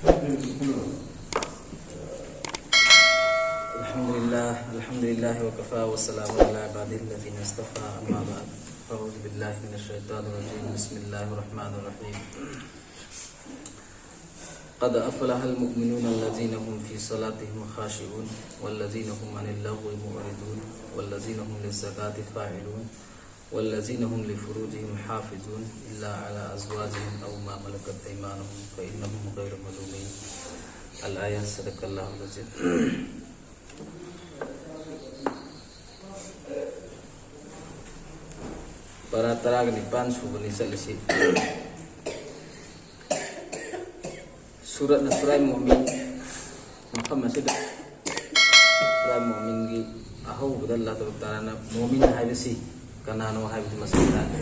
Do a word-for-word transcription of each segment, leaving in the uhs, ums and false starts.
الحمد لله، الحمد لله وكفى وسلام على عباده الذين اصطفى، أما بعد، فأعوذ بالله من الشيطان الرجيم. بسم الله الرحمن الرحيم. قد أفلح المؤمنون الذين هم في صلاتهم خاشعون، والذين هم عن اللغو معرضون، والذين هم للزكاة فاعلون، والذين هم لفروجهم حافظون إلا على أزواجهم أو ما ملكت أيمانهم فإنهم غير ملومين. الآية. صدق الله العظيم. ꯄꯔꯥ ꯇꯔꯥꯒ ꯅꯤꯄꯥꯟ ꯁꯨꯕꯅꯤ ꯆꯠꯂꯤꯁꯤ꯫ ꯁꯨꯔꯠꯅ ꯁꯨꯔꯥꯏ ꯃꯣꯃꯤꯟ꯫ ꯃꯐꯝ ꯑꯁꯤꯗ ꯁꯨꯔꯥꯏ ꯃꯣꯃꯤꯟꯒꯤ ꯑꯍꯧꯕꯗ ꯑꯜꯂꯥꯍ ꯇꯕꯥꯔꯛ ꯇꯥꯂꯥꯅ ꯃꯣꯃꯤꯟ ꯍꯥꯏꯕꯁꯤ ꯀꯅꯥꯅꯣ ꯍꯥꯏꯕꯗꯨ ꯃꯁꯛ ꯇꯥꯛꯏ꯫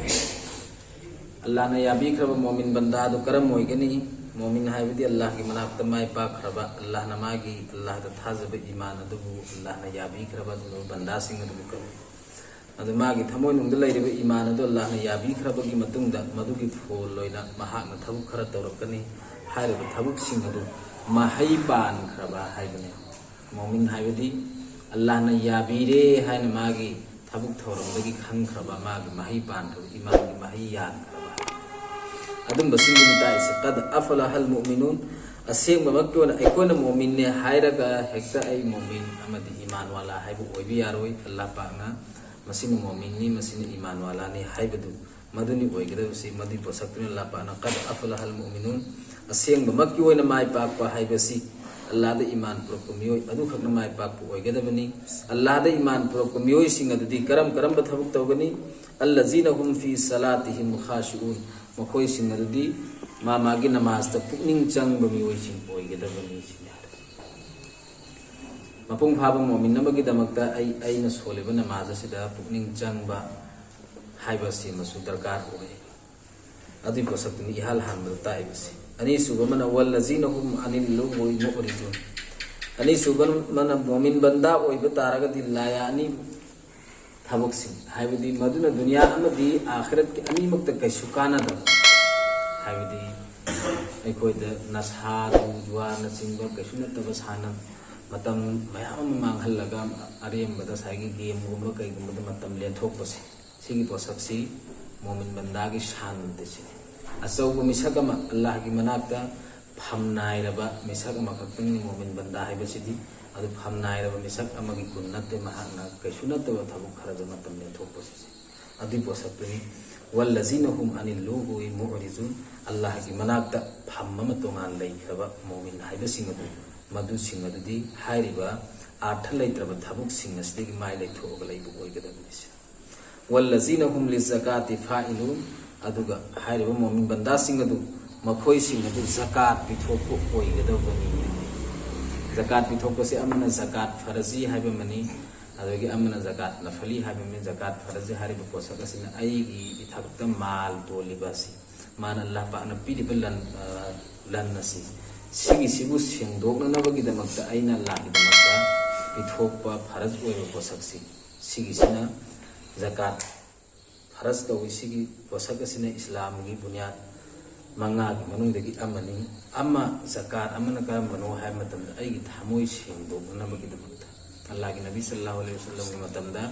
ꯑꯜꯂꯥꯍꯅ ꯌꯥꯕꯤꯈ꯭ꯔꯕ ꯃꯣꯃꯤꯟ ꯕꯟꯗꯥ ꯑꯗꯨ ꯀꯔꯝ ꯑꯣꯏꯒꯅꯤ? ꯃꯣꯃꯤꯟ ꯍꯥꯏꯕꯗꯤ ꯑꯜꯂꯥꯍꯒꯤ ꯃꯅꯥꯛꯇ ꯃꯥꯏ ꯄꯥꯛꯈ꯭ꯔꯕ, ꯑꯜꯂꯥꯍꯅ ꯃꯥꯒꯤ, ꯑꯜꯂꯥꯍꯗ ꯊꯥꯖꯕ ꯏꯃꯥꯟ ꯑꯗꯨꯕꯨ ꯑꯜꯂꯥꯍꯅ ꯌꯥꯕꯤꯈ꯭ꯔꯕ ꯑꯗꯨꯒꯨꯝꯂꯕ ꯕꯟꯗꯥꯁꯤꯡ ꯑꯗꯨꯕꯨ ꯀꯧꯏ꯫ ꯑꯗꯨ ꯃꯥꯒꯤ ꯊꯃꯣꯏꯅꯨꯡꯗ ꯂꯩꯔꯤꯕ ꯏꯃꯥꯟ ꯑꯗꯨ ꯑꯜꯂꯥꯍꯅ ꯌꯥꯕꯤꯈ꯭ꯔꯕꯒꯤ ꯃꯇꯨꯡꯗ ꯃꯗꯨꯒꯤ ꯐꯣꯜ ꯑꯣꯏꯅ ꯃꯍꯥꯛꯅ ꯊꯕꯛ ꯈꯔ ꯇꯧꯔꯛꯀꯅꯤ꯫ ꯍꯥꯏꯔꯤꯕ ꯊꯕꯛꯁꯤꯡ ꯑꯗꯨ ꯃꯍꯩ ꯄꯥꯟꯈ꯭ꯔꯕ ꯍꯥꯏꯕꯅꯤ꯫ ꯃꯣꯃꯤꯟ ꯍꯥꯏꯕꯗꯤ ꯑꯜꯂꯥꯍꯅ ꯌꯥꯕꯤꯔꯦ ꯍꯥꯏꯅ ꯃꯥꯒꯤ ꯊꯕꯛ ꯊꯧꯔꯝꯗꯒꯤ ꯈꯪꯈ꯭ꯔꯕ, ꯃꯥꯒꯤ ꯃꯍꯩ ꯄꯥꯟꯈ꯭ꯔꯕ, ꯏꯃꯥꯟꯒꯤ ꯃꯍꯩ ꯌꯥꯟꯈ꯭ꯔꯕ, ꯑꯗꯨꯝꯕꯁꯤꯡꯗꯨꯅꯤ ꯇꯥꯛꯏꯁꯦ꯫ "ꯀꯗ ꯑꯐꯂꯍꯜ ꯃꯨꯑꯃꯤꯅꯨꯟ", ꯑꯁꯦꯡꯕꯃꯛꯀꯤ ꯑꯣꯏꯅ ꯑꯩꯈꯣꯏꯅ ꯃꯣꯃꯤꯟꯅꯦ ꯍꯥꯏꯔꯒ ꯍꯦꯛꯇ "ꯑꯩ ꯃꯣꯃꯤꯟ ꯑꯃꯗꯤ ꯏꯃꯥꯟꯋꯥꯂꯥ" ꯍꯥꯏꯕ ꯑꯣꯏꯕ ꯌꯥꯔꯣꯏ꯫ ꯑꯜꯂꯥꯍ ꯄꯥꯛꯅ "ꯃꯁꯤꯅ ꯃꯣꯃꯤꯟꯅꯤ, ꯃꯁꯤꯅ ꯏꯃꯥꯟꯋꯥꯂꯥꯅꯤ" ꯍꯥꯏꯕꯗꯨ ꯃꯗꯨꯅꯤ ꯑꯣꯏꯒꯗꯕꯁꯤ꯫ ꯃꯗꯨꯒꯤ ꯄꯣꯠꯁꯛꯇꯨꯅ ꯑꯜꯂꯥꯍ ꯄꯥꯛꯅ "ꯀꯗ ꯑꯐꯂꯍꯜ ꯃꯨꯑꯃꯤꯅꯨꯟ", ꯑꯁꯦꯡꯕꯃꯛꯀꯤ ꯑꯣꯏꯅ ꯃꯥꯏ ꯄꯥꯛꯄ ꯍꯥꯏꯕꯁꯤ ꯑꯜꯂꯥꯍꯗ ꯏꯃꯥꯟ ꯄꯨꯔꯛꯄ ꯃꯤꯑꯣꯏ ꯑꯗꯨꯈꯛꯅ ꯃꯥꯏ ꯄꯥꯛꯄ ꯑꯣꯏꯒꯗꯕꯅꯤ꯫ ꯑꯜꯂꯥꯍꯗ ꯏꯃꯥꯟ ꯄꯨꯔꯛꯄ ꯃꯤꯑꯣꯏꯁꯤꯡ ꯑꯗꯨꯗꯤ ꯀꯔꯝ ꯀꯔꯝꯕ ꯊꯕꯛ ꯇꯧꯒꯅꯤ? "ꯑꯜꯂꯖꯤꯅ ꯍꯨꯝ ꯐꯤ ꯁꯂꯥꯇꯤꯍꯤꯝ ꯈꯥꯁꯤꯎꯟ", ꯃꯈꯣꯏꯁꯤꯡ ꯑꯗꯨꯗꯤ ꯃꯥ ꯃꯥꯒꯤ ꯅꯃꯥꯖꯇ ꯄꯨꯛꯅꯤꯡ ꯆꯪꯕ ꯃꯤꯑꯣꯏꯁꯤꯡ ꯑꯣꯏꯒꯗꯕꯅꯤ꯫ ꯁꯤꯅꯤ ꯍꯥꯏꯔꯤꯕ ꯃꯄꯨꯡ ꯐꯥꯕ ꯃꯣꯃꯤꯟ ꯑꯃꯒꯤꯗꯃꯛꯇ ꯑꯩ, ꯑꯩꯅ ꯁꯣꯜꯂꯤꯕ ꯅꯃꯥꯖ ꯑꯁꯤꯗ ꯄꯨꯛꯅꯤꯡ ꯆꯪꯕ ꯍꯥꯏꯕꯁꯤꯃꯁꯨ ꯗꯔꯀꯥꯔ ꯑꯣꯏ꯫ ꯑꯗꯨꯒꯤ ꯄꯣꯠꯁꯛꯇꯨꯅꯤ ꯏꯍꯥꯟ ꯍꯥꯟꯕꯗ ꯇꯥꯛꯏꯕꯁꯤ꯫ ꯑꯅꯤꯁꯨꯕ ꯑꯃꯅ "ꯋꯜꯂꯖꯤꯅ ꯍꯨꯝ ꯑꯅꯤꯜ ꯂꯨꯒꯨꯏ ꯃꯨꯑꯔꯤꯗꯨꯟ", ꯑꯅꯤꯁꯨꯕ ꯑꯃꯅ ꯃꯣꯃꯤꯟ ꯕꯟꯗꯥ ꯑꯣꯏꯕ ꯇꯥꯔꯒꯗꯤ ꯂꯥꯌꯥꯅꯤ ꯊꯕꯛꯁꯤꯡ, ꯍꯥꯏꯕꯗꯤ ꯃꯗꯨꯅ ꯗꯨꯅꯤꯌꯥ ꯑꯃꯗꯤ ꯑꯥꯈꯤꯔꯠꯀꯤ ꯑꯅꯤꯃꯛꯇ ꯀꯩꯁꯨ ꯀꯥꯟꯅꯗꯕ, ꯍꯥꯏꯕꯗꯤ ꯑꯩꯈꯣꯏꯗ ꯅꯁꯥꯗꯨ ꯖꯨꯋꯥꯅꯆꯤꯡꯕ ꯀꯩꯁꯨ ꯅꯠꯇꯕ ꯁꯥꯟꯅ ꯃꯇꯝ ꯃꯌꯥꯝ ꯑꯃ ꯃꯥꯡꯍꯜꯂꯒ ꯑꯔꯦꯝꯕꯗ ꯉꯁꯥꯏꯒꯤ ꯒꯦꯝꯒꯨꯝꯕ ꯀꯩꯒꯨꯝꯕꯗ ꯃꯇꯝ ꯂꯦꯟꯊꯣꯛꯄꯁꯦ, ꯁꯤꯒꯤ ꯄꯣꯠꯁꯛꯁꯤ ꯃꯣꯃꯤꯟ ꯕꯟꯗꯥꯒꯤ ꯁꯥꯟ ꯅꯠꯇꯦ꯫ ꯁꯤꯅꯤ ꯑꯆꯧꯕ ꯃꯤꯁꯛ ꯑꯃ, ꯑꯜꯂꯥꯍꯒꯤ ꯃꯅꯥꯛꯇ ꯐꯝꯅꯥꯏꯔꯕ ꯃꯤꯁꯛ ꯑꯃꯈꯛꯇꯪꯅꯤ ꯃꯣꯃꯤꯟ ꯕꯟꯗꯥ ꯍꯥꯏꯕꯁꯤꯗꯤ꯫ ꯑꯗꯨ ꯐꯝꯅꯥꯏꯔꯕ ꯃꯤꯁꯛ ꯑꯃꯒꯤ ꯒꯨꯟ ꯅꯠꯇꯦ, ꯃꯍꯥꯛꯅ ꯀꯩꯁꯨ ꯅꯠꯇꯕ ꯊꯕꯛ ꯈꯔꯗ ꯃꯇꯝ ꯂꯦꯟꯊꯣꯛꯄꯁꯤꯁꯦ꯫ ꯑꯗꯨꯏ ꯄꯣꯠꯁꯛꯇꯨꯅꯤ꯫ "ꯋꯜꯂꯖꯤꯅ ꯍꯨꯝ ꯑꯅꯤꯜ ꯂꯨꯒꯨꯏ ꯃꯨꯑꯔꯤꯖꯨꯟ", ꯑꯜꯂꯥꯍꯒꯤ ꯃꯅꯥꯛꯇ ꯐꯝ ꯑꯃ ꯇꯣꯉꯥꯟ ꯂꯩꯈ꯭ꯔꯕ ꯃꯣꯃꯤꯟ ꯍꯥꯏꯕꯁꯤꯡ ꯑꯗꯨ, ꯃꯗꯨꯁꯤꯡ ꯑꯗꯨꯗꯤ ꯍꯥꯏꯔꯤꯕ ꯑꯥꯔꯊ ꯂꯩꯇ꯭ꯔꯕ ꯊꯕꯛꯁꯤꯡ ꯑꯁꯤꯗꯒꯤ ꯃꯥꯏ ꯂꯩꯊꯣꯛꯑꯒ ꯂꯩꯕ ꯑꯣꯏꯒꯗꯕꯅꯤ꯫ "ꯋꯜꯂꯖꯤꯅ ꯍꯨꯝ ꯂꯤꯖꯀꯥꯇꯤ ꯐꯥꯏꯂꯨꯟ", ꯑꯗꯨꯒ ꯍꯥꯏꯔꯤꯕ ꯃꯣꯃꯤꯟ ꯕꯟꯗꯥꯁꯤꯡ ꯑꯗꯨ, ꯃꯈꯣꯏꯁꯤꯡ ꯑꯗꯨ ꯖꯀꯥꯠ ꯄꯤꯊꯣꯛꯄ ꯑꯣꯏꯒꯗꯕꯅꯤ꯫ ꯖꯀꯥꯠ ꯄꯤꯊꯣꯛꯄꯁꯦ ꯑꯃꯅ ꯖꯀꯥꯠ ꯐꯔꯖꯤ ꯍꯥꯏꯕ ꯑꯃꯅꯤ, ꯑꯗꯒꯤ ꯑꯃꯅ ꯖꯀꯥꯠ ꯅꯐꯂꯤ ꯍꯥꯏꯕ ꯑꯃꯅꯤ꯫ ꯖꯀꯥꯠ ꯐꯔꯖꯤ ꯍꯥꯏꯔꯤꯕ ꯄꯣꯠꯁꯛ ꯑꯁꯤꯅ ꯑꯩꯒꯤ ꯏꯊꯛꯇ ꯃꯥꯜ ꯇꯣꯜꯂꯤꯕ ꯑꯁꯤ, ꯃꯥꯅ ꯑꯜꯂꯥꯍ ꯄꯥꯛꯅ ꯄꯤꯔꯤꯕ ꯂꯟ, ꯑ, ꯂꯟ ꯑꯁꯤ, ꯁꯤꯒꯤꯁꯤꯕꯨ ꯁꯦꯡꯗꯣꯛꯅꯅꯕꯒꯤꯗꯃꯛꯇ ꯑꯩꯅ ꯑꯜꯂꯥꯍꯒꯤꯗꯃꯛꯇ ꯄꯤꯊꯣꯛꯄ ꯐꯔꯖ ꯑꯣꯏꯕ ꯄꯣꯠꯁꯛꯁꯤ, ꯁꯤꯒꯤꯁꯤꯅ ꯖꯀꯥꯠ ꯐꯔꯖ ꯇꯧꯏ꯫ ꯁꯤꯒꯤ ꯄꯣꯠꯁꯛ ꯑꯁꯤꯅ ꯏꯁꯂꯥꯝꯒꯤ ꯕꯨꯅꯤꯌꯥꯗ ꯃꯉꯥꯒꯤ ꯃꯅꯨꯡꯗꯒꯤ ꯑꯃꯅꯤ꯫ ꯑꯃ, ꯖꯀꯥꯠ ꯑꯃꯅ ꯀꯔꯝꯕꯅꯣ ꯍꯥꯏꯕ ꯃꯇꯝꯗ, ꯑꯩꯒꯤ ꯊꯃꯣꯏ ꯁꯦꯡꯗꯣꯛꯅꯅꯕꯒꯤꯗꯃꯛꯇ꯫ ꯑꯜꯂꯥꯍꯒꯤ ꯅꯕꯤ ꯁꯜꯂꯜꯂꯥꯍꯨ ꯑꯂꯩꯍꯤ ꯋꯁꯜꯂꯝꯒꯤ ꯃꯇꯝꯗ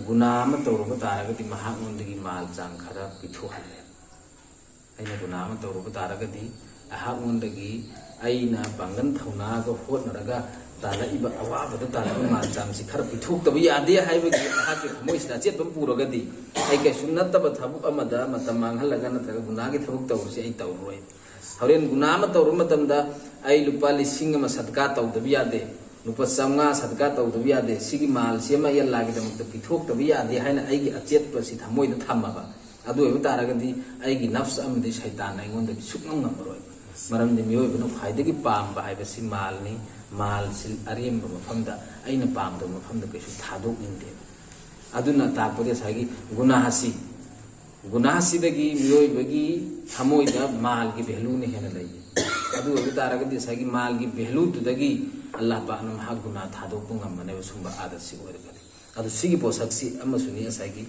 ꯒꯨꯅꯥ ꯑꯃ ꯇꯧꯔꯨꯕ ꯇꯥꯔꯒꯗꯤ ꯃꯍꯥꯛꯉꯣꯟꯗꯒꯤ ꯃꯥꯜ ꯆꯥꯡ ꯈꯔ ꯄꯤꯊꯣꯛꯍꯜꯂꯦ꯫ ꯑꯩꯅ ꯒꯨꯅꯥ ꯑꯃ ꯇꯧꯔꯨꯕ ꯇꯥꯔꯒꯗꯤ ꯑꯩꯍꯥꯛꯉꯣꯟꯗꯒꯤ ꯑꯩꯅ ꯄꯥꯡꯒꯜ ꯊꯧꯅꯥꯒ ꯍꯣꯠꯅꯔꯒ ꯇꯥꯜꯂꯛꯏꯕ ꯑꯋꯥꯕꯗ ꯇꯥꯜꯂꯛꯏꯕ ꯃꯥꯜ ꯆꯥꯡꯁꯤ ꯈꯔ ꯄꯤꯊꯣꯛꯇꯕ ꯌꯥꯗꯦ ꯍꯥꯏꯕꯒꯤ ꯑꯩꯍꯥꯛꯀꯤ ꯊꯃꯣꯏꯁꯤꯗ ꯑꯆꯦꯠꯄ ꯑꯃ ꯄꯨꯔꯒꯗꯤ, ꯑꯩ ꯀꯩꯁꯨ ꯅꯠꯇꯕ ꯊꯕꯛ ꯑꯃꯗ ꯃꯇꯝ ꯃꯥꯡꯍꯜꯂꯒ ꯅꯠꯇ꯭ꯔꯒ ꯒꯨꯅꯥꯒꯤ ꯊꯕꯛ ꯇꯧꯕꯁꯤ ꯑꯩ ꯇꯧꯔꯔꯣꯏ꯫ ꯍꯣꯔꯦꯟ ꯒꯨꯅꯥ ꯑꯃ ꯇꯧꯔꯨꯕ ꯃꯇꯝꯗ ꯑꯩ ꯂꯨꯄꯥ ꯂꯤꯁꯤꯡ ꯑꯃ ꯁꯗꯀꯥ ꯇꯧꯗꯕ ꯌꯥꯗꯦ, ꯂꯨꯄꯥ ꯆꯥꯝꯃꯉꯥ ꯁꯗꯀꯥ ꯇꯧꯗꯕ ꯌꯥꯗꯦ, ꯁꯤꯒꯤ ꯃꯥꯜꯁꯤ ꯑꯃ ꯑꯩ ꯑꯜꯂꯥꯍꯒꯤꯗꯃꯛꯇ ꯄꯤꯊꯣꯛꯇꯕ ꯌꯥꯗꯦ ꯍꯥꯏꯅ ꯑꯩꯒꯤ ꯑꯆꯦꯠꯄꯁꯤ ꯊꯃꯣꯏꯗ ꯊꯝꯃꯕ, ꯑꯗꯨ ꯑꯣꯏꯕ ꯇꯥꯔꯒꯗꯤ ꯑꯩꯒꯤ ꯅꯐꯁ ꯑꯃꯗꯤ ꯁꯩꯇꯥꯟꯅ ꯑꯩꯉꯣꯟꯗꯗꯤ ꯁꯨꯛꯉꯝ ꯉꯝꯃꯔꯣꯏ꯫ ꯃꯔꯝꯗꯤ ꯃꯤꯑꯣꯏꯕꯅ ꯈ꯭ꯋꯥꯏꯗꯒꯤ ꯄꯥꯝꯕ ꯍꯥꯏꯕꯁꯤ ꯃꯥꯜꯅꯤ꯫ ꯃꯥꯜꯁꯤ ꯑꯔꯦꯝꯕ ꯃꯐꯝꯗ, ꯑꯩꯅ ꯄꯥꯝꯗꯕ ꯃꯐꯝꯗ ꯀꯩꯁꯨ ꯊꯥꯗꯣꯛꯅꯤꯡꯗꯦꯕ꯫ ꯑꯗꯨꯅ ꯇꯥꯛꯄꯗꯤ ꯉꯁꯥꯏꯒꯤ ꯒꯨꯅꯥꯍꯁꯤ, ꯒꯨꯅꯥꯍꯁꯤꯗꯒꯤ ꯃꯤꯑꯣꯏꯕꯒꯤ ꯊꯃꯣꯏꯗ ꯃꯥꯜꯒꯤ ꯚꯦꯂꯨꯅ ꯍꯦꯟꯅ ꯂꯩ꯫ ꯑꯗꯨ ꯑꯣꯏꯕ ꯇꯥꯔꯒꯗꯤ ꯉꯁꯥꯏꯒꯤ ꯃꯥꯜꯒꯤ ꯚꯦꯂꯨꯗꯨꯗꯒꯤ ꯑꯜꯂꯥꯍ ꯄꯥꯛꯅ ꯃꯍꯥꯛ ꯒꯨꯅꯥ ꯊꯥꯗꯣꯛꯄ ꯉꯝꯃꯅꯦꯕ, ꯁꯨꯝꯕ ꯑꯥꯗꯠꯁꯤ ꯑꯣꯏꯔꯒꯗꯤ꯫ ꯑꯗꯨ ꯁꯤꯒꯤ ꯄꯣꯠꯁꯛꯁꯤ ꯑꯃꯁꯨꯅꯤ ꯉꯁꯥꯏꯒꯤ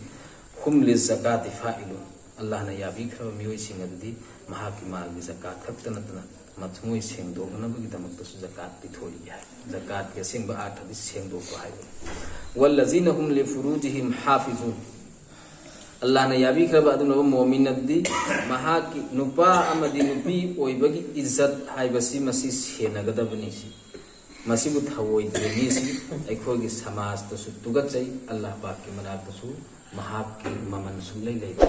"ꯍꯨꯝ ꯂꯤꯖꯀꯥꯇꯤ ꯐꯥꯏꯂꯨꯟ", ꯑꯜꯂꯥꯍꯅ ꯌꯥꯕꯤꯈ꯭ꯔꯕ ꯃꯤꯑꯣꯏꯁꯤꯡ ꯑꯗꯨꯗꯤ ꯃꯍꯥꯛꯀꯤ ꯃꯥꯜꯒꯤ ꯖꯀꯥꯠ ꯈꯛꯇ ꯅꯠꯇꯅ ꯃꯊꯃꯣꯏ ꯁꯦꯡꯗꯣꯛꯅꯕꯒꯤꯗꯃꯛꯇꯁꯨ ꯖꯀꯥꯠ ꯄꯤꯊꯣꯛꯏ ꯍꯥꯏ꯫ ꯖꯀꯥꯠꯀꯤ ꯑꯁꯦꯡꯕ ꯑꯥꯔꯊꯗꯤ ꯁꯦꯡꯗꯣꯛꯄ ꯍꯥꯏꯕꯅꯤ꯫ "ꯋꯜꯂꯖꯤꯅ ꯍꯨꯝ ꯂꯤꯐꯨꯔꯨꯖꯤꯍꯤꯝ ꯍꯥꯐꯤꯖꯨꯟ"꯫ ꯑꯜꯂꯥꯍꯅ ꯌꯥꯕꯤꯈ꯭ꯔꯕ ꯑꯗꯨꯒꯨꯝꯂꯕ ꯃꯣꯃꯤꯟ ꯑꯗꯨꯗꯤ ꯃꯍꯥꯛꯀꯤ ꯅꯨꯄꯥ ꯑꯃꯗꯤ ꯅꯨꯄꯤ ꯑꯣꯏꯕꯒꯤ ꯏꯖꯠ ꯍꯥꯏꯕꯁꯤ ꯃꯁꯤ ꯁꯦꯟꯅꯒꯗꯕꯅꯤ꯫ ꯁꯤ ꯃꯁꯤꯕꯨ ꯊꯧꯑꯣꯏꯗꯕ ꯃꯤꯁꯤ ꯑꯩꯈꯣꯏꯒꯤ ꯁꯃꯥꯖꯇꯁꯨ ꯇꯨꯒꯠꯆꯩ, ꯑꯜꯂꯥꯍ ꯄꯥꯛꯀꯤ ꯃꯅꯥꯛꯇꯁꯨ ꯃꯍꯥꯛꯀꯤ ꯃꯃꯜ ꯁꯨꯡꯂꯩ ꯂꯩꯇꯦ꯫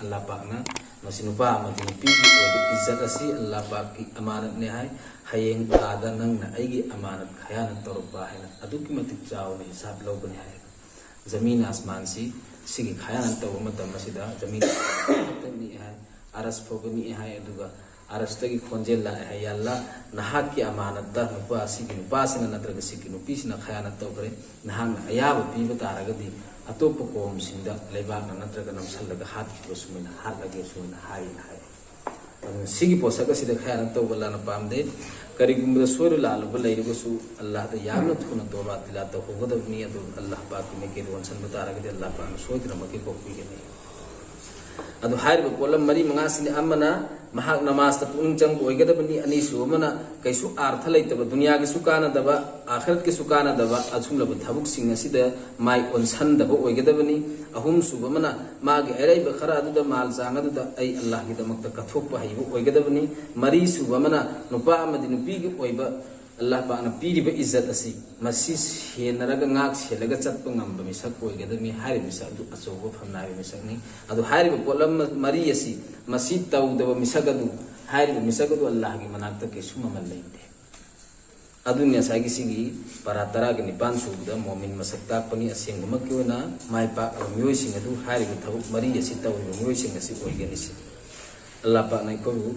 ꯑꯜꯂꯥꯍ ꯄꯥꯛꯅ ꯃꯁꯤ ꯅꯨꯄꯥ ꯑꯃꯗꯤ ꯅꯨꯄꯤꯒꯤ ꯑꯣꯏꯕ ꯏꯖꯠ ꯑꯁꯤ ꯑꯜꯂꯥꯍ ꯄꯥꯛꯀꯤ ꯑꯃꯥꯅꯠꯅꯦ ꯍꯥꯏ꯫ ꯍꯌꯦꯡ ꯑꯥꯗ ꯅꯪꯅ ꯑꯩꯒꯤ ꯑꯃꯥꯅꯠ ꯈꯌꯥꯅꯠ ꯇꯧꯔꯛꯄ ꯍꯥꯏꯅ ꯑꯗꯨꯛꯀꯤ ꯃꯇꯤꯛ ꯆꯥꯎꯅ ꯍꯤꯁꯥꯕ ꯂꯧꯒꯅꯤ ꯍꯥꯏ꯫ ꯖꯃꯤꯟ ꯑꯁꯃꯥꯟꯁꯤ ꯁꯤꯒꯤ ꯈꯌꯥꯅꯠ ꯇꯧꯕ ꯃꯇꯝ ꯑꯁꯤꯗ ꯖꯃꯤꯟ ꯑꯁꯃꯥꯟ ꯅꯤꯛꯑꯦ ꯍꯥꯏ, ꯑꯔꯁ ꯐꯥꯎꯕ ꯅꯤꯛꯑꯦ ꯍꯥꯏ, ꯑꯗꯨꯒ ꯑꯔꯁꯇꯒꯤ ꯈꯣꯟꯖꯦꯜ ꯂꯥꯛꯑꯦ ꯍꯥꯏ, "ꯌꯥ ꯑꯜꯂꯥꯍ, ꯅꯍꯥꯛꯀꯤ ꯑꯃꯥꯅꯠꯇ ꯅꯨꯄꯥ ꯑꯁꯤꯒꯤ ꯅꯨꯄꯥꯁꯤꯅ ꯅꯠꯇ꯭ꯔꯒ ꯁꯤꯒꯤ ꯅꯨꯄꯤꯁꯤꯅ ꯈꯌꯥꯅꯠ ꯇꯧꯈ꯭ꯔꯦ, ꯅꯍꯥꯛꯅ ꯑꯌꯥꯕ ꯄꯤꯕ ꯇꯥꯔꯒꯗꯤ ꯑꯇꯣꯞꯄ ꯀꯣꯝꯁꯤꯡꯗ ꯂꯩꯕꯥꯛꯅ ꯅꯠꯇ꯭ꯔꯒ ꯅꯝꯁꯜꯂꯒ ꯍꯥꯠꯈꯤꯕ ꯁꯨꯃꯥꯏꯅ ꯍꯥꯠꯂꯒꯦ" ꯁꯨꯃꯥꯏꯅ ꯍꯥꯏ ꯍꯥꯏ꯫ ꯑꯗꯨꯅ ꯁꯤꯒꯤ ꯄꯣꯠꯁꯛ ꯑꯁꯤꯗ ꯈꯌꯥꯅꯠ ꯇꯧꯕ ꯑꯜꯂꯥꯍꯅ ꯄꯥꯝꯗꯦ꯫ ꯀꯔꯤꯒꯨꯝꯕꯗ ꯁꯣꯏꯔꯨ ꯂꯥꯜꯂꯨꯕ ꯂꯩꯔꯒꯁꯨ ꯑꯜꯂꯥꯍꯗ ꯌꯥꯝꯅ ꯊꯨꯅ ꯇꯣꯕꯥ ꯇꯤꯂꯥ ꯇꯧꯍꯧꯒꯗꯕꯅꯤ꯫ ꯑꯗꯨ ꯑꯜꯂꯥꯍ ꯄꯥꯛꯀꯤ ꯃꯥꯏꯀꯩꯗ ꯑꯣꯟꯁꯤꯟꯕ ꯇꯥꯔꯒꯗꯤ ꯑꯜꯂꯥꯍ ꯄꯥꯛꯅ ꯁꯣꯏꯗꯅꯃꯛꯀꯤ ꯀꯣꯛꯄꯤꯒꯅꯤ꯫ ꯑꯗꯨ ꯍꯥꯏꯔꯤꯕ ꯄꯣꯠꯂꯝ ꯃꯔꯤ ꯃꯉꯥꯁꯤꯅꯤ꯫ ꯑꯃꯅ ꯃꯍꯥꯛ ꯅꯃꯥꯖꯇ ꯄꯨꯛꯅꯤꯡ ꯆꯪꯕ ꯑꯣꯏꯒꯗꯕꯅꯤ, ꯑꯅꯤꯁꯨꯕ ꯑꯃꯅ ꯀꯩꯁꯨ ꯑꯥꯔꯊ ꯂꯩꯇꯕ, ꯗꯨꯅꯤꯌꯥꯒꯤꯁꯨ ꯀꯥꯟꯅꯗꯕ, ꯑꯥꯈꯤꯔꯠꯀꯤꯁꯨ ꯀꯥꯟꯅꯗꯕ ꯑꯁꯨꯝꯂꯕ ꯊꯕꯛꯁꯤꯡ ꯑꯁꯤꯗ ꯃꯥꯏ ꯑꯣꯟꯁꯟꯗꯕ ꯑꯣꯏꯒꯗꯕꯅꯤ, ꯑꯍꯨꯝꯁꯨꯕ ꯑꯃꯅ ꯃꯥꯒꯤ ꯑꯔꯩꯕ ꯈꯔ ꯑꯗꯨꯗ, ꯃꯥꯜ ꯆꯥꯡ ꯑꯗꯨꯗ ꯑꯩ ꯑꯜꯂꯥꯍꯒꯤꯗꯃꯛꯇ ꯀꯠꯊꯣꯛꯄ ꯍꯩꯕ ꯑꯣꯏꯒꯗꯕꯅꯤ, ꯃꯔꯤꯁꯨꯕ ꯑꯃꯅ ꯅꯨꯄꯥ ꯑꯃꯗꯤ ꯅꯨꯄꯤꯒꯤ ꯑꯣꯏꯕ ꯑꯜꯂꯥꯍ ꯄꯥꯛꯅ ꯄꯤꯔꯤꯕ ꯏꯖꯠ ꯑꯁꯤ ꯃꯁꯤ ꯁꯦꯟꯅꯔꯒ ꯉꯥꯛ ꯁꯦꯜꯂꯒ ꯆꯠꯄ ꯉꯝꯕ ꯃꯤꯁꯛ ꯑꯣꯏꯒꯗꯕꯅꯤ꯫ ꯍꯥꯏꯔꯤꯕ ꯃꯤꯁꯛ ꯑꯗꯨ ꯑꯆꯧꯕ ꯐꯝꯅꯥꯏꯕ ꯃꯤꯁꯛꯅꯤ꯫ ꯑꯗꯨ ꯍꯥꯏꯔꯤꯕ ꯄꯣꯠꯂꯝ ꯃꯔꯤ ꯑꯁꯤ ꯃꯁꯤ ꯇꯧꯗꯕ ꯃꯤꯁꯛ ꯑꯗꯨ, ꯍꯥꯏꯔꯤꯕ ꯃꯤꯁꯛ ꯑꯗꯨ ꯑꯜꯂꯥꯍꯒꯤ ꯃꯅꯥꯛꯇ ꯀꯩꯁꯨ ꯃꯃꯜ ꯂꯩꯇꯦ꯫ ꯑꯗꯨꯅꯤ ꯉꯁꯥꯏꯒꯤ ꯁꯤꯒꯤ ꯄꯔꯥ ꯇꯔꯥꯒ ꯅꯤꯄꯥꯟ ꯁꯨꯕꯗ ꯃꯣꯃꯤꯟ ꯃꯁꯛ ꯇꯥꯛꯄꯅꯤ꯫ ꯑꯁꯦꯡꯕꯃꯛꯀꯤ ꯑꯣꯏꯅ ꯃꯥꯏ ꯄꯥꯛꯂꯕ ꯃꯤꯑꯣꯏꯁꯤꯡ ꯑꯗꯨ ꯍꯥꯏꯔꯤꯕ ꯊꯕꯛ ꯃꯔꯤ ꯑꯁꯤ ꯇꯧꯔꯤꯕ ꯃꯤꯑꯣꯏꯁꯤꯡ ꯑꯁꯤ ꯑꯣꯏꯒꯅꯤ꯫ ꯁꯤ ꯑꯜꯂꯥꯍ ꯄꯥꯛꯅ ꯑꯩꯈꯣꯏꯕꯨ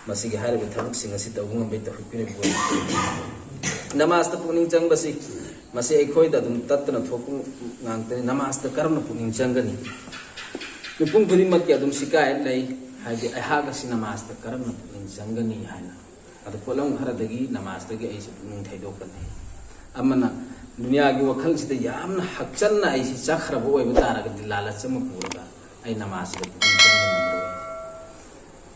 ꯃꯁꯤꯒꯤ ꯍꯥꯏꯔꯤꯕ ꯊꯕꯛꯁꯤꯡ ꯑꯁꯤ ꯇꯧꯕ ꯉꯝꯕꯩ ꯇꯧꯐꯤꯛ ꯄꯤꯔꯛꯄ ꯑꯣꯏꯔꯁꯅꯨ꯫ ꯅꯃꯥꯖꯇ ꯄꯨꯛꯅꯤꯡ ꯆꯪꯕꯁꯤ ꯃꯁꯤ ꯑꯩꯈꯣꯏꯗ ꯑꯗꯨꯝ ꯇꯠꯇꯅ ꯊꯣꯛꯄ ꯉꯥꯛꯇꯅꯤ꯫ ꯅꯃꯥꯖꯇ ꯀꯔꯝꯅ ꯄꯨꯛꯅꯤꯡ ꯆꯪꯒꯅꯤ? ꯃꯤꯄꯨꯝ ꯈꯨꯗꯤꯡꯃꯛꯀꯤ ꯑꯗꯨꯝ ꯁꯤꯀꯥꯌꯠ ꯂꯩ, ꯍꯥꯏꯗꯤ ꯑꯩꯍꯥꯛ ꯑꯁꯤ ꯅꯃꯥꯖꯇ ꯀꯔꯝꯅ ꯄꯨꯛꯅꯤꯡ ꯆꯪꯒꯅꯤ ꯍꯥꯏꯅ꯫ ꯑꯗꯨ ꯄꯣꯠꯂꯝ ꯈꯔꯗꯒꯤ ꯅꯃꯥꯖꯇꯒꯤ ꯑꯩꯁꯦ ꯄꯨꯛꯅꯤꯡ ꯊꯩꯗꯣꯛꯀꯅꯤ꯫ ꯑꯃꯅ ꯗꯨꯅꯤꯌꯥꯒꯤ ꯋꯥꯈꯜꯁꯤꯗ ꯌꯥꯝꯅ ꯍꯛꯆꯟꯅ ꯑꯩꯁꯤ ꯆꯠꯈ꯭ꯔꯕ ꯑꯣꯏꯕ ꯇꯥꯔꯒꯗꯤ, ꯂꯥꯂꯆ ꯑꯃ ꯄꯨꯔꯒ ꯑꯩ ꯅꯃꯥꯖꯁꯤꯗ ꯄꯨꯛꯅꯤꯡ ꯆꯪꯒꯅꯤ꯫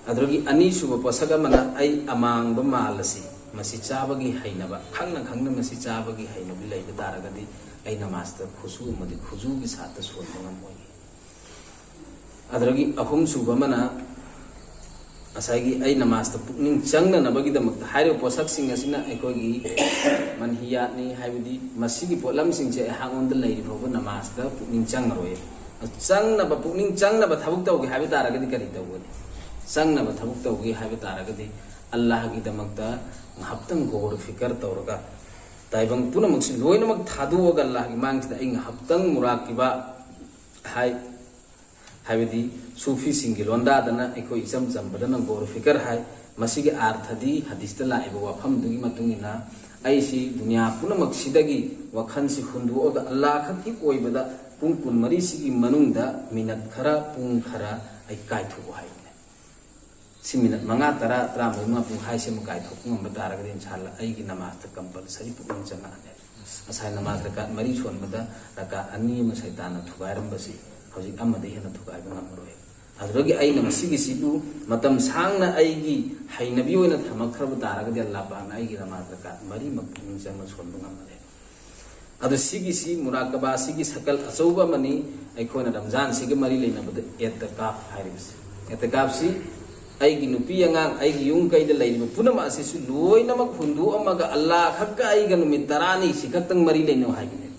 ꯑꯗꯨꯗꯒꯤ ꯑꯅꯤꯁꯨꯕ ꯄꯣꯠꯁꯛ ꯑꯃꯅ, ꯑꯩ ꯑꯃꯥꯡꯕ ꯃꯥꯜ ꯑꯁꯤ, ꯃꯁꯤ ꯆꯥꯕꯒꯤ ꯍꯩꯅꯕ, ꯈꯪꯅ ꯈꯪꯅ ꯃꯁꯤ ꯆꯥꯕꯒꯤ ꯍꯩꯅꯕꯤ ꯂꯩꯕ ꯇꯥꯔꯒꯗꯤ, ꯑꯩ ꯅꯃꯥꯖꯇ ꯈꯨꯁꯨ ꯑꯃꯗꯤ ꯈꯨꯖꯨꯒꯤ ꯁꯥꯠꯇ ꯁꯣꯟꯕ ꯉꯝꯃꯣꯏ꯫ ꯑꯗꯨꯗꯒꯤ ꯑꯍꯨꯝꯁꯨꯕ ꯑꯃꯅ, ꯉꯁꯥꯏꯒꯤ ꯑꯩ ꯅꯃꯥꯖꯇ ꯄꯨꯛꯅꯤꯡ ꯆꯪꯅꯅꯕꯒꯤꯗꯃꯛꯇ ꯍꯥꯏꯔꯤꯕ ꯄꯣꯠꯁꯛꯁꯤꯡ ꯑꯁꯤꯅ ꯑꯩꯈꯣꯏꯒꯤ ꯃꯟꯍꯤꯌꯥꯠꯅꯤ, ꯍꯥꯏꯕꯗꯤ ꯃꯁꯤꯒꯤ ꯄꯣꯠꯂꯝꯁꯤꯡꯁꯦ ꯑꯩꯍꯥꯛꯉꯣꯟꯗ ꯂꯩꯔꯤ ꯐꯥꯎꯕ ꯅꯃꯥꯖꯇ ꯄꯨꯛꯅꯤꯡ ꯆꯪꯉꯔꯣꯏ꯫ ꯆꯪꯅꯕ, ꯄꯨꯛꯅꯤꯡ ꯆꯪꯅꯕ ꯊꯕꯛ ꯇꯧꯒꯦ ꯍꯥꯏꯕ ꯇꯥꯔꯒꯗꯤ ꯀꯔꯤ ꯇꯧꯒꯅꯤ? ꯆꯪꯅꯕ ꯊꯕꯛ ꯇꯧꯒꯦ ꯍꯥꯏꯕ ꯇꯥꯔꯒꯗꯤ, ꯑꯜꯂꯥꯍꯒꯤꯗꯃꯛꯇ ꯉꯥꯏꯍꯥꯛꯇꯪ ꯒꯧꯔ ꯐꯤꯀꯔ ꯇꯧꯔꯒ, ꯇꯥꯏꯕꯪ ꯄꯨꯝꯅꯃꯛꯁꯤ ꯂꯣꯏꯅꯃꯛ ꯊꯥꯗꯣꯛꯑꯒ ꯑꯜꯂꯥꯍꯒꯤ ꯃꯥꯡꯁꯤꯗ ꯑꯩ ꯉꯥꯏꯍꯥꯛꯇꯪ ꯃꯨꯔꯥꯛꯀꯤꯕ ꯍꯥꯏ, ꯍꯥꯏꯕꯗꯤ ꯁꯨꯐꯤꯁꯤꯡꯒꯤ ꯂꯣꯟꯗꯥꯗꯅ ꯑꯩꯈꯣꯏ ꯏꯆꯝ ꯆꯝꯕꯗꯅ ꯒꯧꯔ ꯐꯤꯀꯔ ꯍꯥꯏ꯫ ꯃꯁꯤꯒꯤ ꯑꯥꯔꯊꯗꯤ ꯍꯗꯤꯁꯇ ꯂꯥꯛꯏꯕ ꯋꯥꯐꯝꯗꯨꯒꯤ ꯃꯇꯨꯡ ꯏꯟꯅ ꯑꯩꯁꯤ ꯗꯨꯅꯤꯌꯥ ꯄꯨꯝꯅꯃꯛꯁꯤꯗꯒꯤ ꯋꯥꯈꯜꯁꯤ ꯍꯨꯟꯗꯣꯛꯑꯒ ꯑꯜꯂꯥꯍ ꯈꯛꯀꯤ ꯑꯣꯏꯕꯗ ꯄꯨꯡ ꯀꯨꯟꯃꯔꯤꯁꯤꯒꯤ ꯃꯅꯨꯡꯗ ꯃꯤꯅꯠ ꯈꯔ, ꯄꯨꯡ ꯈꯔ ꯑꯩ ꯀꯥꯏꯊꯣꯛꯎ ꯍꯥꯏꯕꯅꯦ꯫ ꯁꯤ ꯃꯤꯅꯠ ꯃꯉꯥ, ꯇꯔꯥ, ꯇꯔꯥꯃꯔꯤ, ꯃꯉꯥ, ꯄꯨꯡꯈꯥꯏꯁꯤꯃ ꯀꯥꯏꯊꯣꯛꯄ ꯉꯝꯕ ꯇꯥꯔꯒꯗꯤ, ꯏꯟꯁꯥꯜꯂꯥ, ꯑꯩꯒꯤ ꯅꯃꯥꯖꯇ ꯀꯝꯄꯜꯁꯔꯤ ꯄꯨꯛꯅꯤꯡ ꯆꯪꯉꯛꯑꯅꯤ꯫ ꯉꯁꯥꯏ ꯅꯃꯥꯖ ꯔꯀꯥꯠ ꯃꯔꯤ ꯁꯣꯟꯕꯗ ꯔꯀꯥꯠ ꯑꯅꯤ ꯑꯃ ꯁꯩꯇꯥꯟꯅ ꯊꯨꯒꯥꯏꯔꯝꯕꯁꯤ ꯍꯧꯖꯤꯛ ꯑꯃꯗꯤ ꯍꯦꯟꯅ ꯊꯨꯒꯥꯏꯕ ꯉꯝꯃꯔꯣꯏ꯫ ꯑꯗꯨꯗꯒꯤ ꯑꯩꯅ ꯃꯁꯤꯒꯤꯁꯤꯕꯨ ꯃꯇꯝ ꯁꯥꯡꯅ ꯑꯩꯒꯤ ꯍꯩꯅꯕꯤ ꯑꯣꯏꯅ ꯊꯝꯃꯛꯈ꯭ꯔꯕ ꯇꯥꯔꯒꯗꯤ, ꯑꯜꯂꯥꯍ ꯄꯥꯛꯅ ꯑꯩꯒꯤ ꯅꯃꯥꯖ ꯔꯀꯥꯠ ꯃꯔꯤꯃꯛ ꯄꯨꯛꯅꯤꯡ ꯆꯪꯅ ꯁꯣꯟꯕ ꯉꯝꯃꯔꯣꯏ꯫ ꯑꯗꯨ ꯁꯤꯒꯤꯁꯤ ꯃꯨꯔꯥꯀꯕꯥ, ꯁꯤꯒꯤ ꯁꯀꯜ ꯑꯆꯧꯕ ꯑꯃꯅꯤ꯫ ꯑꯩꯈꯣꯏꯅ ꯔꯝꯖꯥꯟꯁꯤꯒ ꯃꯔꯤ ꯂꯩꯅꯕꯗ ꯑꯦꯇꯀꯥꯐ ꯍꯥꯏꯔꯤꯕꯁꯤ꯫ ꯑꯦꯇꯀꯥꯐꯁꯤ ꯑꯩꯒꯤ ꯅꯨꯄꯤ ꯑꯉꯥꯡ, ꯑꯩꯒꯤ ꯌꯨꯝ ꯀꯩꯗ ꯂꯩꯔꯤꯕ ꯄꯨꯝꯅꯃꯛ ꯑꯁꯤꯁꯨ ꯂꯣꯏꯅꯃꯛ ꯍꯨꯟꯗꯣꯛꯑꯝꯃꯒ ꯑꯜꯂꯥꯍ ꯈꯛꯀ ꯑꯩꯒ ꯅꯨꯃꯤꯠ ꯇꯔꯥꯅꯤ ꯁꯤ ꯈꯛꯇꯪ ꯃꯔꯤ ꯂꯩꯅꯧ ꯍꯥꯏꯕꯅꯤ꯫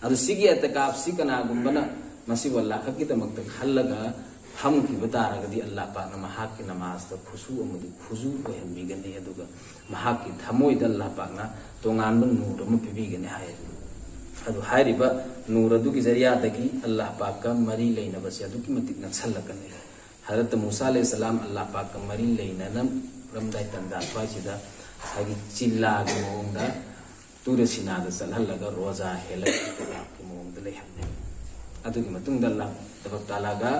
ꯑꯗꯨ ꯁꯤꯒꯤ ꯑꯦꯇꯀꯥꯐꯁꯤ ꯀꯅꯥꯒꯨꯝꯕꯅ ꯃꯁꯤꯕꯨ ꯑꯜꯂꯥꯍ ꯈꯛꯀꯤꯗꯃꯛꯇ ꯈꯜꯂꯒ ꯐꯝꯈꯤꯕ ꯇꯥꯔꯒꯗꯤ, ꯑꯜꯂꯥꯍ ꯄꯥꯛꯅ ꯃꯍꯥꯛꯀꯤ ꯅꯃꯥꯖꯇ ꯈꯨꯁꯨ ꯑꯃꯗꯤ ꯈꯨꯖꯨ ꯑꯣꯏꯍꯟꯕꯤꯒꯅꯤ꯫ ꯑꯗꯨꯒ ꯃꯍꯥꯛꯀꯤ ꯊꯃꯣꯏꯗ ꯑꯜꯂꯥꯍ ꯄꯥꯛꯅ ꯇꯣꯉꯥꯟꯕ ꯅꯨꯔ ꯑꯃ ꯄꯤꯕꯤꯒꯅꯤ ꯍꯥꯏ꯫ ꯑꯗꯨ ꯍꯥꯏꯔꯤꯕ ꯅꯨꯔ ꯑꯗꯨꯒꯤ ꯖꯔꯤꯌꯥꯗꯒꯤ ꯑꯜꯂꯥꯍ ꯄꯥꯛꯀ ꯃꯔꯤ ꯂꯩꯅꯕꯁꯦ ꯑꯗꯨꯛꯀꯤ ꯃꯇꯤꯛ ꯅꯛꯁꯜꯂꯛꯀꯅꯤ꯫ ꯍꯖꯔꯠ ꯃꯨꯁꯥ ꯑꯂꯩꯍꯤꯁꯁꯂꯥꯝ ꯑꯜꯂꯥꯍ ꯄꯥꯛꯀ ꯃꯔꯤ ꯂꯩꯅꯔꯝꯗꯥꯏ ꯇꯟꯖꯥ ꯁ꯭ꯋꯥꯏꯁꯤꯗ ꯉꯁꯥꯏꯒꯤ ꯆꯤꯜꯂꯥꯒꯤ ꯃꯑꯣꯡꯗ ꯇꯨꯔ ꯁꯤꯅꯥꯗ ꯆꯠꯍꯜꯂꯒ ꯔꯣꯖꯥ ꯍꯦꯜꯂꯒ ꯏꯇꯤꯀꯥꯐꯀꯤ ꯃꯑꯣꯡꯗ ꯂꯩꯍꯜꯂꯦ꯫ ꯑꯗꯨꯒꯤ ꯃꯇꯨꯡꯗ ꯑꯜꯂꯥꯍ ꯇꯕꯥꯔꯛ ꯇꯥꯂꯥꯒ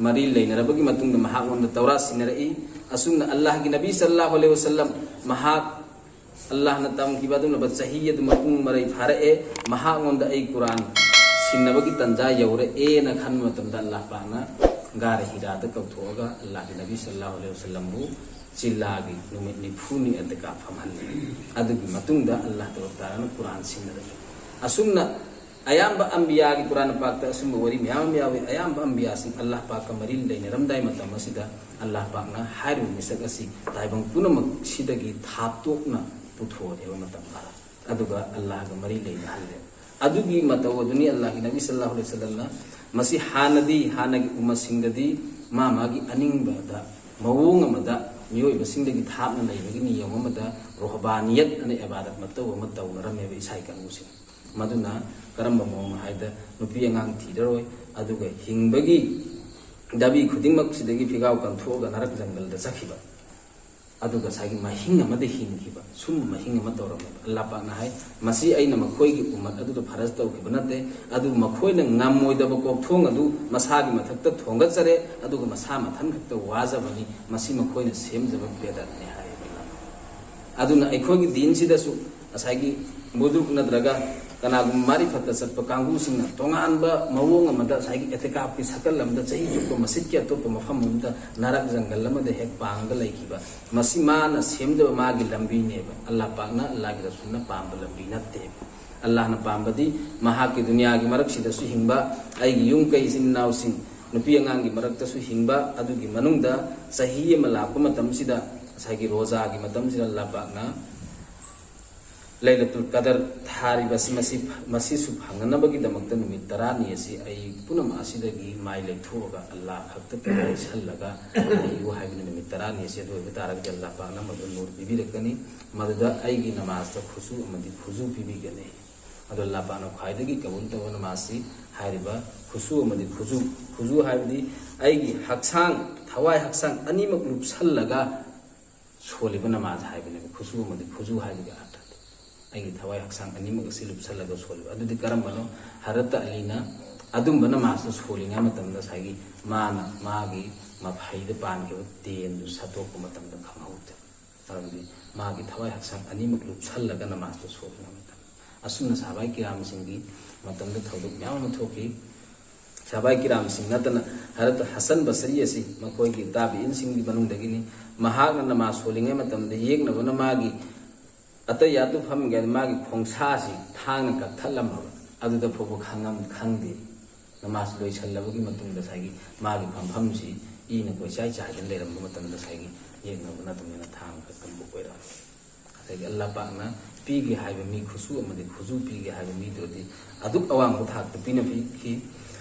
ꯃꯔꯤ ꯂꯩꯅꯔꯕꯒꯤ ꯃꯇꯨꯡꯗ ꯃꯍꯥꯛꯉꯣꯟꯗ ꯇꯧꯔꯥ ꯁꯤꯟꯅꯔꯛꯏ꯫ ꯑꯁꯨꯝꯅ ꯑꯜꯂꯥꯍꯒꯤ ꯅꯕꯤ ꯁꯜꯂꯜꯂꯥꯍꯨ ꯑꯂꯩꯍꯤ ꯋꯁꯜꯂꯝ ꯃꯍꯥꯛ ꯑꯜꯂꯥꯍꯅ ꯇꯝꯈꯤꯕ ꯑꯗꯨꯒꯨꯝꯂꯕ ꯆꯍꯤ ꯑꯗꯨ ꯃꯄꯨꯡ ꯃꯔꯩ ꯐꯥꯔꯛꯑꯦ꯫ ꯃꯍꯥꯛꯉꯣꯟꯗ ꯑꯩ ꯀꯨꯔꯥꯟ ꯁꯤꯟꯅꯕꯒꯤ ꯇꯟꯖꯥ ꯌꯧꯔꯛꯑꯦꯅ ꯈꯟꯕ ꯃꯇꯝꯗ ꯑꯜꯂꯥꯍ ꯄꯥꯛꯅ ꯒꯥꯔ ꯍꯤꯔꯥꯗ ꯀꯧꯊꯣꯛꯑꯒ ꯑꯜꯂꯥꯍꯒꯤ ꯅꯕꯤ ꯁꯜꯂꯜꯂꯥꯍꯨ ꯑꯂꯩꯍꯤ ꯋꯁꯜꯂꯝꯕꯨ ꯆꯤꯜꯂꯥꯒꯤ ꯅꯨꯃꯤꯠ ꯅꯤꯐꯨꯅꯤ ꯑꯗꯨꯒ ꯐꯝꯍꯜꯂꯤ꯫ ꯑꯗꯨꯒꯤ ꯃꯇꯨꯡꯗ ꯑꯜꯂꯥꯍ ꯇꯕꯥꯔꯛ ꯇꯥꯂꯥꯅ ꯀꯨꯔꯥꯟ ꯁꯤꯟꯅꯔꯝꯃꯤ꯫ ꯑꯁꯨꯝꯅ ꯑꯌꯥꯝꯕ ꯑꯝꯕꯤꯌꯥꯒꯤ ꯀꯨꯔꯥꯟ ꯄꯥꯛꯇ ꯑꯁꯨꯝꯕ ꯋꯥꯔꯤ ꯃꯌꯥꯝ ꯑꯃ ꯌꯥꯎꯏ꯫ ꯑꯌꯥꯝꯕ ꯑꯝꯕꯤꯌꯥꯁꯤꯡ ꯑꯜꯂꯥꯍ ꯄꯥꯛꯀ ꯃꯔꯤ ꯂꯩꯅꯔꯝꯗꯥꯏ ꯃꯇꯝ ꯑꯁꯤꯗ ꯑꯜꯂꯥꯍ ꯄꯥꯛꯅ ꯍꯥꯏꯔꯤꯕ ꯃꯤꯁꯛ ꯑꯁꯤ ꯇꯥꯏꯕꯪ ꯄꯨꯝꯅꯃꯛꯁꯤꯗꯒꯤ ꯊꯥꯞꯇꯣꯛꯅ ꯄꯨꯊꯣꯛꯑꯦꯕ ꯃꯇꯝ ꯈꯔ꯫ ꯑꯗꯨꯒ ꯑꯜꯂꯥꯍꯒ ꯃꯔꯤ ꯂꯩꯅꯍꯜꯂꯦ꯫ ꯑꯗꯨꯒꯤ ꯃꯇꯧ ꯑꯗꯨꯅꯤ ꯑꯜꯂꯥꯍꯒꯤ ꯅꯕꯤ ꯁꯜꯂꯜꯂꯥꯍꯨ ꯑꯂꯩꯍꯤ ꯋꯁꯜꯂꯝꯅ ꯃꯁꯤ ꯍꯥꯟꯅꯗꯤ, ꯍꯥꯟꯅꯒꯤ ꯎꯝꯃꯁꯤꯡꯗꯗꯤ ꯃꯥ ꯃꯥꯒꯤ ꯑꯅꯤꯡꯕꯗ, ꯃꯑꯣꯡ ꯑꯃꯗ, ꯃꯤꯑꯣꯏꯕꯁꯤꯡꯗꯒꯤ ꯊꯥꯞꯅ ꯂꯩꯕꯒꯤ ꯅꯤꯌꯝ ꯑꯃꯗ ꯔꯣꯍꯕꯥꯅꯤꯌꯠ ꯑꯅ ꯏꯕꯥꯗꯠ ꯃꯇꯧ ꯑꯃ ꯇꯧꯅꯔꯝꯃꯦꯕ ꯏꯁꯥꯏ ꯀꯥꯡꯕꯨꯁꯤꯡ꯫ ꯃꯗꯨꯅ ꯀꯔꯝꯕ ꯃꯑꯣꯡꯅꯣ ꯍꯥꯏꯕꯗ, ꯅꯨꯄꯤ ꯑꯉꯥꯡ ꯊꯤꯔꯔꯣꯏ, ꯑꯗꯨꯒ ꯍꯤꯡꯕꯒꯤ ꯗꯥꯕꯤ ꯈꯨꯗꯤꯡꯃꯛꯁꯤꯗꯒꯤ ꯐꯤꯒꯥꯎ ꯀꯟꯊꯣꯛꯑꯒ ꯅꯔꯛ ꯖꯪꯒꯜꯗ ꯆꯠꯈꯤꯕ꯫ ꯑꯗꯨꯒ ꯉꯁꯥꯏꯒꯤ ꯃꯍꯤꯡ ꯑꯃꯗ ꯍꯤꯡꯈꯤꯕ, ꯁꯨꯝꯕ ꯃꯍꯤꯡ ꯑꯃ ꯇꯧꯔꯝꯃꯦꯕ꯫ ꯑꯜꯂꯥꯍ ꯄꯥꯛꯅ ꯍꯥꯏ, "ꯃꯁꯤ ꯑꯩꯅ ꯃꯈꯣꯏꯒꯤ ꯎꯝꯃꯠ ꯑꯗꯨꯗ ꯐꯔꯖ ꯇꯧꯈꯤꯕ ꯅꯠꯇꯦ, ꯑꯗꯨꯕꯨ ꯃꯈꯣꯏꯅ ꯉꯝꯃꯣꯏꯗꯕ ꯀꯣꯛꯊꯣꯡ ꯑꯗꯨ ꯃꯁꯥꯒꯤ ꯃꯊꯛꯇ ꯊꯣꯡꯒꯠꯆꯔꯦ, ꯑꯗꯨꯒ ꯃꯁꯥ ꯃꯊꯟ ꯈꯛꯇ ꯋꯥꯖꯕꯅꯤ, ꯃꯁꯤ ꯃꯈꯣꯏꯅ ꯁꯦꯝꯖꯕ ꯕꯦꯗꯠꯅꯤ" ꯍꯥꯏꯌꯦꯕ ꯑꯜꯂꯥꯍ꯫ ꯑꯗꯨꯅ ꯑꯩꯈꯣꯏꯒꯤ ꯗꯤꯟꯁꯤꯗꯁꯨ ꯉꯁꯥꯏꯒꯤ ꯕꯨꯖꯨꯔꯒ ꯅꯠꯇ꯭ꯔꯒ ꯀꯅꯥꯒꯨꯝꯕ ꯃꯥꯔꯤꯐꯠꯇ ꯆꯠꯄ ꯀꯥꯡꯕꯨꯁꯤꯡꯅ ꯇꯣꯉꯥꯟꯕ ꯃꯑꯣꯡ ꯑꯃꯗ ꯉꯁꯥꯏꯒꯤ ꯑꯦꯇꯤꯀꯥꯐꯀꯤ ꯁꯛꯀꯜ ꯑꯃꯗ ꯆꯍꯤ ꯆꯨꯞꯄ ꯃꯁꯤꯠꯀꯤ ꯑꯇꯣꯞꯄ ꯃꯐꯝ ꯑꯃꯗ ꯅꯔꯛ ꯖꯪꯒꯜ ꯑꯃꯗ ꯍꯦꯛ ꯄꯥꯡꯉꯒ ꯂꯩꯈꯤꯕ, ꯃꯁꯤ ꯃꯥꯅ ꯁꯦꯝꯖꯕ ꯃꯥꯒꯤ ꯂꯝꯕꯤꯅꯦꯕ꯫ ꯑꯜꯂꯥꯍ ꯄꯥꯛꯅ, ꯑꯜꯂꯥꯍꯒꯤ ꯔꯁꯨꯜꯅ ꯄꯥꯝꯕ ꯂꯝꯕꯤ ꯅꯠꯇꯦꯕ꯫ ꯑꯜꯂꯥꯍꯅ ꯄꯥꯝꯕꯗꯤ ꯃꯍꯥꯛꯀꯤ ꯗꯨꯅꯤꯌꯥꯒꯤ ꯃꯔꯛꯁꯤꯗꯁꯨ ꯍꯤꯡꯕ, ꯑꯩꯒꯤ ꯌꯨꯝ ꯀꯩ, ꯏꯆꯤꯟ ꯏꯅꯥꯎꯁꯤꯡ, ꯅꯨꯄꯤ ꯑꯉꯥꯡꯒꯤ ꯃꯔꯛꯇꯁꯨ ꯍꯤꯡꯕ, ꯑꯗꯨꯒꯤ ꯃꯅꯨꯡꯗ ꯆꯍꯤ ꯑꯃ ꯂꯥꯛꯄ ꯃꯇꯝꯁꯤꯗ, ꯉꯁꯥꯏꯒꯤ ꯔꯣꯖꯥꯒꯤ ꯃꯇꯝꯁꯤꯗ ꯑꯜꯂꯥꯍ ꯄꯥꯛꯅ ꯂꯩꯂꯇꯨꯜ ꯀꯗꯔ ꯊꯥꯔꯤꯕꯁꯤ ꯃꯁꯤ, ꯃꯁꯤꯁꯨ ꯐꯪꯅꯅꯕꯒꯤꯗꯃꯛꯇ ꯅꯨꯃꯤꯠ ꯇꯔꯥꯅꯤ ꯑꯁꯤ ꯑꯩ ꯄꯨꯝꯅꯃꯛ ꯑꯁꯤꯗꯒꯤ ꯃꯥꯏ ꯂꯩꯊꯣꯛꯑꯒ ꯑꯜꯂꯥꯍ ꯈꯛꯇ ꯂꯩꯁꯜꯂꯒ ꯂꯩꯌꯨ ꯍꯥꯏꯕꯅꯤ꯫ ꯅꯨꯃꯤꯠ ꯇꯔꯥꯅꯤ ꯑꯁꯤ ꯑꯗꯨ ꯑꯣꯏꯕ ꯇꯥꯔꯒꯗꯤ ꯑꯜꯂꯥꯍ ꯄꯥꯛꯅ ꯃꯗꯨ ꯅꯨꯔ ꯄꯤꯕꯤꯔꯛꯀꯅꯤ, ꯃꯗꯨꯗ ꯑꯩꯒꯤ ꯅꯃꯥꯖꯇ ꯈꯨꯁꯨ ꯑꯃꯗꯤ ꯈꯨꯖꯨ ꯄꯤꯕꯤꯒꯅꯤ꯫ ꯑꯗꯣ ꯑꯜꯂꯥꯍ ꯄꯥꯛꯅ ꯈ꯭ꯋꯥꯏꯗꯒꯤ ꯀꯕꯨꯜ ꯇꯧꯕ ꯅꯃꯥꯖꯁꯤ ꯍꯥꯏꯔꯤꯕ ꯈꯨꯁꯨ ꯑꯃꯗꯤ ꯈꯨꯖꯨ, ꯈꯨꯖꯨ ꯍꯥꯏꯕꯗꯤ ꯑꯩꯒꯤ ꯍꯛꯆꯥꯡ, ꯊꯋꯥꯏ ꯍꯛꯆꯥꯡ ꯑꯅꯤꯃꯛ ꯂꯨꯞꯁꯜꯂꯒ ꯁꯣꯜꯂꯤꯕ ꯅꯃꯥꯖ ꯍꯥꯏꯕꯅꯦꯕ꯫ ꯈꯨꯁꯨ ꯑꯃꯗꯤ ꯈꯨꯖꯨ ꯍꯥꯏꯕꯒꯤ ꯑꯥꯔꯊꯗꯤ ꯑꯩꯒꯤ ꯊꯋꯥꯏ ꯍꯛꯆꯥꯡ ꯑꯅꯤꯃꯛ ꯑꯁꯤ ꯂꯨꯞꯁꯜꯂꯒ ꯁꯣꯜꯂꯤꯕ꯫ ꯑꯗꯨꯗꯤ ꯀꯔꯝꯕꯅꯣ? ꯍꯔꯠꯇ ꯑꯂꯤꯅ ꯑꯗꯨꯝꯕ ꯅꯃꯥꯖꯇꯨ ꯁꯣꯜꯂꯤꯉꯩ ꯃꯇꯝꯗ ꯉꯁꯥꯏꯒꯤ ꯃꯥꯅ ꯃꯥꯒꯤ ꯃꯐꯩꯗ ꯄꯥꯟꯈꯤꯕ ꯇꯦꯟꯗꯨ ꯁꯠꯇꯣꯛꯄ ꯃꯇꯝꯗ ꯈꯪꯍꯧꯗꯦ꯫ ꯃꯔꯝꯗꯤ ꯃꯥꯒꯤ ꯊꯋꯥꯏ ꯍꯛꯆꯥꯡ ꯑꯅꯤꯃꯛ ꯂꯨꯞꯁꯜꯂꯒ ꯅꯃꯥꯖꯇꯨ ꯁꯣꯜꯂꯤꯉꯩ ꯃꯇꯝ꯫ ꯑꯁꯨꯝꯅ ꯁꯍꯥꯕꯥꯏ ꯀꯤꯔꯥꯝꯁꯤꯡꯒꯤ ꯃꯇꯝꯗ ꯊꯧꯗꯣꯛ ꯃꯌꯥꯝ ꯑꯃ ꯊꯣꯛꯈꯤ꯫ ꯁꯍꯥꯕꯥꯏ ꯀꯤꯔꯥꯝꯁꯤꯡ ꯅꯠꯇꯅ ꯍꯖꯔꯠ ꯍꯁꯟ ꯕꯁꯔꯤ ꯑꯁꯤ ꯃꯈꯣꯏꯒꯤ ꯇꯥꯕꯤꯏꯟꯁꯤꯡꯒꯤ ꯃꯅꯨꯡꯗꯒꯤꯅꯤ꯫ ꯃꯍꯥꯛꯅ ꯅꯃꯥꯖ ꯁꯣꯜꯂꯤꯉꯩ ꯃꯇꯝꯗ ꯌꯦꯛꯅꯕꯅ ꯃꯥꯒꯤ ꯑꯇꯩ ꯑꯇꯨ ꯐꯝꯒꯦ ꯍꯥꯏꯅ ꯃꯥꯒꯤ ꯈꯣꯡꯁꯥꯁꯤ ꯊꯥꯡꯅ ꯀꯛꯊꯠꯂꯝꯃꯕ꯫ ꯑꯗꯨꯗ ꯐꯥꯎꯕ ꯈꯪꯉꯝ-, ꯈꯪꯗꯦ꯫ ꯅꯃꯥꯖ ꯂꯣꯏꯁꯜꯂꯕꯒꯤ ꯃꯇꯨꯡꯗ ꯉꯁꯥꯏꯒꯤ ꯃꯥꯒꯤ ꯐꯝꯐꯝꯁꯤ ꯏꯅ ꯀꯣꯏꯆꯥꯏ ꯆꯥꯏꯗꯅ ꯂꯩꯔꯝꯕ ꯃꯇꯝꯗ ꯉꯁꯥꯏꯒꯤ ꯌꯦꯛꯅꯕꯅ ꯑꯗꯨꯃꯥꯏꯅ ꯊꯥꯡ ꯀꯛꯀꯟꯕ ꯑꯣꯏꯔꯝꯃꯤ꯫ ꯑꯗꯒꯤ ꯑꯜꯂꯥ ꯄꯥꯛꯅ ꯄꯤꯒꯦ ꯍꯥꯏꯕ ꯃꯤ, ꯈꯨꯁꯨ ꯑꯃꯗꯤ ꯈꯨꯖꯨ ꯄꯤꯒꯦ ꯍꯥꯏꯕ ꯃꯤꯗꯨꯗꯤ ꯑꯗꯨꯛ ꯑꯋꯥꯡꯕ ꯊꯥꯛꯇ ꯄꯤꯅ ꯄꯤꯈꯤ꯫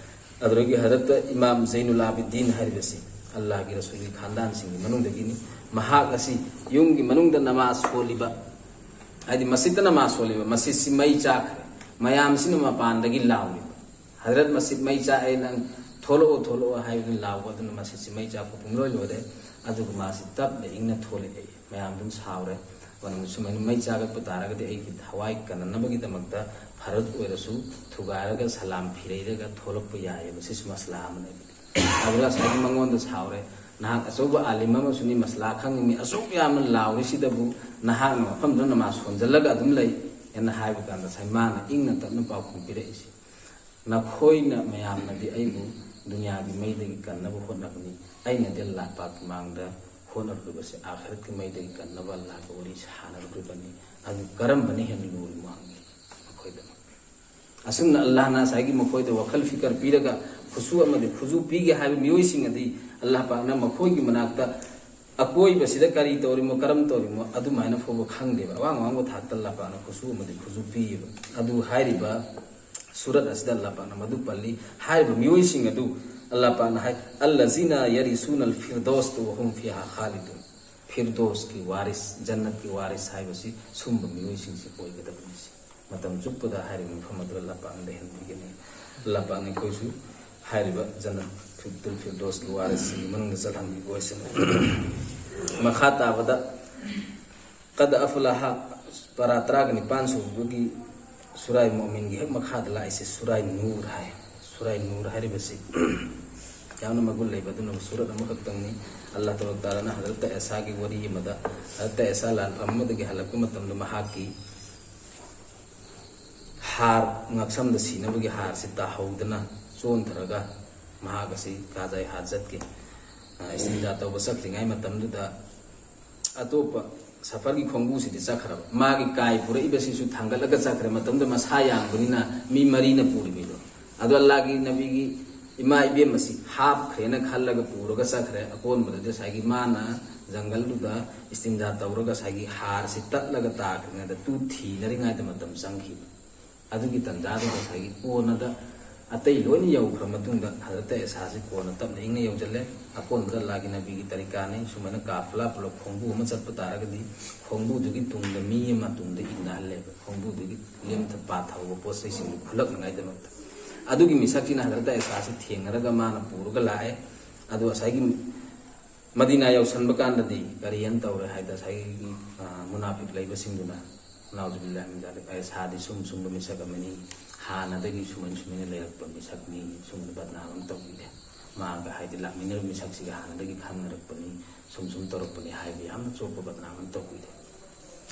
ꯑꯗꯨꯗꯒꯤ ꯍꯖꯔꯠꯇ ꯏꯃꯥꯝ ꯖꯩꯅꯨꯜ ꯑꯥꯕꯤꯗꯤꯟ ꯍꯥꯏꯔꯤꯕꯁꯤ ꯑꯜꯂꯥꯍꯒꯤ ꯔꯁꯨꯜꯒꯤ ꯈꯥꯟꯗꯥꯟꯁꯤꯡꯒꯤ ꯃꯅꯨꯡꯗꯒꯤꯅꯤ꯫ ꯃꯍꯥꯛ ꯑꯁꯤ ꯌꯨꯝꯒꯤ ꯃꯅꯨꯡꯗ ꯅꯃꯥꯖ ꯁꯣꯜꯂꯤꯕ, ꯍꯥꯏꯗꯤ ꯃꯁꯖꯤꯗꯇ ꯅꯃꯥꯖ ꯁꯣꯜꯂꯤꯕ, ꯃꯁꯖꯤꯗꯁꯤ ꯃꯩ ꯆꯥꯛꯈ꯭ꯔꯦ, ꯃꯌꯥꯝꯁꯤꯅ ꯃꯄꯥꯟꯗꯒꯤ ꯂꯥꯎꯔꯤꯕ, "ꯍꯖꯔꯠ, ꯃꯁꯖꯤꯗ ꯃꯩ ꯆꯥꯛꯑꯦ, ꯅꯪ ꯊꯣꯛꯂꯛꯑꯣ, ꯊꯣꯛꯂꯛꯑꯣ" ꯍꯥꯏꯕꯗꯨ ꯂꯥꯎꯕ ꯑꯗꯨꯅ ꯃꯁꯖꯤꯗꯁꯤ ꯃꯩ ꯆꯥꯛꯄ ꯄꯨꯡꯂꯣꯏ ꯂꯣꯏꯔꯦ꯫ ꯑꯗꯨꯒ ꯃꯥꯁꯤ ꯇꯞꯅ ꯏꯪꯅ ꯊꯣꯛꯂꯛꯑꯦ꯫ ꯃꯌꯥꯝ ꯑꯗꯨꯝ ꯁꯥꯎꯔꯦ꯫ ꯃꯅꯨꯡꯗ ꯁꯨꯃꯥꯏꯅ ꯃꯩ ꯆꯥꯒꯠꯄ ꯇꯥꯔꯒꯗꯤ ꯑꯩꯒꯤ ꯊꯋꯥꯏ ꯀꯟꯅꯅꯕꯒꯤꯗꯃꯛꯇ ꯐꯔꯗ ꯑꯣꯏꯔꯁꯨ ꯊꯨꯒꯥꯏꯔꯒ ꯁꯂꯥꯝ ꯐꯤꯔꯩꯔꯒ ꯊꯣꯛꯂꯛꯄ ꯌꯥꯏꯑꯕ꯫ ꯁꯤꯁꯨ ꯃꯁꯂꯥ ꯑꯃꯅꯦꯕ꯫ ꯑꯗꯨꯒ ꯉꯁꯥꯏꯒꯤ ꯃꯉꯣꯟꯗ ꯁꯥꯎꯔꯦ, "ꯅꯍꯥꯛ ꯑꯆꯧꯕ ꯑꯥꯂꯤꯝ ꯑꯃꯁꯨꯅꯤ, ꯃꯁꯂꯥ ꯈꯪꯉꯤ, ꯃꯤ ꯑꯁꯨꯛ ꯌꯥꯝꯅ ꯂꯥꯎꯔꯤꯁꯤꯗꯕꯨ ꯅꯍꯥꯛꯅ ꯃꯐꯝꯗꯨꯗ ꯅꯃꯥꯖ ꯁꯣꯟꯖꯜꯂꯒ ꯑꯗꯨꯝ ꯂꯩ" ꯍꯥꯏꯅ ꯍꯥꯏꯕ ꯀꯥꯟꯗ ꯉꯁꯥꯏ ꯃꯥꯅ ꯏꯪꯅ ꯇꯞꯅ ꯄꯥꯎꯈꯨꯝ ꯄꯤꯔꯛꯏꯁꯦ, "ꯅꯈꯣꯏꯅ ꯃꯌꯥꯝꯅꯗꯤ ꯑꯩꯕꯨ ꯗꯨꯅꯤꯌꯥꯒꯤ ꯃꯩꯗꯒꯤ ꯀꯟꯅꯕ ꯍꯣꯠꯅꯕꯅꯤ, ꯑꯩꯅꯗꯤ ꯑꯜꯂꯥꯍ ꯄꯥꯛꯀꯤ ꯃꯥꯡꯗ ꯍꯣꯠꯅꯔꯨꯔꯤꯕꯁꯤ ꯑꯥꯈꯤꯔꯠꯀꯤ ꯃꯩꯗꯒꯤ ꯀꯟꯅꯕ ꯑꯜꯂꯥꯍꯒ ꯋꯥꯔꯤ ꯁꯥꯟꯅꯔꯨꯔꯤꯕꯅꯤ꯫ ꯑꯗꯨ ꯀꯔꯝꯕꯅ ꯍꯦꯟꯅ ꯂꯨꯔꯤꯃꯣ?" ꯍꯪꯉꯤ ꯃꯈꯣꯏꯗ꯫ ꯑꯁꯨꯝꯅ ꯑꯜꯂꯥꯍꯅ ꯉꯁꯥꯏꯒꯤ ꯃꯈꯣꯏꯗ ꯋꯥꯈꯜ ꯐꯤꯀꯔ ꯄꯤꯔꯒ ꯈꯨꯠꯁꯨ ꯑꯃꯗꯤ ꯈꯨꯖꯨ ꯄꯤꯒꯦ ꯍꯥꯏꯕ ꯃꯤꯑꯣꯏꯁꯤꯡ ꯑꯗꯤ ꯑꯜꯂꯥꯍ ꯄꯥꯛꯅ ꯃꯈꯣꯏꯒꯤ ꯃꯅꯥꯛꯇ ꯑꯀꯣꯏꯕꯁꯤꯗ ꯀꯔꯤ ꯇꯧꯔꯤꯃꯣ, ꯀꯔꯝ ꯇꯧꯔꯤꯃꯣ, ꯑꯗꯨꯃꯥꯏꯅ ꯐꯥꯎꯕ ꯈꯪꯗꯦꯕ꯫ ꯑꯋꯥꯡ ꯑꯋꯥꯡꯕ ꯊꯥꯛꯇ ꯑꯜꯂꯥꯍ ꯄꯥꯛꯅ ꯈꯨꯠꯁꯨ ꯑꯃꯗꯤ ꯈꯨꯖꯨ ꯄꯤꯌꯦꯕ꯫ ꯑꯗꯨ ꯍꯥꯏꯔꯤꯕ ꯁꯨꯔꯠ ꯑꯁꯤꯗ ꯑꯜꯂꯥꯍ ꯄꯥꯛꯅ ꯃꯗꯨ ꯄꯜꯂꯤ꯫ ꯍꯥꯏꯔꯤꯕ ꯃꯤꯑꯣꯏꯁꯤꯡ ꯑꯗꯨ ꯑꯜꯂꯥꯍ ꯄꯥꯛꯅ ꯍꯥꯏ, "ꯑꯜꯂꯖꯤꯅ ꯌꯔꯤꯁꯨꯅ ꯑꯜ ꯐꯤꯔꯗꯧꯁ ꯋꯍꯨꯝ ꯐꯤꯍꯥ ꯈꯥꯂꯤꯗꯨꯟ"꯫ ꯐꯤꯔꯗꯣꯁꯀꯤ ꯋꯥꯔꯤꯁ, ꯖꯟꯅꯠꯀꯤ ꯋꯥꯔꯤꯁ ꯍꯥꯏꯕꯁꯤ ꯁꯨꯝꯕ ꯃꯤꯑꯣꯏꯁꯤꯡꯁꯤ ꯑꯣꯏꯒꯗꯕꯅꯤ꯫ ꯃꯇꯝ ꯆꯨꯞꯄꯗ ꯍꯥꯏꯔꯤꯕ ꯃꯐꯝ ꯑꯗꯨꯗ ꯑꯜꯂꯥꯍ ꯄꯥꯛꯅ ꯂꯩꯍꯟꯕꯤꯒꯅꯤ꯫ ꯑꯜꯂꯥꯍ ꯄꯥꯛꯅ ꯑꯩꯈꯣꯏꯁꯨ ꯍꯥꯏꯔꯤꯕ ꯖꯟꯅꯠ ꯐꯤꯔꯗꯧꯁꯀꯤ ꯋꯥꯔꯤꯁꯤꯒꯤ ꯃꯅꯨꯡꯗ ꯆꯠꯍꯟꯕꯤꯕ ꯑꯣꯏꯁꯅꯨ꯫ ꯃꯈꯥ ꯇꯥꯕꯗ ꯀꯗ ꯑꯐꯂꯥꯍ ꯄꯔꯥ ꯇꯔꯥꯒ ꯅꯤꯄꯥꯟ ꯁꯨꯕꯒꯤ ꯁꯨꯔꯥꯏ ꯃꯣꯃꯤꯟꯒꯤ ꯍꯦꯛ ꯃꯈꯥꯗ ꯂꯥꯛꯏꯁꯦ ꯁꯨꯔꯥꯏ ꯅꯨꯔ ꯍꯥꯏ꯫ ꯁꯨꯔꯥꯏ ꯅꯨꯔ ꯍꯥꯏꯔꯤꯕꯁꯤ ꯌꯥꯝꯅ ꯃꯒꯨꯟ ꯂꯩꯕ ꯑꯗꯨꯅ ꯁꯨꯔꯠ ꯑꯃꯈꯛꯇꯪꯅꯤ꯫ ꯑꯜꯂꯥꯍ ꯇꯕꯥꯔꯛ ꯇꯥꯂꯥꯅ ꯍꯖꯔꯠꯇ ꯑꯦꯁꯥꯒꯤ ꯋꯥꯔꯤ ꯑꯃꯗ, ꯍꯖꯔꯠꯇ ꯑꯦꯁꯥ ꯂꯥꯟꯐꯝ ꯑꯃꯗꯒꯤ ꯍꯜꯂꯛꯄ ꯃꯇꯝꯗ ꯃꯍꯥꯛꯀꯤ ꯍꯥꯔ, ꯉꯛꯁꯝꯗ ꯁꯤꯅꯕꯒꯤ ꯍꯥꯔꯁꯤ ꯇꯥꯍꯧꯗꯅ ꯆꯣꯟꯊꯔꯒ ꯃꯍꯥꯛ ꯑꯁꯤ ꯒꯥꯖꯥꯏ ꯍꯥꯖꯠꯀꯤ, ꯑ, ꯏꯁꯇꯤꯟꯖꯥ ꯇꯧꯕ ꯆꯠꯈ꯭ꯔꯤꯉꯩ ꯃꯇꯝꯗꯨꯗ ꯑꯇꯣꯞꯄ ꯁꯐꯔꯒꯤ ꯈꯣꯡꯕꯨꯁꯤꯗꯤ ꯆꯠꯈ꯭ꯔꯕ꯫ ꯃꯥꯒꯤ ꯀꯥꯏ ꯄꯨꯔꯛꯏꯕꯁꯤꯁꯨ ꯊꯥꯡꯒꯠꯂꯒ ꯆꯠꯈ꯭ꯔꯦ꯫ ꯃꯇꯝꯗꯨꯗ ꯃꯁꯥ ꯌꯥꯡꯕꯅꯤꯅ ꯃꯤ ꯃꯔꯤꯅ ꯄꯨꯔꯤꯕꯗꯣ꯫ ꯑꯗꯣ ꯑꯜꯂꯥꯒꯤ ꯅꯕꯤꯒꯤ ꯏꯃꯥ ꯏꯕꯦꯝ ꯑꯁꯤ ꯍꯥꯞꯈ꯭ꯔꯦꯅ ꯈꯜꯂꯒ ꯄꯨꯔꯒ ꯆꯠꯈ꯭ꯔꯦ꯫ ꯑꯀꯣꯟꯕꯗꯗꯤ ꯉꯁꯥꯏꯒꯤ ꯃꯥꯅ ꯖꯪꯒꯜꯗꯨꯗ ꯏꯁꯇꯤꯟꯖꯥ ꯇꯧꯔꯒ ꯉꯁꯥꯏꯒꯤ ꯍꯥꯔꯁꯤ ꯇꯠꯂꯒ ꯇꯥꯈ꯭ꯔꯤꯉꯩꯗ ꯇꯨ ꯊꯤꯅꯔꯤꯉꯩꯗ ꯃꯇꯝ ꯆꯪꯈꯤꯕ꯫ ꯑꯗꯨꯒꯤ ꯇꯟꯖꯥꯗꯨꯗ ꯉꯁꯥꯏꯒꯤ ꯀꯣꯟꯅꯗ ꯑꯇꯩ ꯂꯣꯏꯅ ꯌꯧꯈ꯭ꯔ ꯃꯇꯨꯡꯗ ꯍꯖꯔꯠ ꯑꯦꯁꯥꯁꯤ ꯀꯣꯟꯅ ꯇꯞꯅ ꯏꯪꯅ ꯌꯧꯁꯤꯜꯂꯦ꯫ ꯑꯀꯣꯟꯕꯗ ꯑꯜꯂꯥꯒꯤ ꯅꯕꯤꯒꯤ ꯇꯔꯤꯀꯥꯅꯤ꯫ ꯁꯨꯃꯥꯏꯅ ꯀꯥꯐꯂꯥ ꯄꯨꯂꯞ ꯈꯣꯡꯕꯨ ꯑꯃ ꯆꯠꯄ ꯇꯥꯔꯒꯗꯤ ꯈꯣꯡꯕꯨꯗꯨꯒꯤ ꯇꯨꯡꯗ ꯃꯤ ꯑꯃ ꯇꯨꯡꯗ ꯏꯟꯅꯍꯜꯂꯦꯕ, ꯈꯣꯡꯕꯨꯗꯨꯒꯤ ꯂꯦꯝꯊ ꯄꯥꯊꯍꯧꯕ ꯄꯣꯠ ꯆꯩꯁꯤꯡꯗꯨ ꯈꯨꯜꯂꯛꯅꯉꯥꯏꯗꯃꯛꯇ꯫ ꯑꯗꯨꯒꯤ ꯃꯤꯁꯛꯁꯤꯅ ꯍꯖꯔꯠ ꯑꯦꯁꯥꯁꯤ ꯊꯦꯡꯅꯔꯒ ꯃꯥꯅ ꯄꯨꯔꯒ ꯂꯥꯛꯑꯦ꯫ ꯑꯗꯣ ꯉꯁꯥꯏꯒꯤ ꯃꯗꯤꯅꯥ ꯌꯧꯁꯟꯕ ꯀꯥꯟꯗꯗꯤ ꯀꯔꯤ ꯍꯥꯏꯅ ꯇꯧꯔꯦ ꯍꯥꯏꯗ ꯉꯁꯥꯏꯒꯤ, ꯑ, ꯃꯨꯅꯥꯐꯤꯛ ꯂꯩꯕꯁꯤꯡꯗꯨꯅ, "ꯅꯥꯎꯖꯨꯕꯤꯜꯂꯥꯍꯤ ꯃꯤꯟ ꯖꯥꯂꯤꯛ, ꯑꯦꯁꯥꯗꯤ ꯁꯨꯝ ꯁꯨꯝꯕ ꯃꯤꯁꯛ ꯑꯃꯅꯤ, ꯍꯥꯟꯅꯗꯒꯤ ꯁꯨꯃꯥꯏ ꯁꯨꯃꯥꯏꯅ ꯂꯩꯔꯛꯄ ꯃꯤꯁꯛꯅꯤ, ꯁꯨꯝꯕ ꯕꯗꯅꯥꯝ ꯑꯃ ꯇꯧꯕꯤꯔꯦ꯫ ꯃꯥꯒ ꯍꯥꯏꯗꯤ ꯂꯥꯛꯃꯤꯟꯅꯔꯤꯕ ꯃꯤꯁꯛꯁꯤꯒ ꯍꯥꯟꯅꯗꯒꯤ ꯈꯪꯅꯔꯛꯄꯅꯤ, ꯁꯨꯝ ꯁꯨꯝ ꯇꯧꯔꯛꯄꯅꯤ" ꯍꯥꯏꯕ ꯌꯥꯝꯅ ꯆꯣꯞꯄ ꯕꯗꯅꯥꯝ ꯑꯃ ꯇꯧꯕꯤꯔꯦ꯫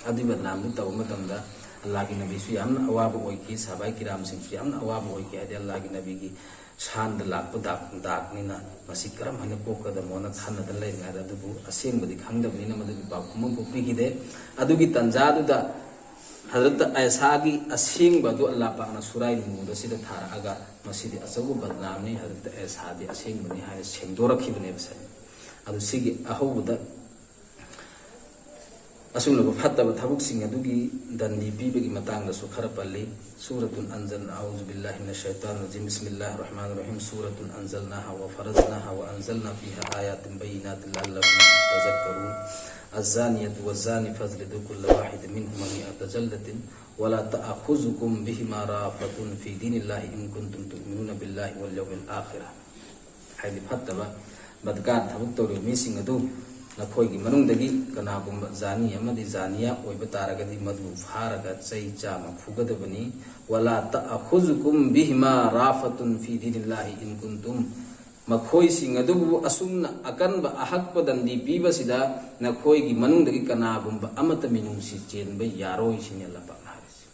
ꯑꯗꯨꯏ ꯕꯗꯅꯥꯝꯗꯨ ꯇꯧꯕ ꯃꯇꯝꯗ ꯑꯜꯂꯥꯒꯤ ꯅꯕꯤꯁꯨ ꯌꯥꯝꯅ ꯑꯋꯥꯕ ꯑꯣꯏꯈꯤ, ꯁꯍꯥꯕꯥꯏ ꯀꯤꯔꯥꯝꯁꯤꯡꯁꯨ ꯌꯥꯝꯅ ꯑꯋꯥꯕ ꯑꯣꯏꯈꯤ꯫ ꯍꯥꯏꯗꯤ ꯑꯜꯂꯥꯒꯤ ꯅꯕꯤꯒꯤ ꯁꯥꯟꯗ ꯂꯥꯛꯄ ꯗꯥꯛ, ꯗꯥꯛꯅꯤꯅ ꯃꯁꯤ ꯀꯔꯝ ꯍꯥꯏꯅ ꯀꯣꯛꯀꯗꯃꯣꯅ ꯈꯟꯅꯗꯅ ꯂꯩꯔꯤꯉꯩꯗ, ꯑꯗꯨꯕꯨ ꯑꯁꯦꯡꯕꯗꯤ ꯈꯪꯗꯕꯅꯤꯅ ꯃꯗꯨꯒꯤ ꯄꯥꯎꯈꯨꯝ ꯑꯃ ꯄꯣꯛꯄꯤꯈꯤꯗꯦ꯫ ꯑꯗꯨꯒꯤ ꯇꯟꯖꯥꯗꯨꯗ ꯍꯖꯔꯠ ꯑꯥꯏꯁꯥꯒꯤ ꯑꯁꯦꯡꯕ ꯑꯗꯨ ꯑꯜꯂꯥ ꯄꯥꯛꯅ ꯁꯨꯔꯥꯏ ꯅꯨꯡꯗ ꯁꯤꯗ ꯊꯥꯔꯛꯑꯒ ꯃꯁꯤꯗꯤ ꯑꯆꯧꯕ ꯕꯗꯅꯥꯝꯅꯤ, ꯍꯖꯔꯠ ꯑꯥꯏꯁꯥꯗꯤ ꯑꯁꯦꯡꯕꯅꯤ ꯍꯥꯏꯅ ꯁꯦꯡꯗꯣꯔꯛꯈꯤꯕꯅꯦꯕ ꯁꯦ꯫ ꯑꯗꯨ ꯁꯤꯒꯤ ꯑꯍꯧꯕꯗ ꯑꯁꯨꯝꯂꯕ ꯐꯠꯇꯕ ꯊꯕꯛꯁꯤꯡ ꯑꯗꯨꯒꯤ ꯗꯟꯗꯤ ꯄꯤꯕꯒꯤ ꯃꯇꯥꯡꯗꯁꯨ ꯈꯔ ꯄꯜꯂꯤ꯫ سورة أنزلنا، أعوذ بالله من الشيطان الرجيم، بسم الله الرحمن الرحيم، سورة أنزلناها وفرضناها وأنزلنا فيها آيات بينات لعلكم تذكرون. الزانية والزاني فاجلدوا كل واحد منهما مائة جلدة ولا تأخذكم بهما رأفة في دين الله إن كنتم تؤمنون بالله واليوم الآخر. ꯍꯥꯏꯗꯤ ꯐꯠꯇꯕ ꯕꯗꯀꯥꯔ ꯊꯕꯛ ꯇꯧꯔꯤꯕ ꯃꯤꯁꯤꯡ ꯑꯗꯨ ꯅꯈꯣꯏꯒꯤ ꯃꯅꯨꯡꯗꯒꯤ ꯀꯅꯥꯒꯨꯝꯕ ꯖꯥꯅꯤ ꯑꯃꯗꯤ ꯖꯥꯅꯤꯌꯥ ꯑꯣꯏꯕ ꯇꯥꯔꯒꯗꯤ ꯃꯗꯨ ꯐꯥꯔꯒ ꯆꯩ ꯆꯥꯝꯃ ꯐꯨꯒꯗꯕꯅꯤ꯫ ولا تأخذكم بهما رأفة في دين الله إن كنتم، ꯃꯈꯣꯏꯁꯤꯡ ꯑꯗꯨꯕꯨ ꯑꯁꯨꯝꯅ ꯑꯀꯟꯕ ꯑꯍꯛꯄ ꯗꯟꯗꯤ ꯄꯤꯕꯁꯤꯗ ꯅꯈꯣꯏꯒꯤ ꯃꯅꯨꯡꯗꯒꯤ ꯀꯅꯥꯒꯨꯝꯕ ꯑꯃꯠꯇ ꯃꯤꯅꯨꯡꯁꯤ ꯆꯦꯟꯕ ꯌꯥꯔꯣꯏ ꯁꯤꯅꯤ ꯑꯜꯂꯥꯍ ꯄꯥꯛꯅ ꯍꯥꯏꯔꯤꯁꯤ꯫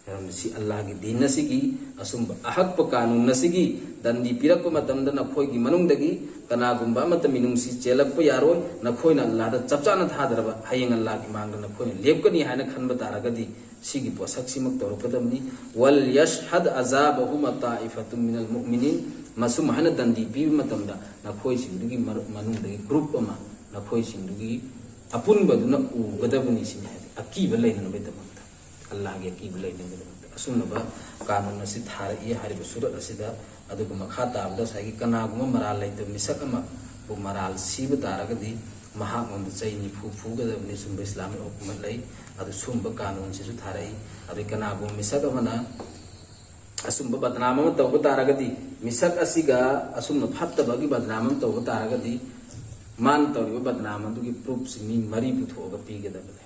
ꯃꯔꯝꯗꯤ ꯁꯤ ꯑꯜꯂꯥꯍꯒꯤ ꯗꯤꯟ ꯑꯁꯤꯒꯤ ꯑꯁꯨꯝꯕ ꯑꯍꯛꯄ ꯀꯥꯅꯨꯟ ꯑꯁꯤꯒꯤ ꯗꯟꯗꯤ ꯄꯤꯔꯛꯄ ꯃꯇꯝꯗ ꯅꯈꯣꯏꯒꯤ ꯃꯅꯨꯡꯗꯒꯤ ꯀꯅꯥꯒꯨꯝꯕ ꯑꯃꯠꯇ ꯃꯤꯅꯨꯡꯁꯤ ꯆꯦꯜꯂꯛꯄ ꯌꯥꯔꯣꯏ꯫ ꯅꯈꯣꯏꯅ ꯑꯜꯂꯥꯍꯗ ꯆꯞ ꯆꯥꯅ ꯊꯥꯗꯔꯕ, ꯍꯌꯦꯡ ꯑꯜꯂꯥꯍꯒꯤ ꯃꯥꯡꯗ ꯅꯈꯣꯏꯅ ꯂꯦꯞꯀꯅꯤ ꯍꯥꯏꯅ ꯈꯟꯕ ꯇꯥꯔꯒꯗꯤ ꯁꯤꯒꯤ ꯄꯣꯠꯁꯛꯁꯤꯃꯛ ꯇꯧꯔꯛꯀꯗꯕꯅꯤ꯫ "وليشهد عذابهما طائفة من المؤمنين"꯫ ꯃꯁꯨꯝ ꯍꯥꯏꯅ ꯗꯟꯗꯤ ꯄꯤꯕ ꯃꯇꯝꯗ ꯅꯈꯣꯏꯁꯤꯡꯗꯨꯒꯤ ꯃꯔ-, ꯃꯅꯨꯡꯗꯒꯤ ꯒ꯭ꯔꯨꯞ ꯑꯃ ꯅꯈꯣꯏꯁꯤꯡꯗꯨꯒꯤ ꯑꯄꯨꯟꯕꯗꯨꯅ ꯎꯒꯗꯕꯅꯤ ꯁꯤꯅꯤ, ꯍꯥꯏꯗꯤ ꯑꯀꯤꯕ ꯂꯩꯅꯅꯕꯒꯤꯗꯃꯛꯇ꯫ ꯑꯜꯂꯥꯍꯒꯤ ꯑꯀꯤꯕ ꯂꯩꯅꯕꯒꯤꯗꯃꯛꯇ ꯑꯁꯨꯝꯂꯕ ꯀꯥꯅꯨꯟ ꯑꯁꯤ ꯊꯥꯔꯛꯏ ꯍꯥꯏꯔꯤꯕ ꯁꯨꯔꯠ ꯑꯁꯤꯗ꯫ ꯑꯗꯨꯒ ꯃꯈꯥ ꯇꯥꯕꯗ ꯉꯁꯥꯏꯒꯤ ꯀꯅꯥꯒꯨꯝꯕ ꯃꯔꯥꯜ ꯂꯩꯇꯕ ꯃꯤꯁꯛ ꯑꯃꯕꯨ ꯃꯔꯥꯜ ꯁꯤꯕ ꯇꯥꯔꯒꯗꯤ ꯃꯍꯥꯛꯉꯣꯟꯗ ꯆꯩ ꯅꯤꯐꯨ ꯐꯨꯒꯗꯕꯅꯤ꯫ ꯁꯨꯝꯕ ꯏꯁꯂꯥꯃꯤꯛ ꯍꯨꯀꯨꯃꯠ ꯂꯩ꯫ ꯑꯗꯨ ꯁꯨꯝꯕ ꯀꯥꯅꯨꯟꯁꯤꯁꯨ ꯊꯥꯔꯛꯏ꯫ ꯑꯗꯩ ꯀꯅꯥꯒꯨꯝꯕ ꯃꯤꯁꯛ ꯑꯃꯅ ꯑꯁꯨꯝꯕ ꯕꯗꯅꯥꯝ ꯑꯃ ꯇꯧꯕ ꯇꯥꯔꯒꯗꯤ ꯃꯤꯁꯛ ꯑꯁꯤꯒ ꯑꯁꯨꯝꯅ ꯐꯠꯇꯕꯒꯤ ꯕꯗꯅꯥꯝ ꯑꯃ ꯇꯧꯕ ꯇꯥꯔꯒꯗꯤ ꯃꯥꯅ ꯇꯧꯔꯤꯕ ꯕꯗꯅꯥꯝ ꯑꯗꯨꯒꯤ ꯄ꯭ꯔꯨꯐꯁꯤ ꯃꯤ ꯃꯔꯤ ꯄꯨꯊꯣꯛꯑꯒ ꯄꯤꯒꯗꯕꯅꯦ꯫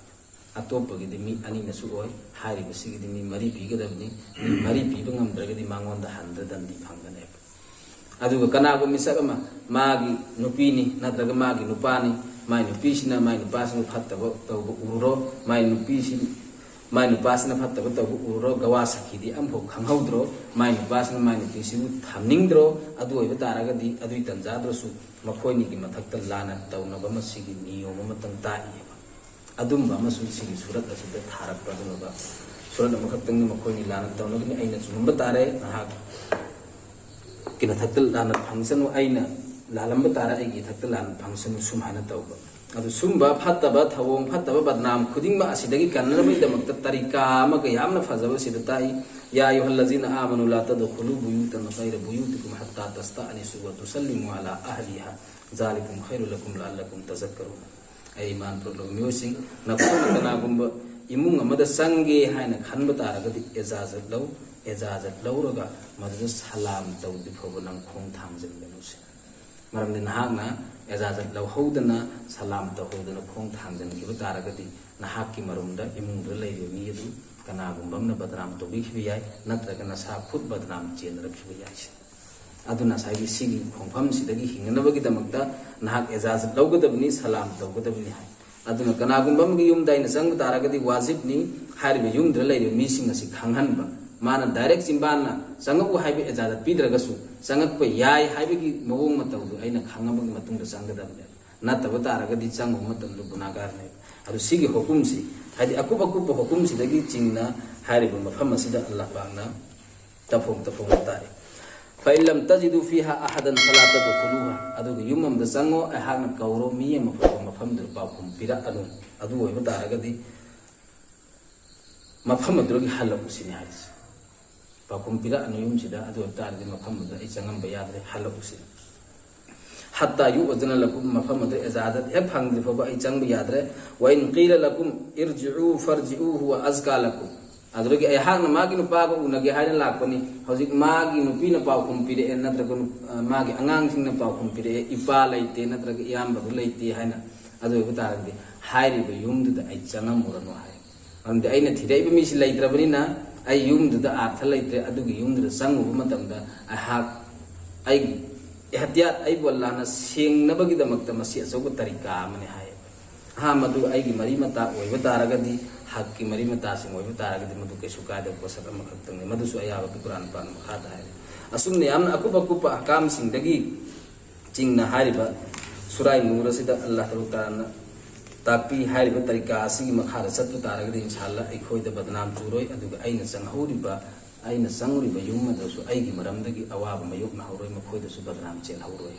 ꯑꯇꯣꯞꯄꯒꯤꯗꯤ ꯃꯤ ꯑꯅꯤꯅꯁꯨ ꯑꯣꯏ, ꯍꯥꯏꯔꯤꯕꯁꯤꯒꯤꯗꯤ ꯃꯤ ꯃꯔꯤ ꯄꯤꯒꯗꯕꯅꯤ꯫ ꯃꯤ ꯃꯔꯤ ꯄꯤꯕ ꯉꯝꯗ꯭ꯔꯒꯗꯤ ꯃꯉꯣꯟꯗ ꯍꯟꯗ ꯗꯟꯗꯤ ꯐꯪꯒꯅꯦꯕ꯫ ꯑꯗꯨꯒ ꯀꯅꯥꯒꯨꯝꯕ ꯃꯤꯁꯛ ꯑꯃ ꯃꯥꯒꯤ ꯅꯨꯄꯤꯅꯤ ꯅꯠꯇ꯭ꯔꯒ ꯃꯥꯒꯤ ꯅꯨꯄꯥꯅꯤ, ꯃꯥꯏ ꯅꯨꯄꯤꯁꯤꯅ ꯃꯥꯏ ꯅꯨꯄꯥꯁꯤꯕꯨ ꯐꯠꯇꯕ ꯇꯧꯕ ꯎꯔꯨꯔꯣ, ꯃꯥꯏ ꯅꯨꯄꯤꯁꯤ, ꯃꯥꯏ ꯅꯨꯄꯥꯁꯤꯅ ꯐꯠꯇꯕ ꯇꯧꯕ ꯎꯔꯨꯔꯣ, ꯒꯋꯥ ꯁꯥꯈꯤꯗꯤ ꯑꯃꯐꯥꯎ ꯈꯪꯍꯧꯗ꯭ꯔꯣ, ꯃꯥꯏ ꯅꯨꯄꯥꯁꯤꯅ ꯃꯥꯏ ꯅꯨꯄꯤꯁꯤꯕꯨ ꯊꯝꯅꯤꯡꯗ꯭ꯔꯣ, ꯑꯗꯨ ꯑꯣꯏꯕ ꯇꯥꯔꯒꯗꯤ ꯑꯗꯨꯒꯤ ꯇꯟꯖꯥꯗꯨꯗꯁꯨ ꯃꯈꯣꯏꯅꯤꯒꯤ ꯃꯊꯛꯇ ꯂꯥꯟꯅ ꯇꯧꯅꯕ ꯃꯁꯤꯒꯤ ꯅꯤꯌꯣꯝ ꯑꯃꯇꯪ ꯇꯥꯛꯏꯑꯕ꯫ ꯑꯗꯨꯝꯕ ꯑꯃꯁꯨ ꯁꯤꯒꯤ ꯁꯨꯔꯠ ꯑꯁꯤꯗ ꯊꯥꯔꯛꯄ꯫ ꯑꯗꯨꯅ ꯁꯨꯔꯠ ꯑꯃꯈꯛꯇꯪꯅ ꯃꯈꯣꯏꯅꯤ ꯂꯥꯟꯅ ꯇꯧꯅꯒꯅꯤ, ꯑꯩꯅ ꯆꯨꯝꯂꯝꯕ ꯇꯥꯔꯦ, ꯅꯍꯥꯛꯀꯤ ꯅꯊꯛꯇ ꯂꯥꯟꯅ ꯐꯪꯁꯅꯨ, ꯑꯩꯅ ꯂꯥꯜꯂꯝꯕ ꯇꯥꯔꯦ, ꯑꯩꯒꯤ ꯏꯊꯛꯇ ꯂꯥꯟꯅ ꯐꯪꯁꯅꯨ, ꯁꯨꯃꯥꯏꯅ ꯇꯧꯕ꯫ ꯑꯗꯨ ꯁꯨꯝꯕ ꯐꯠꯇꯕ ꯊꯧꯑꯣꯡ, ꯐꯠꯇꯕ ꯕꯗꯅꯥꯝ ꯈꯨꯗꯤꯡꯃꯛ ꯑꯁꯤꯗꯒꯤ ꯀꯟꯅꯅꯕꯒꯤꯗꯃꯛꯇ ꯇꯔꯤꯀꯥ ꯑꯃꯒ ꯌꯥꯝꯅ ꯐꯖꯕ ꯁꯤꯗ ꯇꯥꯛꯏ꯫ "يا أيها الذين آمنوا لا تدخلوا بيوتا غير بيوتكم حتى تستأنسوا وتسلموا على أهلها ذلكم خير لكم لعلكم تذكرون"꯫ ꯑꯩ ꯏꯃꯥꯟ ꯄꯨꯔꯛꯂꯕ ꯃꯤꯑꯣꯏꯁꯤꯡ, ꯅꯈꯣꯏꯅ ꯀꯅꯥꯒꯨꯝꯕ ꯏꯃꯨꯡ ꯑꯃꯗ ꯆꯪꯒꯦ ꯍꯥꯏꯅ ꯈꯟꯕ ꯇꯥꯔꯒꯗꯤ ꯑꯦꯖꯥꯖꯠ ꯂꯧ, ꯑꯦꯖꯥꯖꯠ ꯂꯧꯔꯒ ꯃꯗꯨꯗ ꯁꯂꯥꯝ ꯇꯧꯗ꯭ꯔꯤ ꯐꯥꯎꯕ ꯅꯪ ꯈꯣꯡ ꯊꯥꯡꯖꯤꯟꯒꯅꯨ ꯁꯤꯅꯤ꯫ ꯃꯔꯝꯗꯤ ꯅꯍꯥꯛꯅ ꯑꯦꯖꯥꯖꯠ ꯂꯧꯍꯧꯗꯅ, ꯁꯂꯥꯝ ꯇꯧꯍꯧꯗꯅ ꯈꯣꯡ ꯊꯥꯡꯖꯤꯟꯈꯤꯕ ꯇꯥꯔꯒꯗꯤ ꯅꯍꯥꯛꯀꯤ ꯃꯔꯨꯝꯗ, ꯏꯃꯨꯡꯗ ꯂꯩꯔꯤꯕ ꯃꯤ ꯑꯗꯨ ꯀꯅꯥꯒꯨꯝꯕ ꯑꯃꯅ ꯕꯗꯅꯥꯝ ꯇꯧꯕꯤꯈꯤꯕ ꯌꯥꯏ, ꯅꯠꯇ꯭ꯔꯒ ꯅꯁꯥ ꯈꯨꯠ ꯕꯗꯅꯥꯝ ꯆꯦꯟꯅꯔꯛꯈꯤꯕ ꯌꯥꯏ ꯁꯤꯅꯤ꯫ ꯑꯗꯨꯅ ꯉꯁꯥꯏꯒꯤ ꯁꯤꯒꯤ ꯈꯣꯡꯐꯝꯁꯤꯗꯒꯤ ꯍꯤꯡꯅꯅꯕꯒꯤꯗꯃꯛꯇ ꯅꯍꯥꯛ ꯑꯦꯖꯥꯖꯠ ꯂꯧꯒꯗꯕꯅꯤ, ꯁꯂꯥꯝ ꯇꯧꯒꯗꯕꯅꯤ ꯍꯥꯏ꯫ ꯑꯗꯨꯅ ꯀꯅꯥꯒꯨꯝꯕ ꯑꯃꯒꯤ ꯌꯨꯝꯗ ꯑꯩꯅ ꯆꯪꯕ ꯇꯥꯔꯒꯗꯤ ꯋꯥꯖꯤꯕꯅꯤ ꯍꯥꯏꯔꯤꯕ ꯌꯨꯝꯗꯨꯗ ꯂꯩꯔꯤꯕ ꯃꯤꯁꯤꯡ ꯑꯁꯤ ꯈꯪꯍꯟꯕ꯫ ꯃꯥꯅ ꯗꯥꯏꯔꯦꯛ ꯆꯤꯟꯕꯥꯟꯅ ꯆꯪꯉꯛꯎ ꯍꯥꯏꯕ ꯏꯖꯥꯖꯠ ꯄꯤꯗ꯭ꯔꯒꯁꯨ ꯆꯪꯉꯛꯄ ꯌꯥꯏ ꯍꯥꯏꯕꯒꯤ ꯃꯑꯣꯡ ꯃꯇꯧꯗꯨ ꯑꯩꯅ ꯈꯪꯉꯕꯒꯤ ꯃꯇꯨꯡꯗ ꯆꯪꯒꯗꯕꯅꯦꯕ꯫ ꯅꯠꯇꯕ ꯇꯥꯔꯒꯗꯤ ꯆꯪꯉꯨꯕ ꯃꯇꯝꯗ ꯒꯨꯅꯥꯒꯥꯔꯅꯦꯕ꯫ ꯑꯗꯨ ꯁꯤꯒꯤ ꯍꯨꯀꯨꯝꯁꯤ, ꯍꯥꯏꯗꯤ ꯑꯀꯨꯞ ꯑꯀꯨꯞꯄ ꯍꯨꯀꯨꯝꯁꯤꯗꯒꯤ ꯆꯤꯡꯅ ꯍꯥꯏꯔꯤꯕ ꯃꯐꯝ ꯑꯁꯤꯗ ꯑꯜꯂꯥꯍ ꯄꯥꯛꯅ ꯇꯐꯣꯡ ꯇꯐꯣꯡꯅ ꯇꯥꯛꯏ꯫ "ꯐꯏꯜꯂꯝ ꯇꯖꯤꯗꯨ ꯐꯤꯍꯥ ꯑꯍꯗꯟ ꯐꯂꯥ ꯇꯗꯈꯨꯂꯨꯍꯥ", ꯑꯗꯨꯒ ꯌꯨꯝ ꯑꯃꯗ ꯆꯪꯉꯣ, ꯑꯩꯍꯥꯛꯅ ꯀꯧꯔꯣ, ꯃꯤ ꯑꯃ ꯐꯥꯎꯕ ꯃꯐꯝꯗꯨꯗ ꯄꯥꯎꯈꯨꯝ ꯄꯤꯔꯛꯑꯅꯨ꯫ ꯑꯗꯨ ꯑꯣꯏꯕ ꯇꯥꯔꯒꯗꯤ ꯃꯐꯝ ꯑꯗꯨꯗꯒꯤ ꯍꯜꯂꯛꯎ ꯁꯤꯅꯤ ꯍꯥꯏꯔꯤꯁꯦ꯫ ꯄꯥꯎꯈꯨꯝ ꯄꯤꯔꯛꯑꯅꯨ ꯌꯨꯝꯁꯤꯗ, ꯑꯗꯨ ꯑꯣꯏꯕ ꯇꯥꯔꯒꯗꯤ ꯃꯐꯝꯗꯨꯗ ꯑꯩ ꯆꯪꯉꯝꯕ ꯌꯥꯗ꯭ꯔꯦ, ꯍꯜꯂꯛꯎ ꯁꯤꯅꯤ꯫ "ꯍꯠꯇꯥ ꯌꯨ ꯑꯗꯨꯅ ꯂꯀꯨꯝ", ꯃꯐꯝ ꯑꯗꯨ ꯏꯖꯥꯖꯠ ꯍꯦꯛ ꯐꯪꯗ꯭ꯔꯤ ꯐꯥꯎꯕ ꯑꯩ ꯆꯪꯕ ꯌꯥꯗ꯭ꯔꯦ꯫ "ꯋꯥ ꯏꯟ ꯀꯤꯂ ꯂꯀꯨꯝ ꯏꯔꯖꯤꯎ ꯐꯔꯖꯤꯎ ꯍꯨꯋ ꯑꯖꯀꯥ ꯂꯀꯨꯝ", ꯑꯗꯨꯗꯒꯤ ꯑꯩꯍꯥꯛꯅ ꯃꯥꯒꯤ ꯅꯨꯄꯥꯒ ꯎꯅꯒꯦ ꯍꯥꯏꯅ ꯂꯥꯛꯄꯅꯤ, ꯍꯧꯖꯤꯛ ꯃꯥꯒꯤ ꯅꯨꯄꯤꯅ ꯄꯥꯎꯈꯨꯝ ꯄꯤꯔꯛꯑꯦ, ꯅꯠꯇ꯭ꯔꯒ ꯅꯨ-, ꯑ, ꯃꯥꯒꯤ ꯑꯉꯥꯡꯁꯤꯡꯅ ꯄꯥꯎꯈꯨꯝ ꯄꯤꯔꯛꯑꯦ, ꯏꯄꯥ ꯂꯩꯇꯦ ꯅꯠꯇ꯭ꯔꯒ ꯏꯌꯥꯝꯕꯗꯨ ꯂꯩꯇꯦ ꯍꯥꯏꯅ, ꯑꯗꯨ ꯑꯣꯏꯕ ꯇꯥꯔꯒꯗꯤ ꯍꯥꯏꯔꯤꯕ ꯌꯨꯝꯗꯨꯗ ꯑꯩ ꯆꯪꯉꯝꯃꯨꯔꯅꯨ ꯍꯥꯏ꯫ ꯃꯔꯝꯗꯤ ꯑꯩꯅ ꯊꯤꯔꯛꯏꯕ ꯃꯤꯁꯤ ꯂꯩꯇ꯭ꯔꯕꯅꯤꯅ ꯑꯩ ꯌꯨꯝꯗꯨꯗ ꯑꯥꯔꯊ ꯂꯩꯇ꯭ꯔꯦ꯫ ꯑꯗꯨꯒꯤ ꯌꯨꯝꯗꯨꯗ ꯆꯪꯉꯨꯕ ꯃꯇꯝꯗ ꯑꯩꯍꯥꯛ ꯑꯩꯒꯤ ꯑꯦꯍꯇꯤꯌꯥꯠ, ꯑꯩꯕꯨ ꯑꯜꯂꯥꯍꯅ ꯁꯦꯡꯅꯕꯒꯤꯗꯃꯛꯇ ꯃꯁꯤ ꯑꯆꯧꯕ ꯇꯔꯤꯀꯥ ꯑꯃꯅꯤ ꯍꯥꯏꯌꯦꯕ꯫ ꯑꯍꯥꯟꯕꯗꯨ ꯑꯩꯒꯤ ꯃꯔꯤ ꯃꯇꯥ ꯑꯣꯏꯕ ꯇꯥꯔꯒꯗꯤ, ꯍꯛꯀꯤ ꯃꯔꯤ ꯃꯇꯥꯁꯤꯡ ꯑꯣꯏꯕ ꯇꯥꯔꯒꯗꯤ ꯃꯗꯨ ꯀꯩꯁꯨ ꯀꯥꯏꯗꯕ ꯄꯣꯠꯁꯛ ꯑꯃꯈꯛꯇꯪꯅꯤ꯫ ꯃꯗꯨꯁꯨ ꯑꯌꯥꯕꯒꯤ ꯀꯨꯔꯥꯟ ꯄꯥꯛꯅ ꯃꯈꯥꯗ ꯍꯥꯏꯔꯤ꯫ ꯑꯁꯨꯝꯅ ꯌꯥꯝꯅ ꯑꯀꯨꯞ ꯑꯀꯨꯞꯄ ꯑꯍꯀꯥꯝꯁꯤꯡꯗꯒꯤ ꯆꯤꯡꯅ ꯍꯥꯏꯔꯤꯕ ꯁꯨꯔꯥꯏ ꯅꯨꯔ ꯑꯁꯤꯗ ꯑꯜꯂꯥꯍ ꯇꯕꯥꯔꯛ ꯇꯥꯂꯥꯅ ꯇꯥꯛꯄꯤ꯫ ꯍꯥꯏꯔꯤꯕ ꯇꯔꯤꯀꯥ ꯑꯁꯤꯒꯤ ꯃꯈꯥꯗ ꯆꯠꯄ ꯇꯥꯔꯒꯗꯤ ꯏꯟꯁꯥ ꯑꯜꯂꯥꯍ ꯑꯩꯈꯣꯏꯗ ꯕꯗꯅꯥꯝ ꯆꯨꯔꯣꯏ, ꯑꯗꯨꯒ ꯑꯩꯅ ꯆꯪꯍꯧꯔꯤꯕ, ꯑꯩꯅ ꯆꯪꯉꯨꯔꯤꯕ ꯌꯨꯝ ꯑꯗꯨꯁꯨ ꯑꯩꯒꯤ ꯃꯔꯝꯗꯒꯤ ꯑꯋꯥꯕ ꯃꯥꯌꯣꯛꯅꯍꯧꯔꯣꯏ, ꯃꯈꯣꯏꯗꯁꯨ ꯕꯗꯅꯥꯝ ꯆꯦꯜꯍꯧꯔꯣꯏ꯫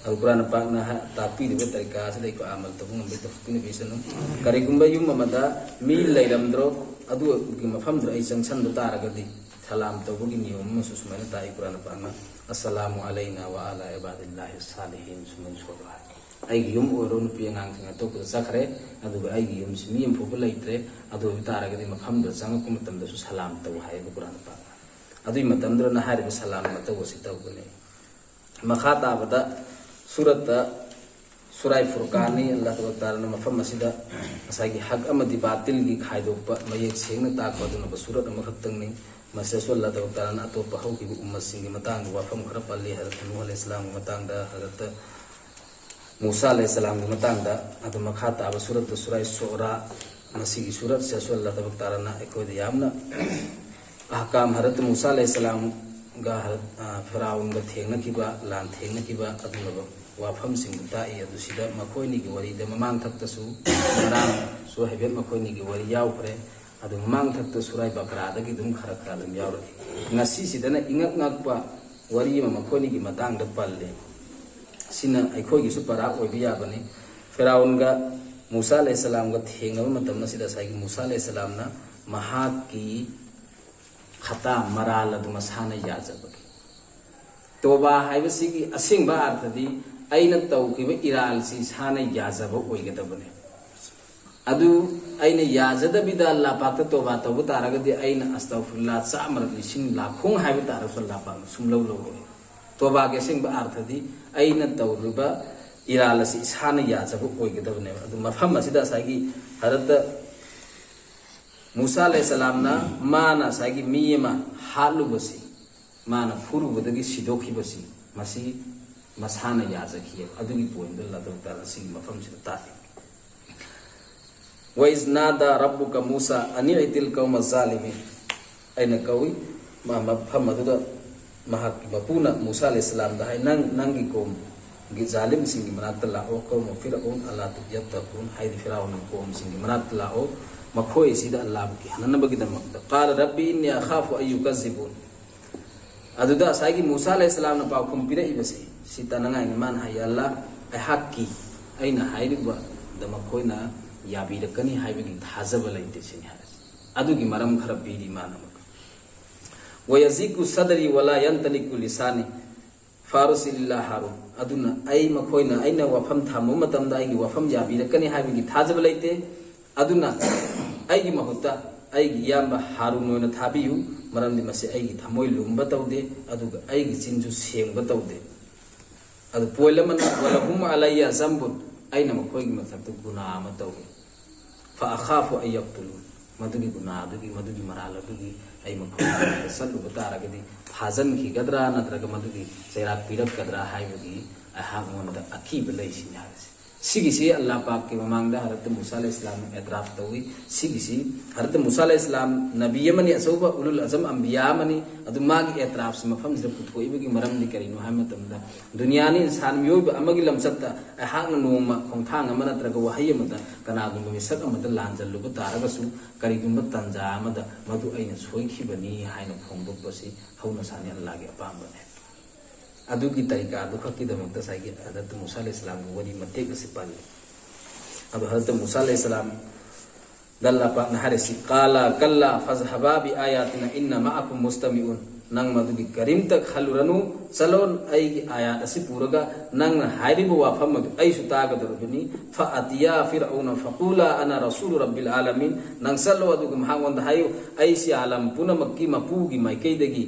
ꯑꯜ ꯀꯨꯔꯥꯟ ꯄꯥꯛꯅ ꯍꯥ-, ꯇꯥꯛꯄꯤꯔꯤꯕ ꯇꯔꯤꯀꯥ ꯑꯁꯤꯗ ꯑꯩꯈꯣꯏ ꯑꯃꯜ ꯇꯧꯕ ꯉꯝꯕꯒꯤ ꯇꯧꯐꯤꯛ ꯄꯤꯅꯕꯤꯁꯅꯨ꯫ ꯀꯔꯤꯒꯨꯝꯕ ꯌꯨꯝ ꯑꯃꯗ ꯃꯤ ꯂꯩꯔꯝꯗ꯭ꯔꯣ, ꯑꯗꯨꯒꯤ ꯃꯐꯝꯗꯨꯗ ꯑꯩ ꯆꯪꯁꯟꯕ ꯇꯥꯔꯒꯗꯤ ꯁꯂꯥꯝ ꯇꯧꯕꯒꯤ ꯅꯤꯌꯣꯝ ꯑꯃꯁꯨ ꯁꯨꯃꯥꯏꯅ ꯇꯥꯛꯏ ꯀꯨꯔꯥꯟ ꯄꯥꯛꯅ, "ꯑꯁꯁꯂꯥꯃꯨ ꯑꯂꯩꯅꯥ ꯋꯥ ꯑꯂꯥ ꯏꯕꯥꯗꯤꯜꯂꯥꯍꯤ ꯁꯥꯂꯤꯍꯤꯟ", ꯁꯨꯃꯥꯏꯅ ꯁꯣꯜꯂꯣ ꯍꯥꯏ꯫ ꯑꯩꯒꯤ ꯌꯨꯝ ꯑꯣꯏꯔꯣ, ꯅꯨꯄꯤ ꯑꯉꯥꯡꯁꯤꯡ ꯑꯇꯣꯞꯄꯗ ꯆꯠꯈ꯭ꯔꯦ, ꯑꯗꯨꯒ ꯑꯩꯒꯤ ꯌꯨꯝꯁꯤ ꯃꯤ ꯑꯃꯐꯥꯎꯕ ꯂꯩꯇ꯭ꯔꯦ, ꯑꯗꯨ ꯑꯣꯏꯕ ꯇꯥꯔꯒꯗꯤ ꯃꯐꯝꯗꯨꯗ ꯆꯪꯉꯛꯄ ꯃꯇꯝꯗꯁꯨ ꯁꯂꯥꯝ ꯇꯧ ꯍꯥꯏꯌꯦꯕ ꯀꯨꯔꯥꯟ ꯄꯥꯛꯅ꯫ ꯑꯗꯨꯒꯤ ꯃꯇꯝꯗꯨꯗꯅ ꯍꯥꯏꯔꯤꯕ ꯁꯂꯥꯝ ꯃꯇꯧ ꯑꯁꯤ ꯇꯧꯒꯅꯤ꯫ ꯃꯈꯥ ꯇꯥꯕꯗ ꯁꯨꯔꯠꯇ ꯁꯨꯔꯥꯏ ꯐꯨꯔꯀꯥꯟꯅꯤ꯫ ꯑꯜꯂꯥꯍ ꯇꯕꯥꯔꯛ ꯇꯥꯂꯥꯅ ꯃꯐꯝ ꯑꯁꯤꯗ ꯉꯁꯥꯏꯒꯤ ꯍꯛ ꯑꯃꯗꯤ ꯕꯥꯇꯤꯜꯒꯤ ꯈꯥꯏꯗꯣꯛꯄ ꯃꯌꯦꯛ ꯁꯦꯡꯅ ꯇꯥꯛꯄ ꯑꯗꯨꯒꯨꯝꯕ ꯁꯨꯔꯠ ꯑꯃꯈꯛꯇꯪꯅꯤ꯫ ꯃꯁꯤꯗꯁꯨ ꯑꯜꯂꯥꯍ ꯇꯕꯥꯔꯛ ꯇꯥꯂꯥꯅ ꯑꯇꯣꯞꯄ ꯍꯧꯈꯤꯕ ꯎꯝꯃꯠꯁꯤꯡꯒꯤ ꯃꯇꯥꯡꯗ ꯋꯥꯐꯝ ꯈꯔ ꯄꯜꯂꯤ꯫ ꯍꯖꯔꯠ ꯅꯨꯍ ꯑꯂꯩꯍꯤ ꯏꯁꯂꯥꯝꯒꯤ ꯃꯇꯥꯡꯗ, ꯍꯖꯔꯠ ꯃꯨꯁꯥ ꯑꯂꯩꯍꯤꯁꯁꯂꯥꯝꯒꯤ ꯃꯇꯥꯡꯗ ꯑꯗꯨ ꯃꯈꯥ ꯇꯥꯕ ꯁꯨꯔꯠꯇ ꯁꯨꯔꯥꯏ ꯁꯣꯔꯥ, ꯃꯁꯤꯒꯤ ꯁꯨꯔꯠꯁꯦ ꯑꯁꯣꯜ ꯂꯥꯗꯕꯛ ꯇꯥꯔꯅ ꯑꯩꯈꯣꯏꯗ ꯌꯥꯝꯅ ꯑꯍꯀꯥꯝ ꯍꯔꯠ ꯃꯨꯁꯥ ꯑꯂꯩꯍꯤꯁꯁꯂꯥꯝꯒ ꯍꯔꯠ, ꯑ, ꯐꯤꯔꯥꯎꯟꯒ ꯊꯦꯡꯅꯈꯤꯕ, ꯂꯥꯟ ꯊꯦꯡꯅꯈꯤꯕ ꯑꯗꯨꯒꯨꯝꯂꯕ ꯋꯥꯐꯝꯁꯤꯡꯗꯨ ꯇꯥꯛꯏ꯫ ꯑꯗꯨ ꯁꯤꯗ ꯃꯈꯣꯏꯅꯤꯒꯤ ꯋꯥꯔꯤꯗ ꯃꯃꯥꯡ ꯊꯛꯇꯁꯨ ꯉꯔꯥꯡꯁꯨ ꯍꯥꯏꯐꯦꯠ ꯃꯈꯣꯏꯅꯤꯒꯤ ꯋꯥꯔꯤ ꯌꯥꯎꯈ꯭ꯔꯦ꯫ ꯑꯗꯨ ꯃꯃꯥꯡ ꯊꯛꯇ ꯁꯨꯔꯥꯏ ꯕꯀꯔꯥꯗꯒꯤ ꯑꯗꯨꯝ ꯈꯔ ꯈꯔ ꯑꯗꯨꯝ ꯌꯥꯎꯔꯛꯏ꯫ ꯉꯁꯤꯁꯤꯗꯅ ꯏꯉꯛ ꯉꯛꯄ ꯋꯥꯔꯤ ꯑꯃ ꯃꯈꯣꯏꯅꯤꯒꯤ ꯃꯇꯥꯡꯗ ꯄꯜꯂꯤ꯫ ꯁꯤꯅ ꯑꯩꯈꯣꯏꯒꯤꯁꯨ ꯄꯔꯥ ꯑꯣꯏꯕ ꯌꯥꯕꯅꯤ꯫ ꯐꯤꯔꯥꯎꯟꯒ ꯃꯨꯁꯥ ꯑꯂꯩꯍꯤꯁꯁꯂꯥꯝꯒ ꯊꯦꯡꯅꯕ ꯃꯇꯝ ꯑꯁꯤꯗ ꯉꯁꯥꯏꯒꯤ ꯃꯨꯁꯥ ꯑꯂꯩꯍꯤꯁꯁꯂꯥꯝꯅ ꯃꯍꯥꯛꯀꯤ ꯈꯇꯥ, ꯃꯔꯥꯜ ꯑꯗꯨ ꯃꯁꯥꯅ ꯌꯥꯖꯕꯒꯤ꯫ ꯇꯣꯕꯥ ꯍꯥꯏꯕꯁꯤꯒꯤ ꯑꯁꯦꯡꯕ ꯑꯥꯔꯊꯗꯤ ꯑꯩꯅ ꯇꯧꯈꯤꯕ ꯏꯔꯥꯜꯁꯤ ꯏꯁꯥꯅ ꯌꯥꯖꯕ ꯑꯣꯏꯒꯗꯕꯅꯤ꯫ ꯑꯗꯨ ꯑꯩꯅ ꯌꯥꯖꯗꯕꯤꯗ ꯑꯜꯂꯥ ꯄꯥꯛꯇ ꯇꯣꯕꯥ ꯇꯧꯕ ꯇꯥꯔꯒꯗꯤ ꯑꯩꯅ ꯑꯁꯇꯒꯐꯤꯔꯨꯜꯂꯥ ꯆꯥꯝꯃꯔꯛ ꯂꯤꯁꯤꯡ ꯂꯥꯈꯣꯡ ꯍꯥꯏꯕ ꯇꯥꯔꯒꯁꯨ ꯑꯜꯂꯥ ꯄꯥꯛꯅ ꯁꯨꯝꯂꯧ ꯂꯧꯔꯣꯏ꯫ ꯇꯣꯕꯥꯒꯤ ꯑꯁꯦꯡꯕ ꯑꯥꯔꯊꯗꯤ ꯑꯩꯅ ꯇꯧꯔꯤꯕ ꯏꯔꯥꯜ ꯑꯁꯤ ꯏꯁꯥꯅ ꯌꯥꯖꯕ ꯑꯣꯏꯒꯗꯕꯅꯦꯕ꯫ ꯑꯗꯨ ꯃꯐꯝ ꯑꯁꯤꯗ ꯉꯁꯥꯏꯒꯤ ꯍꯔꯠꯇ ꯃꯨꯁꯥ ꯑꯂꯩꯍꯤꯁꯁꯂꯥꯝꯅ ꯃꯥꯅ ꯉꯁꯥꯏꯒꯤ ꯃꯤ ꯑꯃ ꯍꯥꯠꯂꯨꯕꯁꯤ, ꯃꯥꯅ ꯐꯨꯔꯨꯕꯗꯒꯤ ꯁꯤꯗꯣꯛꯈꯤꯕꯁꯤ, ꯃꯁꯤ ꯃꯁꯥꯅ ꯌꯥꯖꯈꯤ꯫ ꯑꯗꯨꯒꯤ ꯄꯣꯏꯟꯗꯨ ꯂꯥꯗꯕꯛ ꯇꯥꯔꯅ ꯑꯁꯤꯒꯤ ꯃꯐꯝꯁꯤꯗ ꯇꯥꯛꯏ꯫ "ꯋꯥꯏꯖ ꯅꯥꯗꯥ ꯔꯕꯨꯀ ꯃꯨꯁꯥ ꯑꯅꯤ ꯑꯩꯇꯤꯜ ꯀꯧꯃ ꯖꯥꯂꯤꯃꯤꯟ" ꯑꯩꯅ ꯀꯧꯏ꯫ ꯃꯥ ꯃꯐꯝ ꯑꯗꯨꯗ ꯃꯍꯥꯛꯀꯤ ꯃꯄꯨꯅ ꯃꯨꯁꯥ ꯑꯂꯩꯍꯤꯁꯁꯂꯥꯝꯗ ꯍꯥꯏ, "ꯅꯪ ꯅꯪꯒꯤ ꯀꯣꯝꯒꯤ ꯖꯥꯂꯤꯝꯁꯤꯡꯒꯤ ꯃꯅꯥꯛꯇ ꯂꯥꯛꯑꯣ, ꯀꯧꯃ ꯐꯤꯔꯑꯧꯟ ꯑꯂꯥ ꯌꯠꯇꯀꯨꯟ" ꯍꯥꯏꯗꯤ ꯐꯤꯔꯥꯎꯟꯒꯤ ꯀꯣꯝꯁꯤꯡꯒꯤ ꯃꯅꯥꯛꯇ ꯂꯥꯛꯑꯣ, ꯃꯈꯣꯏ ꯑꯁꯤꯗ ꯑꯜꯂꯥꯕꯨ ꯀꯤꯍꯟꯅꯕꯒꯤꯗꯃꯛꯇ꯫ "ꯀꯥꯂ ꯔꯕꯤ ꯏꯟꯅꯤ ꯑꯈꯥꯐꯨ ꯑꯌꯨꯀꯖꯤꯕꯨꯟ" ꯑꯗꯨꯗ ꯉꯁꯥꯏꯒꯤ ꯃꯨꯁꯥ ꯑꯂꯩꯍꯤꯁꯁꯂꯥꯝꯅ ꯄꯥꯎꯈꯨꯝ ꯄꯤꯔꯛꯏꯕꯁꯤ ꯁꯤ ꯇꯥꯅꯉꯥꯏꯅꯤ꯫ ꯃꯥꯅ ꯍꯥꯏ, "ꯑꯜꯂꯥ, ꯑꯩꯍꯥꯛꯀꯤ, ꯑꯩꯅ ꯍꯥꯏꯔꯤꯕꯗ ꯃꯈꯣꯏꯅ ꯌꯥꯕꯤꯔꯛꯀꯅꯤ ꯍꯥꯏꯕꯒꯤ ꯊꯥꯖꯕ ꯂꯩꯇꯦ" ꯁꯤꯅꯤ ꯍꯥꯏꯔꯤꯁꯤ꯫ ꯑꯗꯨꯒꯤ ꯃꯔꯝ ꯈꯔ ꯄꯤꯔꯤ ꯃꯥꯅ ꯑꯃꯨꯛ꯫ "ꯋꯌꯖꯤꯀꯨ ꯁꯗꯔꯤ ꯋꯂꯥ ꯌꯟꯇꯂꯤꯀꯨ ꯂꯤꯁꯥꯅꯤ ꯐꯥꯔꯨꯁꯤꯜ ꯏꯂꯥ ꯍꯥꯔꯨꯟ" ꯑꯗꯨꯅ ꯑꯩ ꯃꯈꯣꯏꯅ ꯑꯩꯅ ꯋꯥꯐꯝ ꯊꯝꯕ ꯃꯇꯝꯗ ꯑꯩꯒꯤ ꯋꯥꯐꯝ ꯌꯥꯕꯤꯔꯛꯀꯅꯤ ꯍꯥꯏꯕꯒꯤ ꯊꯥꯖꯕ ꯂꯩꯇꯦ꯫ ꯑꯗꯨꯅ ꯑꯩꯒꯤ ꯃꯍꯨꯠꯇ ꯑꯩꯒꯤ ꯏꯌꯥꯝꯕ ꯍꯥꯔꯨꯟ ꯑꯣꯏꯅ ꯊꯥꯕꯤꯌꯨ, ꯃꯔꯝꯗꯤ ꯃꯁꯤ ꯑꯩꯒꯤ ꯊꯃꯣꯏ ꯂꯨꯝꯕ ꯇꯧꯗꯦ, ꯑꯗꯨꯒ ꯑꯩꯒꯤ ꯆꯤꯟꯁꯨ ꯁꯦꯡꯕ ꯇꯧꯗꯦ꯫ ꯑꯗꯨ ꯄꯣꯏꯟ ꯑꯃꯅ, "ꯋꯂꯍꯨꯝ ꯑꯂꯩꯌ ꯖꯝꯕꯨꯟ", ꯑꯩꯅ ꯃꯈꯣꯏꯒꯤ ꯃꯊꯛꯇ ꯒꯨꯅꯥ ꯑꯃ ꯇꯧꯏ꯫ "ꯐ ꯑꯈꯥꯐꯨ ꯑꯟ ꯌꯛꯇꯨꯂꯨꯟ", ꯃꯗꯨꯒꯤ ꯒꯨꯅꯥ ꯑꯗꯨꯒꯤ, ꯃꯗꯨꯒꯤ ꯃꯔꯥꯜ ꯑꯗꯨꯒꯤ ꯑꯩ ꯃꯈꯣꯏꯒꯤ ꯃꯊꯛꯇ ꯆꯠꯂꯨꯕ ꯇꯥꯔꯒꯗꯤ ꯐꯥꯖꯟꯈꯤꯒꯗ꯭ꯔꯥ ꯅꯠꯇ꯭ꯔꯒ ꯃꯗꯨꯒꯤ ꯆꯩꯔꯥꯛ ꯄꯤꯔꯛꯀꯗ꯭ꯔꯥ ꯍꯥꯏꯕꯒꯤ ꯑꯩꯍꯥꯛꯉꯣꯟꯗ ꯑꯀꯤꯕ ꯂꯩꯁꯤꯅꯤ ꯍꯥꯏꯔꯤꯁꯦ꯫ ꯁꯤꯒꯤꯁꯤ ꯑꯜꯂꯥꯍ ꯄꯥꯛꯀꯤ ꯃꯃꯥꯡꯗ ꯍꯔꯠ ꯃꯨꯁꯥ ꯑꯂꯩꯍꯤ ꯏꯁꯂꯥꯝꯅ ꯑꯦꯇ꯭ꯔꯥꯐ ꯇꯧꯏ꯫ ꯁꯤꯒꯤꯁꯤ ꯍꯔꯠ ꯃꯨꯁꯥ ꯑꯂꯩꯍꯤ ꯏꯁꯂꯥꯝ ꯅꯕꯤ ꯑꯃꯅꯤ, ꯑꯆꯧꯕ ꯎꯂꯨꯜ ꯑꯖꯝ ꯑꯝꯕꯤꯌꯥ ꯑꯃꯅꯤ꯫ ꯑꯗꯨ ꯃꯥꯒꯤ ꯑꯦꯇ꯭ꯔꯥꯐꯁꯤ ꯃꯐꯝꯁꯤꯗ ꯄꯨꯊꯣꯛꯏꯕꯒꯤ ꯃꯔꯝꯗꯤ ꯀꯔꯤꯅꯣ ꯍꯥꯏꯕ ꯃꯇꯝꯗ, ꯗꯨꯅꯤꯌꯥꯅꯤ ꯏꯟꯁꯥꯟ ꯃꯤꯑꯣꯏꯕ ꯑꯃꯒꯤ ꯂꯝꯆꯠꯇ ꯑꯩꯍꯥꯛꯅ ꯅꯣꯡꯃ ꯈꯣꯡꯊꯥꯡ ꯑꯃ ꯅꯠꯇ꯭ꯔꯒ ꯋꯥꯍꯩ ꯑꯃꯗ ꯀꯅꯥꯒꯨꯝꯕ ꯃꯤꯁꯛ ꯑꯃꯗ ꯂꯥꯟꯖꯜꯂꯨꯕ ꯇꯥꯔꯒꯁꯨ, ꯀꯔꯤꯒꯨꯝꯕ ꯇꯥꯟꯖꯥ ꯑꯃꯗ ꯃꯗꯨ ꯑꯩꯅ ꯁꯣꯏꯈꯤꯕꯅꯤ ꯍꯥꯏꯅ ꯐꯣꯡꯗꯣꯛꯄꯁꯤ ꯍꯧꯅ ꯁꯥꯅꯤ ꯑꯜꯂꯥꯍꯒꯤ ꯑꯄꯥꯝꯕꯅꯤ꯫ ꯑꯗꯨꯒꯤ ꯇꯔꯤꯀꯥꯗꯨ ꯈꯛꯀꯤꯗꯃꯛꯇ ꯉꯁꯥꯏꯒꯤ ꯍꯖꯔꯠ ꯃꯨꯁꯥ ꯑꯂꯩꯍꯤ ꯏꯁꯂꯥꯝꯒꯤ ꯋꯥꯔꯤ ꯃꯇꯦꯛ ꯑꯁꯤ ꯄꯜꯂꯤ꯫ ꯑꯗꯣ ꯍꯖꯔꯠ ꯃꯨꯁꯥ ꯑꯂꯩꯍꯤ ꯏꯁꯂꯥꯝꯗ ꯑꯜꯂꯥꯍ ꯄꯥꯛꯅ ꯍꯥꯏꯔꯤꯁꯤ, "ꯀꯥꯂꯥ ꯀꯜꯂꯥ ꯐꯖꯍꯕꯥ ꯕꯤ ꯑꯥꯌꯥꯇꯤꯅ ꯏꯟꯅ ꯃꯥꯑꯀꯨꯝ ꯃꯨꯁꯇꯃꯤꯎꯟ"꯫ ꯅꯪ ꯃꯗꯨꯒꯤ ꯀꯔꯤꯝꯇ ꯈꯜꯂꯨꯔꯅꯨ, ꯆꯠꯂꯣ, ꯑꯩꯒꯤ ꯑꯥꯌꯥꯠ ꯑꯁꯤ ꯄꯨꯔꯒ ꯅꯪꯅ ꯍꯥꯏꯔꯤꯕ ꯋꯥꯐꯝ ꯑꯗꯨ ꯑꯩꯁꯨ ꯇꯥꯒꯗꯧꯔꯤꯕꯅꯤ꯫ "ꯐ ꯑꯇꯤꯌꯥ ꯐꯤꯔꯑꯧꯅ ꯐꯀꯨꯂꯥ ꯑꯅ ꯔꯁꯨꯂꯨ ꯔꯕꯤꯜ ꯑꯥꯂꯃꯤꯟ"꯫ ꯅꯪ ꯆꯠꯂꯣ, ꯑꯗꯨꯒ ꯃꯍꯥꯛꯉꯣꯟꯗ ꯍꯥꯏꯌꯨ, "ꯑꯩꯁꯤ ꯑꯥꯂꯝ ꯄꯨꯝꯅꯃꯛꯀꯤ ꯃꯄꯨꯒꯤ ꯃꯥꯏꯀꯩꯗꯒꯤ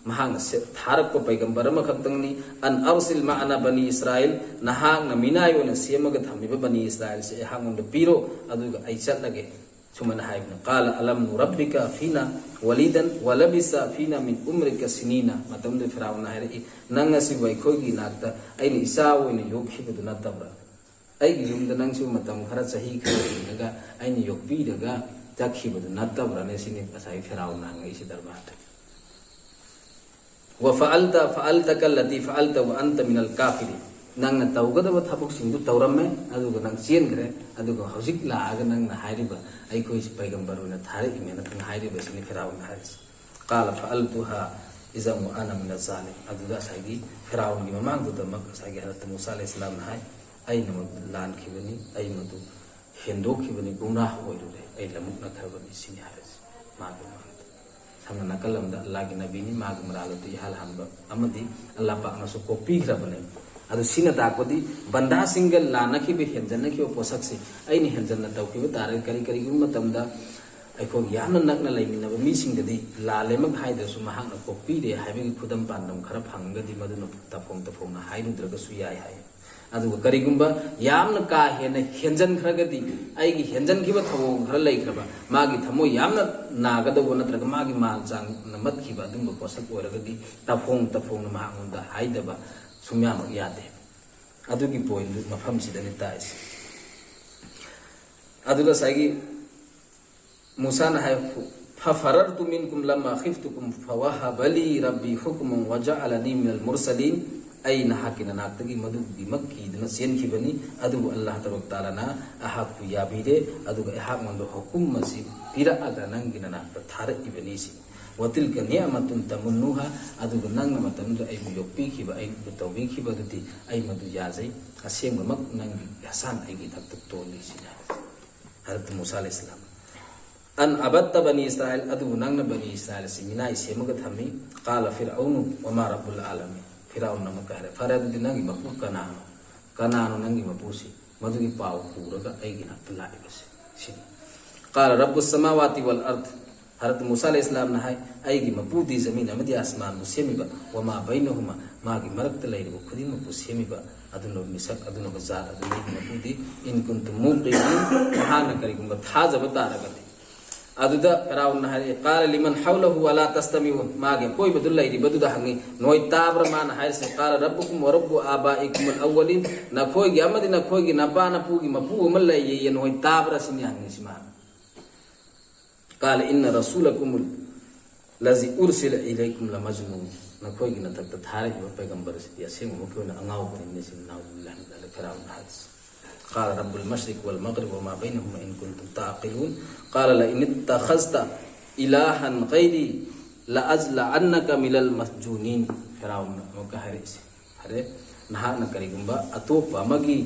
ꯃꯍꯥꯛꯅ ꯁꯦ-, ꯊꯥꯔꯛꯄ ꯄꯩꯒꯝꯕꯔ ꯑꯃꯈꯛꯇꯪꯅꯤ꯫ "ꯑꯟ ꯑꯔꯁꯤꯜ ꯃꯥꯑꯅ ꯕꯅꯤ ꯏꯁꯔꯥꯏꯜ", ꯅꯍꯥꯛꯅ ꯃꯤꯅꯥꯏ ꯑꯣꯏꯅ ꯁꯦꯝꯃꯒ ꯊꯝꯃꯤꯕ ꯕꯅꯤ ꯏꯁꯔꯥꯏꯜꯁꯦ ꯑꯩꯍꯥꯛꯉꯣꯟꯗ ꯄꯤꯔꯣ, ꯑꯗꯨꯒ ꯑꯩ ꯆꯠꯂꯒꯦ"꯫ ꯁꯨꯃꯥꯏꯅ ꯍꯥꯏꯕꯅꯤ꯫ "ꯀꯥꯂ ꯑꯂꯝ ꯅꯨꯔꯕꯤꯀ ꯐꯤꯅ ꯋꯥꯂꯤꯗꯟ ꯋꯥꯂꯕꯤꯁ ꯐꯤꯅ ꯃꯤꯟ ꯎꯝꯔꯤꯀ ꯁꯤꯅꯤꯅ"꯫ ꯃꯇꯝꯗꯨꯗ ꯐꯤꯔꯥꯎꯟꯅ ꯍꯥꯏꯔꯛꯏ, "ꯅꯪ ꯑꯁꯤꯕꯨ ꯑꯩꯈꯣꯏꯒꯤ ꯏꯅꯥꯛꯇ ꯑꯩꯅ ꯏꯆꯥ ꯑꯣꯏꯅ ꯌꯣꯛꯈꯤꯕꯗꯨ ꯅꯠꯇꯕ꯭ꯔꯥ? ꯑꯩꯒꯤ ꯌꯨꯝꯗ ꯅꯪꯁꯨ ꯃꯇꯝ ꯈꯔ, ꯆꯍꯤ ꯈꯔ ꯂꯩꯔꯒ ꯑꯩꯅ ꯌꯣꯛꯄꯤꯔꯒ ꯆꯠꯈꯤꯕꯗꯨ ꯅꯠꯇꯕ꯭ꯔꯥꯅꯦ?" ꯁꯤꯅꯤ ꯉꯁꯥꯏ ꯐꯤꯔꯥꯎꯟꯅ ꯍꯪꯉꯛꯏꯁꯤ ꯗꯔꯕꯥꯔꯗ꯫ "ꯋ ꯐꯑꯜꯇ ꯐꯑꯜꯇꯀ ꯂꯇꯤ ꯐꯑꯜꯇ ꯋ ꯑꯟꯇ ꯃꯤꯅꯜ ꯀꯥꯐꯤꯔꯤꯟ"꯫ ꯅꯪꯅ ꯇꯧꯒꯗꯕ ꯊꯕꯛꯁꯤꯡꯗꯨ ꯇꯧꯔꯝꯃꯦ, ꯑꯗꯨꯒ ꯅꯪ ꯆꯦꯟꯈ꯭ꯔꯦ, ꯑꯗꯨꯒ ꯍꯧꯖꯤꯛ ꯂꯥꯛꯑꯒ ꯅꯪꯅ ꯍꯥꯏꯔꯤꯕ, "ꯑꯩꯈꯣꯏꯁꯤ ꯄꯩꯒꯝꯕꯔ ꯑꯣꯏꯅ ꯊꯥꯔꯛꯏꯅꯦꯅ" ꯅꯪ ꯍꯥꯏꯔꯤꯕꯁꯤꯅꯤ ꯐꯤꯔꯥꯎꯟꯅ ꯍꯥꯏꯔꯤꯁꯤ꯫ "ꯀꯥꯂ ꯐꯑꯜꯇꯨꯍꯥ ꯏꯖꯝ ꯋ ꯑꯅ ꯃꯤꯅ ꯖꯥꯂꯤꯝ"꯫ ꯑꯗꯨꯗ ꯉꯁꯥꯏꯒꯤ ꯐꯤꯔꯥꯎꯟꯒꯤ ꯃꯃꯥꯡꯗꯨꯗꯃꯛ ꯉꯁꯥꯏꯒꯤ ꯍꯖꯔꯠ ꯃꯨꯁꯥ ꯑꯂꯩꯍꯤ ꯏꯁꯂꯥꯝꯅ ꯍꯥꯏ, "ꯑꯩꯅ ꯃꯗꯨ ꯂꯥꯟꯈꯤꯕꯅꯤ, ꯑꯩ ꯃꯗꯨ ꯍꯦꯟꯗꯣꯛꯈꯤꯕꯅꯤ, ꯒꯨꯝꯔꯥꯍ ꯑꯣꯏꯔꯨꯔꯦ, ꯑꯩ ꯂꯃꯨꯛꯅꯈ꯭ꯔꯕꯅꯤ", ꯁꯤꯅꯤ ꯍꯥꯏꯔꯤꯁꯤ ꯃꯥꯒꯤ ꯃꯃꯥꯡꯗ꯫ ꯁꯝꯅ ꯅꯥꯀꯜ ꯑꯃꯗ ꯑꯜꯂꯥꯍꯒꯤ ꯅꯕꯤꯅꯤ, ꯃꯥꯒꯤ ꯃꯔꯥꯜ ꯑꯗꯨ ꯏꯍꯥꯟ ꯍꯥꯟꯕ ꯑꯃꯗꯤ ꯑꯜꯂꯥꯍ ꯄꯥꯛꯅꯁꯨ ꯀꯣꯛꯄꯤꯈ꯭ꯔꯕꯅꯦ꯫ ꯑꯗꯨ ꯁꯤꯅ ꯇꯥꯛꯄꯗꯤ ꯕꯟꯗꯥꯁꯤꯡꯒ ꯂꯥꯟꯅꯈꯤꯕ, ꯍꯦꯟꯖꯟꯅꯈꯤꯕ ꯄꯣꯠꯁꯛꯁꯦ ꯑꯩꯅ ꯍꯦꯟꯖꯟꯅ ꯇꯧꯈꯤꯕ ꯇꯥꯔꯒꯗꯤ, ꯀꯔꯤ-, ꯀꯔꯤꯒꯨꯝꯕ ꯃꯇꯝꯗ ꯑꯩꯈꯣꯏꯒꯤ ꯌꯥꯝꯅ ꯅꯛꯅ ꯂꯩꯃꯤꯟꯅꯕ ꯃꯤꯁꯤꯡꯗꯗꯤ ꯂꯥꯜꯂꯦꯃꯛ ꯍꯥꯏꯗ꯭ꯔꯁꯨ ꯃꯍꯥꯛꯅ ꯀꯣꯛꯄꯤꯔꯦ ꯍꯥꯏꯕꯒꯤ ꯈꯨꯗꯝ ꯄꯥꯟꯗꯝ ꯈꯔ ꯐꯪꯉꯒꯗꯤ ꯃꯗꯨꯅ ꯇꯐꯣꯡ ꯇꯐꯣꯡꯅ ꯍꯥꯏꯔꯨꯗ꯭ꯔꯒꯁꯨ ꯌꯥꯏ ꯍꯥꯏ꯫ ꯑꯗꯨꯒ ꯀꯔꯤꯒꯨꯝꯕ ꯌꯥꯝꯅ ꯀꯥ ꯍꯦꯟꯅ ꯍꯦꯟꯖꯟꯈ꯭ꯔꯒꯗꯤ, ꯑꯩꯒꯤ ꯍꯦꯟꯖꯟꯈꯤꯕ ꯊꯧꯑꯣꯡ ꯈꯔ ꯂꯩꯈ꯭ꯔꯕ, ꯃꯥꯒꯤ ꯊꯃꯣꯏ ꯌꯥꯝꯅ ꯅꯥꯒꯗꯧꯕ ꯅꯠꯇ꯭ꯔꯒ ꯃꯥꯒꯤ ꯃꯥꯜ ꯆꯥꯡꯅ ꯃꯠꯈꯤꯕ ꯑꯗꯨꯒꯨꯝꯕ ꯄꯣꯠꯁꯛ ꯑꯣꯏꯔꯒꯗꯤ ꯇꯐꯣꯡ ꯇꯐꯣꯡꯅ ꯃꯍꯥꯛꯉꯣꯟꯗ ꯍꯥꯏꯗꯕ ꯁꯨꯡꯌꯥꯃꯛ ꯌꯥꯗꯦ꯫ ꯑꯗꯨꯒꯤ ꯄꯣꯏꯟꯗꯨ ꯃꯐꯝꯁꯤꯗꯅꯤ ꯇꯥꯛꯏꯁꯦ꯫ ꯑꯗꯨꯒ ꯉꯁꯥꯏꯒꯤ ꯃꯨꯁꯥꯅ ꯍꯥꯏ, "ꯐꯐꯔꯔꯇꯨ ꯃꯤꯟꯀꯨꯝ ꯂꯝꯃꯥ ꯈꯤꯐꯇꯨꯀꯨꯝ ꯐꯋꯍꯕ ꯂꯤ ꯔꯕꯤ ꯍꯨꯀꯃꯟ ꯋꯖꯑꯂꯅꯤ ꯃꯤꯅꯜ ꯃꯨꯔꯁꯂꯤꯟ"꯫ ꯑꯩ ꯅꯍꯥꯛꯀꯤ ꯅꯅꯥꯛꯇꯒꯤ ꯃꯗꯨꯒꯤꯃꯛ ꯀꯤꯗꯨꯅ ꯆꯦꯟꯈꯤꯕꯅꯤ, ꯑꯗꯨꯕꯨ ꯑꯜꯂꯥꯍ ꯇꯕꯥꯔꯛ ꯇꯥꯂꯥꯅ ꯑꯩꯍꯥꯛꯄꯨ ꯌꯥꯕꯤꯔꯦ, ꯑꯗꯨꯒ ꯑꯩꯍꯥꯛꯉꯣꯟꯗ ꯍꯨꯀꯨꯝ ꯑꯁꯤ ꯄꯤꯔꯛꯑꯒ ꯅꯪꯒꯤ ꯅꯅꯥꯛꯇ ꯊꯥꯔꯛꯏꯕꯅꯤ ꯁꯤ꯫ "ꯋꯇꯤꯜꯀ ꯅꯤꯑꯃꯇꯨꯟ ꯇꯃꯨꯟꯅꯨꯍꯥ", ꯑꯗꯨꯒ ꯅꯪꯅ ꯃꯇꯝꯗꯨꯗ ꯑꯩꯕꯨ ꯌꯣꯛꯄꯤꯈꯤꯕ, ꯑꯩꯕꯨ ꯇꯧꯕꯤꯈꯤꯕ ꯑꯗꯨꯗꯤ ꯑꯩ ꯃꯗꯨ ꯌꯥꯖꯩ꯫ ꯑꯁꯦꯡꯕꯃꯛ ꯅꯪꯒꯤ ꯏꯍꯁꯥꯟ ꯑꯩꯒꯤ ꯏꯊꯛꯇ ꯇꯣꯜꯂꯤ ꯁꯤꯅꯤ ꯍꯥꯏꯕ ꯍꯖꯔꯠ ꯃꯨꯁꯥ ꯑꯂꯩꯍꯤꯁꯁꯂꯥꯝ꯫ "ꯑꯟ ꯑꯕꯠꯇ ꯕꯅꯤ ꯏꯁꯔꯥꯏꯜ", ꯑꯗꯨꯕꯨ ꯅꯪꯅ ꯕꯅꯤ ꯏꯁꯔꯥꯏꯜ ꯑꯁꯤ ꯃꯤꯅꯥꯏ ꯁꯦꯝꯃꯒ ꯊꯝꯃꯤ꯫ "ꯀꯥꯂ ꯐꯤꯔꯑꯧꯅꯨ ꯋꯃꯥ ꯔꯕꯨꯜ ꯑꯥꯂꯃꯤꯟ", ꯐꯤꯔꯥꯎꯟꯅ ꯑꯃꯨꯛꯀ ꯍꯥꯏꯔꯦ, "ꯐꯔꯦ, ꯑꯗꯨꯗꯤ ꯅꯪꯒꯤ ꯃꯄꯨ ꯀꯅꯥꯅꯣ? ꯀꯅꯥꯅꯣ ꯅꯪꯒꯤ ꯃꯄꯨꯁꯤ? ꯃꯗꯨꯒꯤ ꯄꯥꯎ ꯄꯨꯔꯒ ꯑꯩꯒꯤ ꯅꯥꯛꯇ ꯂꯥꯛꯏꯕꯁꯤ ꯁꯤꯅꯤ꯫ "ꯀꯥꯂ ꯔꯕꯨ ꯁꯃꯥꯋꯥꯇꯤ ꯋꯜ ꯑꯔꯗ", ꯍꯖꯔꯠ ꯃꯨꯁꯥ ꯑꯂꯩꯍꯤꯁꯁꯂꯥꯝꯅ ꯍꯥꯏ, "ꯑꯩꯒꯤ ꯃꯄꯨꯗꯤ ꯖꯃꯤꯟ ꯑꯃꯗꯤ ꯑꯁꯃꯥꯟꯕꯨ ꯁꯦꯝꯃꯤꯕ, ꯋꯃꯥ ꯕꯩꯅꯍꯨꯃꯥ", ꯃꯥꯒꯤ ꯃꯔꯛꯇ ꯂꯩꯔꯤꯕ ꯈꯨꯗꯤꯡꯃꯛꯄꯨ ꯁꯦꯝꯃꯤꯕ, ꯑꯗꯨꯅ ꯃꯤꯁꯛ ꯑꯗꯨꯅ ꯖꯥꯠ ꯑꯗꯨꯅꯤ ꯃꯄꯨꯗꯤ꯫ "ꯏꯟ ꯀꯨꯟꯇꯨꯝ ꯃꯨꯛꯔꯤꯅꯤꯟ", ꯅꯍꯥꯛꯅ ꯀꯔꯤꯒꯨꯝꯕ ꯊꯥꯖꯕ ꯇꯥꯔꯒꯗꯤ꯫ ꯑꯗꯨꯗ ꯐꯤꯔꯥꯎꯟꯅ ꯍꯥꯏꯔꯛꯑꯦ, "ꯀꯥꯂ ꯂꯤꯃꯟ ꯍꯧꯂꯍꯨ ꯑꯂꯥ ꯇꯁꯇꯃꯤꯎꯟ", ꯃꯥꯒꯤ ꯑꯀꯣꯏꯕꯗꯨ ꯂꯩꯔꯤꯕꯗꯨꯗ ꯍꯪꯉꯤ, "ꯅꯣꯏ ꯇꯥꯕ꯭ꯔꯥ?" ꯃꯥꯅ ꯍꯥꯏꯔꯤꯁꯦ, "ꯀꯥꯂ ꯔꯕꯨꯀꯨꯝ ꯋꯔꯕꯨ ꯑꯥꯕꯥꯏꯀꯨꯃꯨꯜ ꯑꯋꯋꯂꯤꯟ", ꯅꯈꯣꯏꯒꯤ ꯑꯃꯗꯤ ꯅꯈꯣꯏꯒꯤ ꯅꯄꯥ ꯅꯄꯨꯒꯤ ꯃꯄꯨ ꯑꯃ ꯂꯩꯌꯦ, ꯅꯣꯏ ꯇꯥꯕ꯭ꯔꯥ ꯁꯤꯅꯤ ꯍꯪꯉꯤꯁꯤ ꯃꯥꯅ꯫ "ꯀꯥꯂ ꯏꯟꯅ ꯔꯁꯨꯂꯀꯨꯃꯨꯜ ꯂꯖꯤ ꯎꯔꯁꯤꯂ ꯏꯂꯩꯀꯨꯝ ꯂꯃꯖꯅꯨꯟ", ꯅꯈꯣꯏꯒꯤ ꯅꯊꯛꯇ ꯊꯥꯔꯛꯏꯕ ꯄꯩꯒꯝꯕꯔ ꯑꯁꯤꯗꯤ ꯑꯁꯦꯡꯕꯃꯛꯀꯤ ꯑꯣꯏꯅ ꯑꯉꯥꯎꯕꯅꯤ, ꯁꯤꯅꯤ ꯅꯥꯎꯖꯨꯕꯤꯜꯂꯥꯍꯤ ꯃꯤꯟ ꯖꯥꯂꯤꯛ ꯐꯤꯔꯥꯎꯟꯅ ꯍꯥꯏꯔꯤꯁꯦ꯫ "ꯀꯥꯂ ꯔꯕꯨꯜ ꯃꯁꯔꯤꯛ ꯋꯜ ꯃꯒꯔꯤꯕ ꯋꯃꯥ ꯕꯩꯅꯍꯨꯃꯥ ꯏꯟ ꯀꯨꯟꯇꯨꯝ ꯇꯥꯀꯤꯂꯨꯟ꯫ ꯀꯥꯂ ꯂ ꯏꯟ ꯏꯠꯇꯈꯖꯇ ꯏꯂꯥꯍꯟ ꯒꯩꯔꯤ ꯂ ꯑꯖꯂ ꯑꯟꯅꯀ ꯃꯤꯂꯜ ꯃꯁꯖꯨꯅꯤꯟ", ꯐꯤꯔꯥꯎꯟꯅ ꯑꯃꯨꯛꯀ ꯍꯥꯏꯔꯛꯏꯁꯦ꯫ ꯐꯔꯦ, ꯅꯍꯥꯛꯅ ꯀꯔꯤꯒꯨꯝꯕ ꯑꯇꯣꯞꯄ ꯑꯃꯒꯤ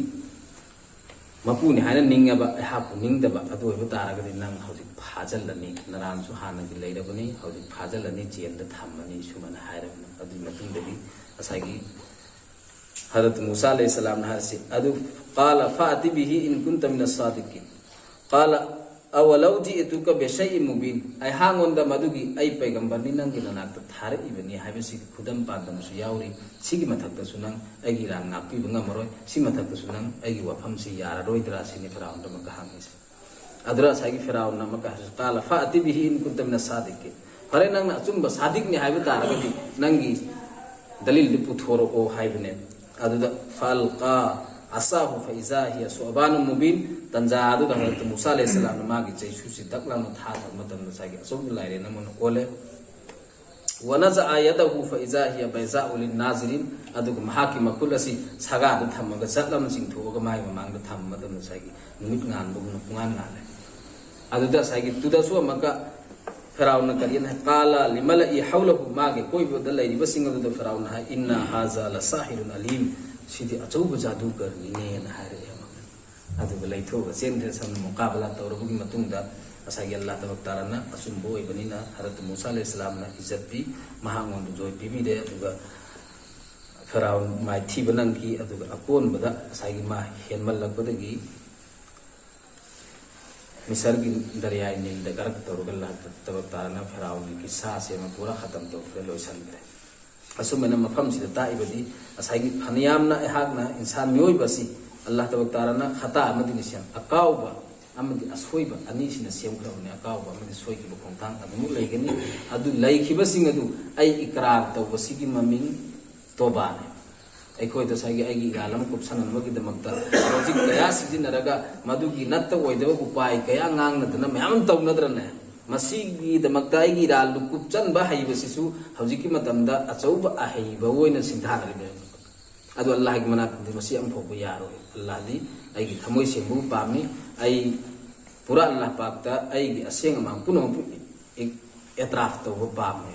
ꯃꯄꯨꯅꯤ ꯍꯥꯏꯅ ꯅꯤꯡꯉꯕ, ꯑꯩꯍꯥꯛꯄꯨ ꯅꯤꯡꯗꯕ, ꯑꯗꯨ ꯑꯣꯏꯕ ꯇꯥꯔꯒꯗꯤ ꯅꯪ ꯍꯧꯖꯤꯛ ꯐꯥꯖꯤꯜꯂꯅꯤ, ꯅꯔꯥꯟꯁꯨ ꯍꯥꯟꯅꯒꯤ ꯂꯩꯔꯕꯅꯤ, ꯍꯧꯖꯤꯛ ꯐꯥꯖꯤꯜꯂꯅꯤ, ꯖꯦꯜꯗ ꯊꯝꯃꯅꯤ, ꯁꯨꯃꯥꯏꯅ ꯍꯥꯏꯔꯕꯅꯤ꯫ ꯑꯗꯨꯒꯤ ꯃꯇꯨꯡꯗꯗꯤ ꯉꯁꯥꯏꯒꯤ ꯍꯖꯔꯠ ꯃꯨꯁꯥ ꯑꯂꯩꯍꯤꯁꯁꯂꯥꯝꯅ ꯍꯥꯏꯔꯤꯁꯤ ꯑꯗꯨ, "ꯀꯥꯂ ꯐꯥꯇꯤ ꯕꯤꯍꯤ ꯏꯟ ꯀꯨꯟꯇ ꯃꯤꯅ ꯁꯥꯗꯤꯀꯤꯟ꯫ ꯀꯥꯂ ꯑꯋꯂꯧ ꯖꯤꯑꯇꯨꯀ ꯕꯤꯁꯩꯏ ꯃꯨꯕꯤꯟ", ꯑꯩꯍꯥꯛꯉꯣꯟꯗ ꯃꯗꯨꯒꯤ ꯑꯩ ꯄꯩꯒꯝꯕꯔꯅꯤ, ꯅꯪꯒꯤ ꯅꯅꯥꯛꯇ ꯊꯥꯔꯛꯏꯕꯅꯤ ꯍꯥꯏꯕꯁꯤꯒꯤ ꯈꯨꯗꯝ ꯄꯥꯟꯗꯝꯁꯨ ꯌꯥꯎꯔꯤ꯫ ꯁꯤꯒꯤ ꯃꯊꯛꯇꯁꯨ ꯅꯪ ꯑꯩꯒꯤ ꯏꯔꯥꯟ ꯉꯥꯛꯄꯤꯕ ꯉꯝꯃꯔꯣꯏ, ꯁꯤ ꯃꯊꯛꯇꯁꯨ ꯅꯪ ꯑꯩꯒꯤ ꯋꯥꯐꯝꯁꯤ ꯌꯥꯔꯔꯣꯏꯗ꯭ꯔꯥ ꯁꯤꯅꯤ ꯐꯤꯔꯥꯎꯟꯗ ꯑꯃꯨꯛꯀ ꯍꯪꯉꯤꯁꯦ꯫ ꯑꯗꯨꯗ ꯉꯁꯥꯏꯒꯤ ꯐꯤꯔꯥꯎꯟꯅ ꯑꯃꯨꯛꯀ ꯍꯥꯏꯔꯤꯁꯦ, "ꯀꯥꯂ ꯐꯥꯇꯤ ꯕꯤꯍꯤ ꯏꯟ ꯀꯨꯟꯇ ꯃꯤꯅ ꯁꯥꯗꯤꯀꯤꯟ", ꯐꯔꯦ, ꯅꯪꯅ ꯑꯆꯨꯝꯕ ꯁꯥꯗꯤꯛꯅꯤ ꯍꯥꯏꯕ ꯇꯥꯔꯒꯗꯤ ꯅꯪꯒꯤ ꯗꯂꯤꯜꯗꯨ ꯄꯨꯊꯣꯔꯛꯑꯣ ꯍꯥꯏꯕꯅꯦ꯫ ꯑꯗꯨꯗ فألقى عصاه فإذا هي ثعبان مبين. ꯇꯟꯖꯥ ꯑꯗꯨꯗ ꯍꯖꯔꯠ ꯃꯨꯁꯥ ꯑꯂꯩꯍꯤꯁꯁꯂꯥꯝꯅ ꯃꯥꯒꯤ ꯆꯩꯁꯨꯁꯤ ꯗꯛ ꯂꯥꯎꯅ ꯊꯥꯊꯕ ꯃꯇꯝꯗ ꯉꯁꯥꯏꯒꯤ ꯑꯆꯧꯕ ꯂꯥꯏꯔꯦꯟ ꯑꯃꯅ ꯑꯣꯜꯂꯦ꯫ ونزع يده فإذا هي بيضاء للناظرين. ꯑꯗꯨꯒ ꯃꯍꯥꯛꯀꯤ ꯃꯈꯨꯠ ꯑꯁꯤ ꯁꯒꯥꯗ ꯊꯝꯃꯒ ꯖꯠ ꯑꯃ ꯆꯤꯡꯊꯣꯛꯑꯒ ꯃꯥꯒꯤ ꯃꯃꯥꯡꯗ ꯊꯝꯕ ꯃꯇꯝꯗ ꯉꯁꯥꯏꯒꯤ ꯅꯨꯃꯤꯠ ꯉꯥꯟꯕꯒꯨꯝꯅ ꯄꯨꯡꯉꯥꯟ ꯉꯥꯜꯂꯦ꯫ ꯑꯗꯨꯗ ꯉꯁꯥꯏꯒꯤ ꯇꯨꯗꯁꯨ ꯑꯃꯨꯛꯀ ꯐꯤꯔꯥꯎꯟꯅ ꯀꯔꯤꯅ ꯍꯥꯏ? قال للملأ حوله. ꯃꯥꯒꯤ ꯀꯣꯏꯕꯗ ꯂꯩꯔꯤꯕꯁꯤꯡ ꯑꯗꯨꯗ ꯐꯤꯔꯥꯎꯟꯅ ꯍꯥꯏ, إن هذا لساحر عليم. ꯁꯤꯗꯤ ꯑꯆꯧꯕ ꯖꯥꯗꯨꯒꯔꯅꯤꯅꯦꯅ ꯍꯥꯏꯔꯛꯑꯦ ꯑꯃꯨꯛꯀ꯫ ꯑꯗꯨꯒ ꯂꯩꯊꯣꯛꯑꯒ ꯆꯦꯟꯈ꯭ꯔꯦ꯫ ꯁꯝꯅ ꯃꯨꯀꯥꯕꯂꯥ ꯇꯧꯔꯕꯒꯤ ꯃꯇꯨꯡꯗ ꯉꯁꯥꯏꯒꯤ ꯑꯜꯂꯥꯍ ꯇꯕꯥꯔꯛ ꯇꯥꯂꯥꯅ ꯑꯆꯨꯝꯕ ꯑꯣꯏꯕꯅꯤꯅ ꯍꯖꯔꯠ ꯃꯨꯁꯥ ꯑꯂꯩꯍꯤ ꯁꯂꯥꯝꯅ ꯏꯖꯠ ꯄꯤ, ꯃꯍꯥꯛꯉꯣꯟꯗ ꯖꯣꯏ ꯄꯤꯕꯤꯔꯦ꯫ ꯑꯗꯨꯒ ꯐꯤꯔꯥꯎꯟ ꯃꯥꯏꯊꯤꯕ ꯅꯪꯈꯤ꯫ ꯑꯗꯨꯒ ꯑꯀꯣꯟꯕꯗ ꯉꯁꯥꯏꯒꯤ ꯃꯥ ꯍꯦꯟꯃꯜꯂꯛꯄꯗꯒꯤ ꯃꯤꯁꯔꯒꯤ ꯗꯔꯤꯌꯥꯏ ꯅꯤꯜꯗ ꯒꯔꯛ ꯇꯧꯔꯒ ꯑꯜꯂꯥꯍ ꯇꯕꯥꯔꯛ ꯇꯥꯂꯥꯅ ꯐꯤꯔꯥꯎꯟꯒꯤ ꯀꯤꯁꯥꯁꯦ ꯑꯃ ꯄꯨꯔꯥ ꯈꯇꯝ ꯇꯧꯈ꯭ꯔꯦ, ꯂꯣꯏꯁꯤꯟꯈ꯭ꯔꯦ꯫ ꯑꯁꯨꯝꯕꯅ ꯃꯐꯝꯁꯤꯗ ꯇꯥꯛꯏꯕꯗꯤ ꯉꯁꯥꯏꯒꯤ ꯐꯅꯌꯥꯝꯅ ꯑꯩꯍꯥꯛꯅ ꯏꯟꯁꯥꯟ ꯃꯤꯑꯣꯏꯕ ꯑꯁꯤ ꯑꯜꯂꯥꯍ ꯇꯕꯥꯔꯛ ꯇꯥꯂꯥꯅ ꯈꯇꯥ ꯑꯃꯗꯤ ꯅꯤꯁꯥꯟ, ꯑꯀꯥꯎꯕ ꯑꯃꯗꯤ ꯑꯁꯣꯏꯕ ꯑꯅꯤꯁꯤꯅ ꯁꯦꯝꯈ꯭ꯔꯕꯅꯤ꯫ ꯑꯀꯥꯎꯕ ꯑꯃꯗꯤ ꯁꯣꯏꯈꯤꯕ ꯈꯣꯡꯊꯥꯡ ꯑꯗꯨꯃꯛ ꯂꯩꯒꯅꯤ꯫ ꯑꯗꯨ ꯂꯩꯈꯤꯕꯁꯤꯡ ꯑꯗꯨ ꯑꯩ ꯏꯀꯔꯥꯔ ꯇꯧꯕꯁꯤꯒꯤ ꯃꯃꯤꯡ ꯇꯣꯕꯥꯅꯤ꯫ ꯑꯩꯈꯣꯏꯗ ꯉꯁꯥꯏꯒꯤ ꯑꯩꯒꯤ ꯏꯔꯥꯜ ꯑꯃ ꯀꯨꯞꯁꯟꯅꯕꯒꯤꯗꯃꯛꯇ ꯂꯣꯖꯤꯛ ꯀꯌꯥ ꯁꯤꯖꯤꯟꯅꯔꯒ ꯃꯗꯨꯒꯤ ꯅꯠꯇ ꯑꯣꯏꯗꯕ ꯎꯄꯥꯏ ꯀꯌꯥ ꯉꯥꯡꯅꯗꯅ ꯃꯌꯥꯝ ꯑꯃ ꯇꯧꯅꯗ꯭ꯔꯅꯦ? ꯃꯁꯤꯒꯤꯗꯃꯛꯇ ꯑꯩꯒꯤ ꯏꯔꯥꯜꯗꯨ ꯀꯨꯞꯆꯟꯕ ꯍꯩꯕꯁꯤꯁꯨ ꯍꯧꯖꯤꯛꯀꯤ ꯃꯇꯝꯗ ꯑꯆꯧꯕ ꯑꯍꯩꯕ ꯑꯣꯏꯅ ꯁꯤꯡꯊꯥꯅꯔꯤꯕꯅꯤ꯫ ꯑꯗꯣ ꯑꯜꯂꯥꯍꯒꯤ ꯃꯅꯥꯛꯇꯗꯤ ꯃꯁꯤ ꯑꯃꯐꯥꯎꯕ ꯌꯥꯔꯣꯏ꯫ ꯑꯜꯂꯥꯍꯗꯤ ꯑꯩꯒꯤ ꯊꯃꯣꯏ ꯁꯦꯡꯕꯕꯨ ꯄꯥꯝꯃꯤ꯫ ꯑꯩ ꯄꯨꯔꯥ ꯑꯜꯂꯥꯍ ꯄꯥꯛꯇ ꯑꯩꯒꯤ ꯑꯁꯦꯡ ꯑꯃꯥꯡ ꯄꯨꯝꯅꯃꯛꯄꯨ ꯑꯦꯇ꯭ꯔꯥꯐ ꯇꯧꯕ ꯄꯥꯝꯃꯦ꯫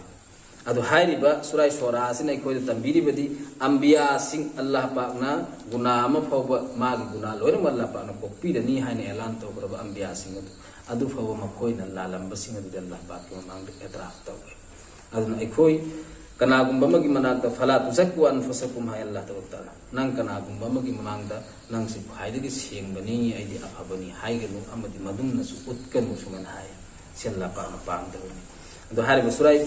ꯑꯗꯨ ꯍꯥꯏꯔꯤꯕ ꯁꯨꯔꯥꯏ ꯁꯣꯔꯥ ꯑꯁꯤꯅ ꯑꯩꯈꯣꯏꯗ ꯇꯝꯕꯤꯔꯤꯕꯗꯤ ꯑꯝꯕꯤꯌꯥꯁꯤꯡ ꯑꯜꯂꯥꯍ ꯄꯥꯛꯅ ꯒꯨꯅꯥ ꯑꯃ ꯐꯥꯎꯕ, ꯃꯥꯒꯤ ꯒꯨꯅꯥ ꯂꯣꯏꯅꯃꯛ ꯑꯜꯂꯥꯍ ꯄꯥꯛꯅ ꯀꯣꯛꯄꯤꯔꯅꯤ ꯍꯥꯏꯅ ꯑꯦꯂꯥꯟ ꯇꯧꯈ꯭ꯔꯕ ꯑꯝꯕꯤꯌꯥꯁꯤꯡ ꯑꯗꯨ, ꯑꯗꯨ ꯐꯥꯎꯕ ꯃꯈꯣꯏꯅ ꯂꯥꯜꯂꯝꯕꯁꯤꯡ ꯑꯗꯨꯗꯤ ꯑꯜꯂꯥꯍ ꯄꯥꯛꯀꯤ ꯃꯃꯥꯡꯗ ꯑꯦꯇ꯭ꯔꯥꯐ ꯇꯧꯋꯦ꯫ ꯑꯗꯨꯅ ꯑꯩꯈꯣꯏ ꯀꯅꯥꯒꯨꯝꯕ ꯑꯃꯒꯤ ꯃꯅꯥꯛꯇ "ꯐꯂꯥ ꯇꯨꯖꯛꯀꯨ ꯑꯟꯐꯨꯁꯀꯨꯝ" ꯍꯥꯏ ꯑꯜꯂꯥꯍ ꯇꯕꯥꯔꯛ ꯇꯥꯂꯥ꯫ ꯅꯪ ꯀꯅꯥꯒꯨꯝꯕ ꯑꯃꯒꯤ ꯃꯃꯥꯡꯗ "ꯅꯪꯁꯤ ꯈ꯭ꯋꯥꯏꯗꯒꯤ ꯁꯦꯡꯕꯅꯤ, ꯑꯩꯗꯤ ꯑꯐꯕꯅꯤ" ꯍꯥꯏꯒꯅꯨ ꯑꯃꯗꯤ ꯃꯗꯨꯝꯅꯁꯨ ꯎꯠꯀꯅꯨ, ꯁꯨꯃꯥꯏꯅ ꯍꯥꯏ꯫ ꯁꯤ ꯑꯜꯂꯥꯍ ꯄꯥꯛꯅ ꯄꯥꯝꯗꯕꯅꯤ꯫ ꯑꯗꯣ ꯍꯥꯏꯔꯤꯕ ꯁꯨꯔꯥꯏ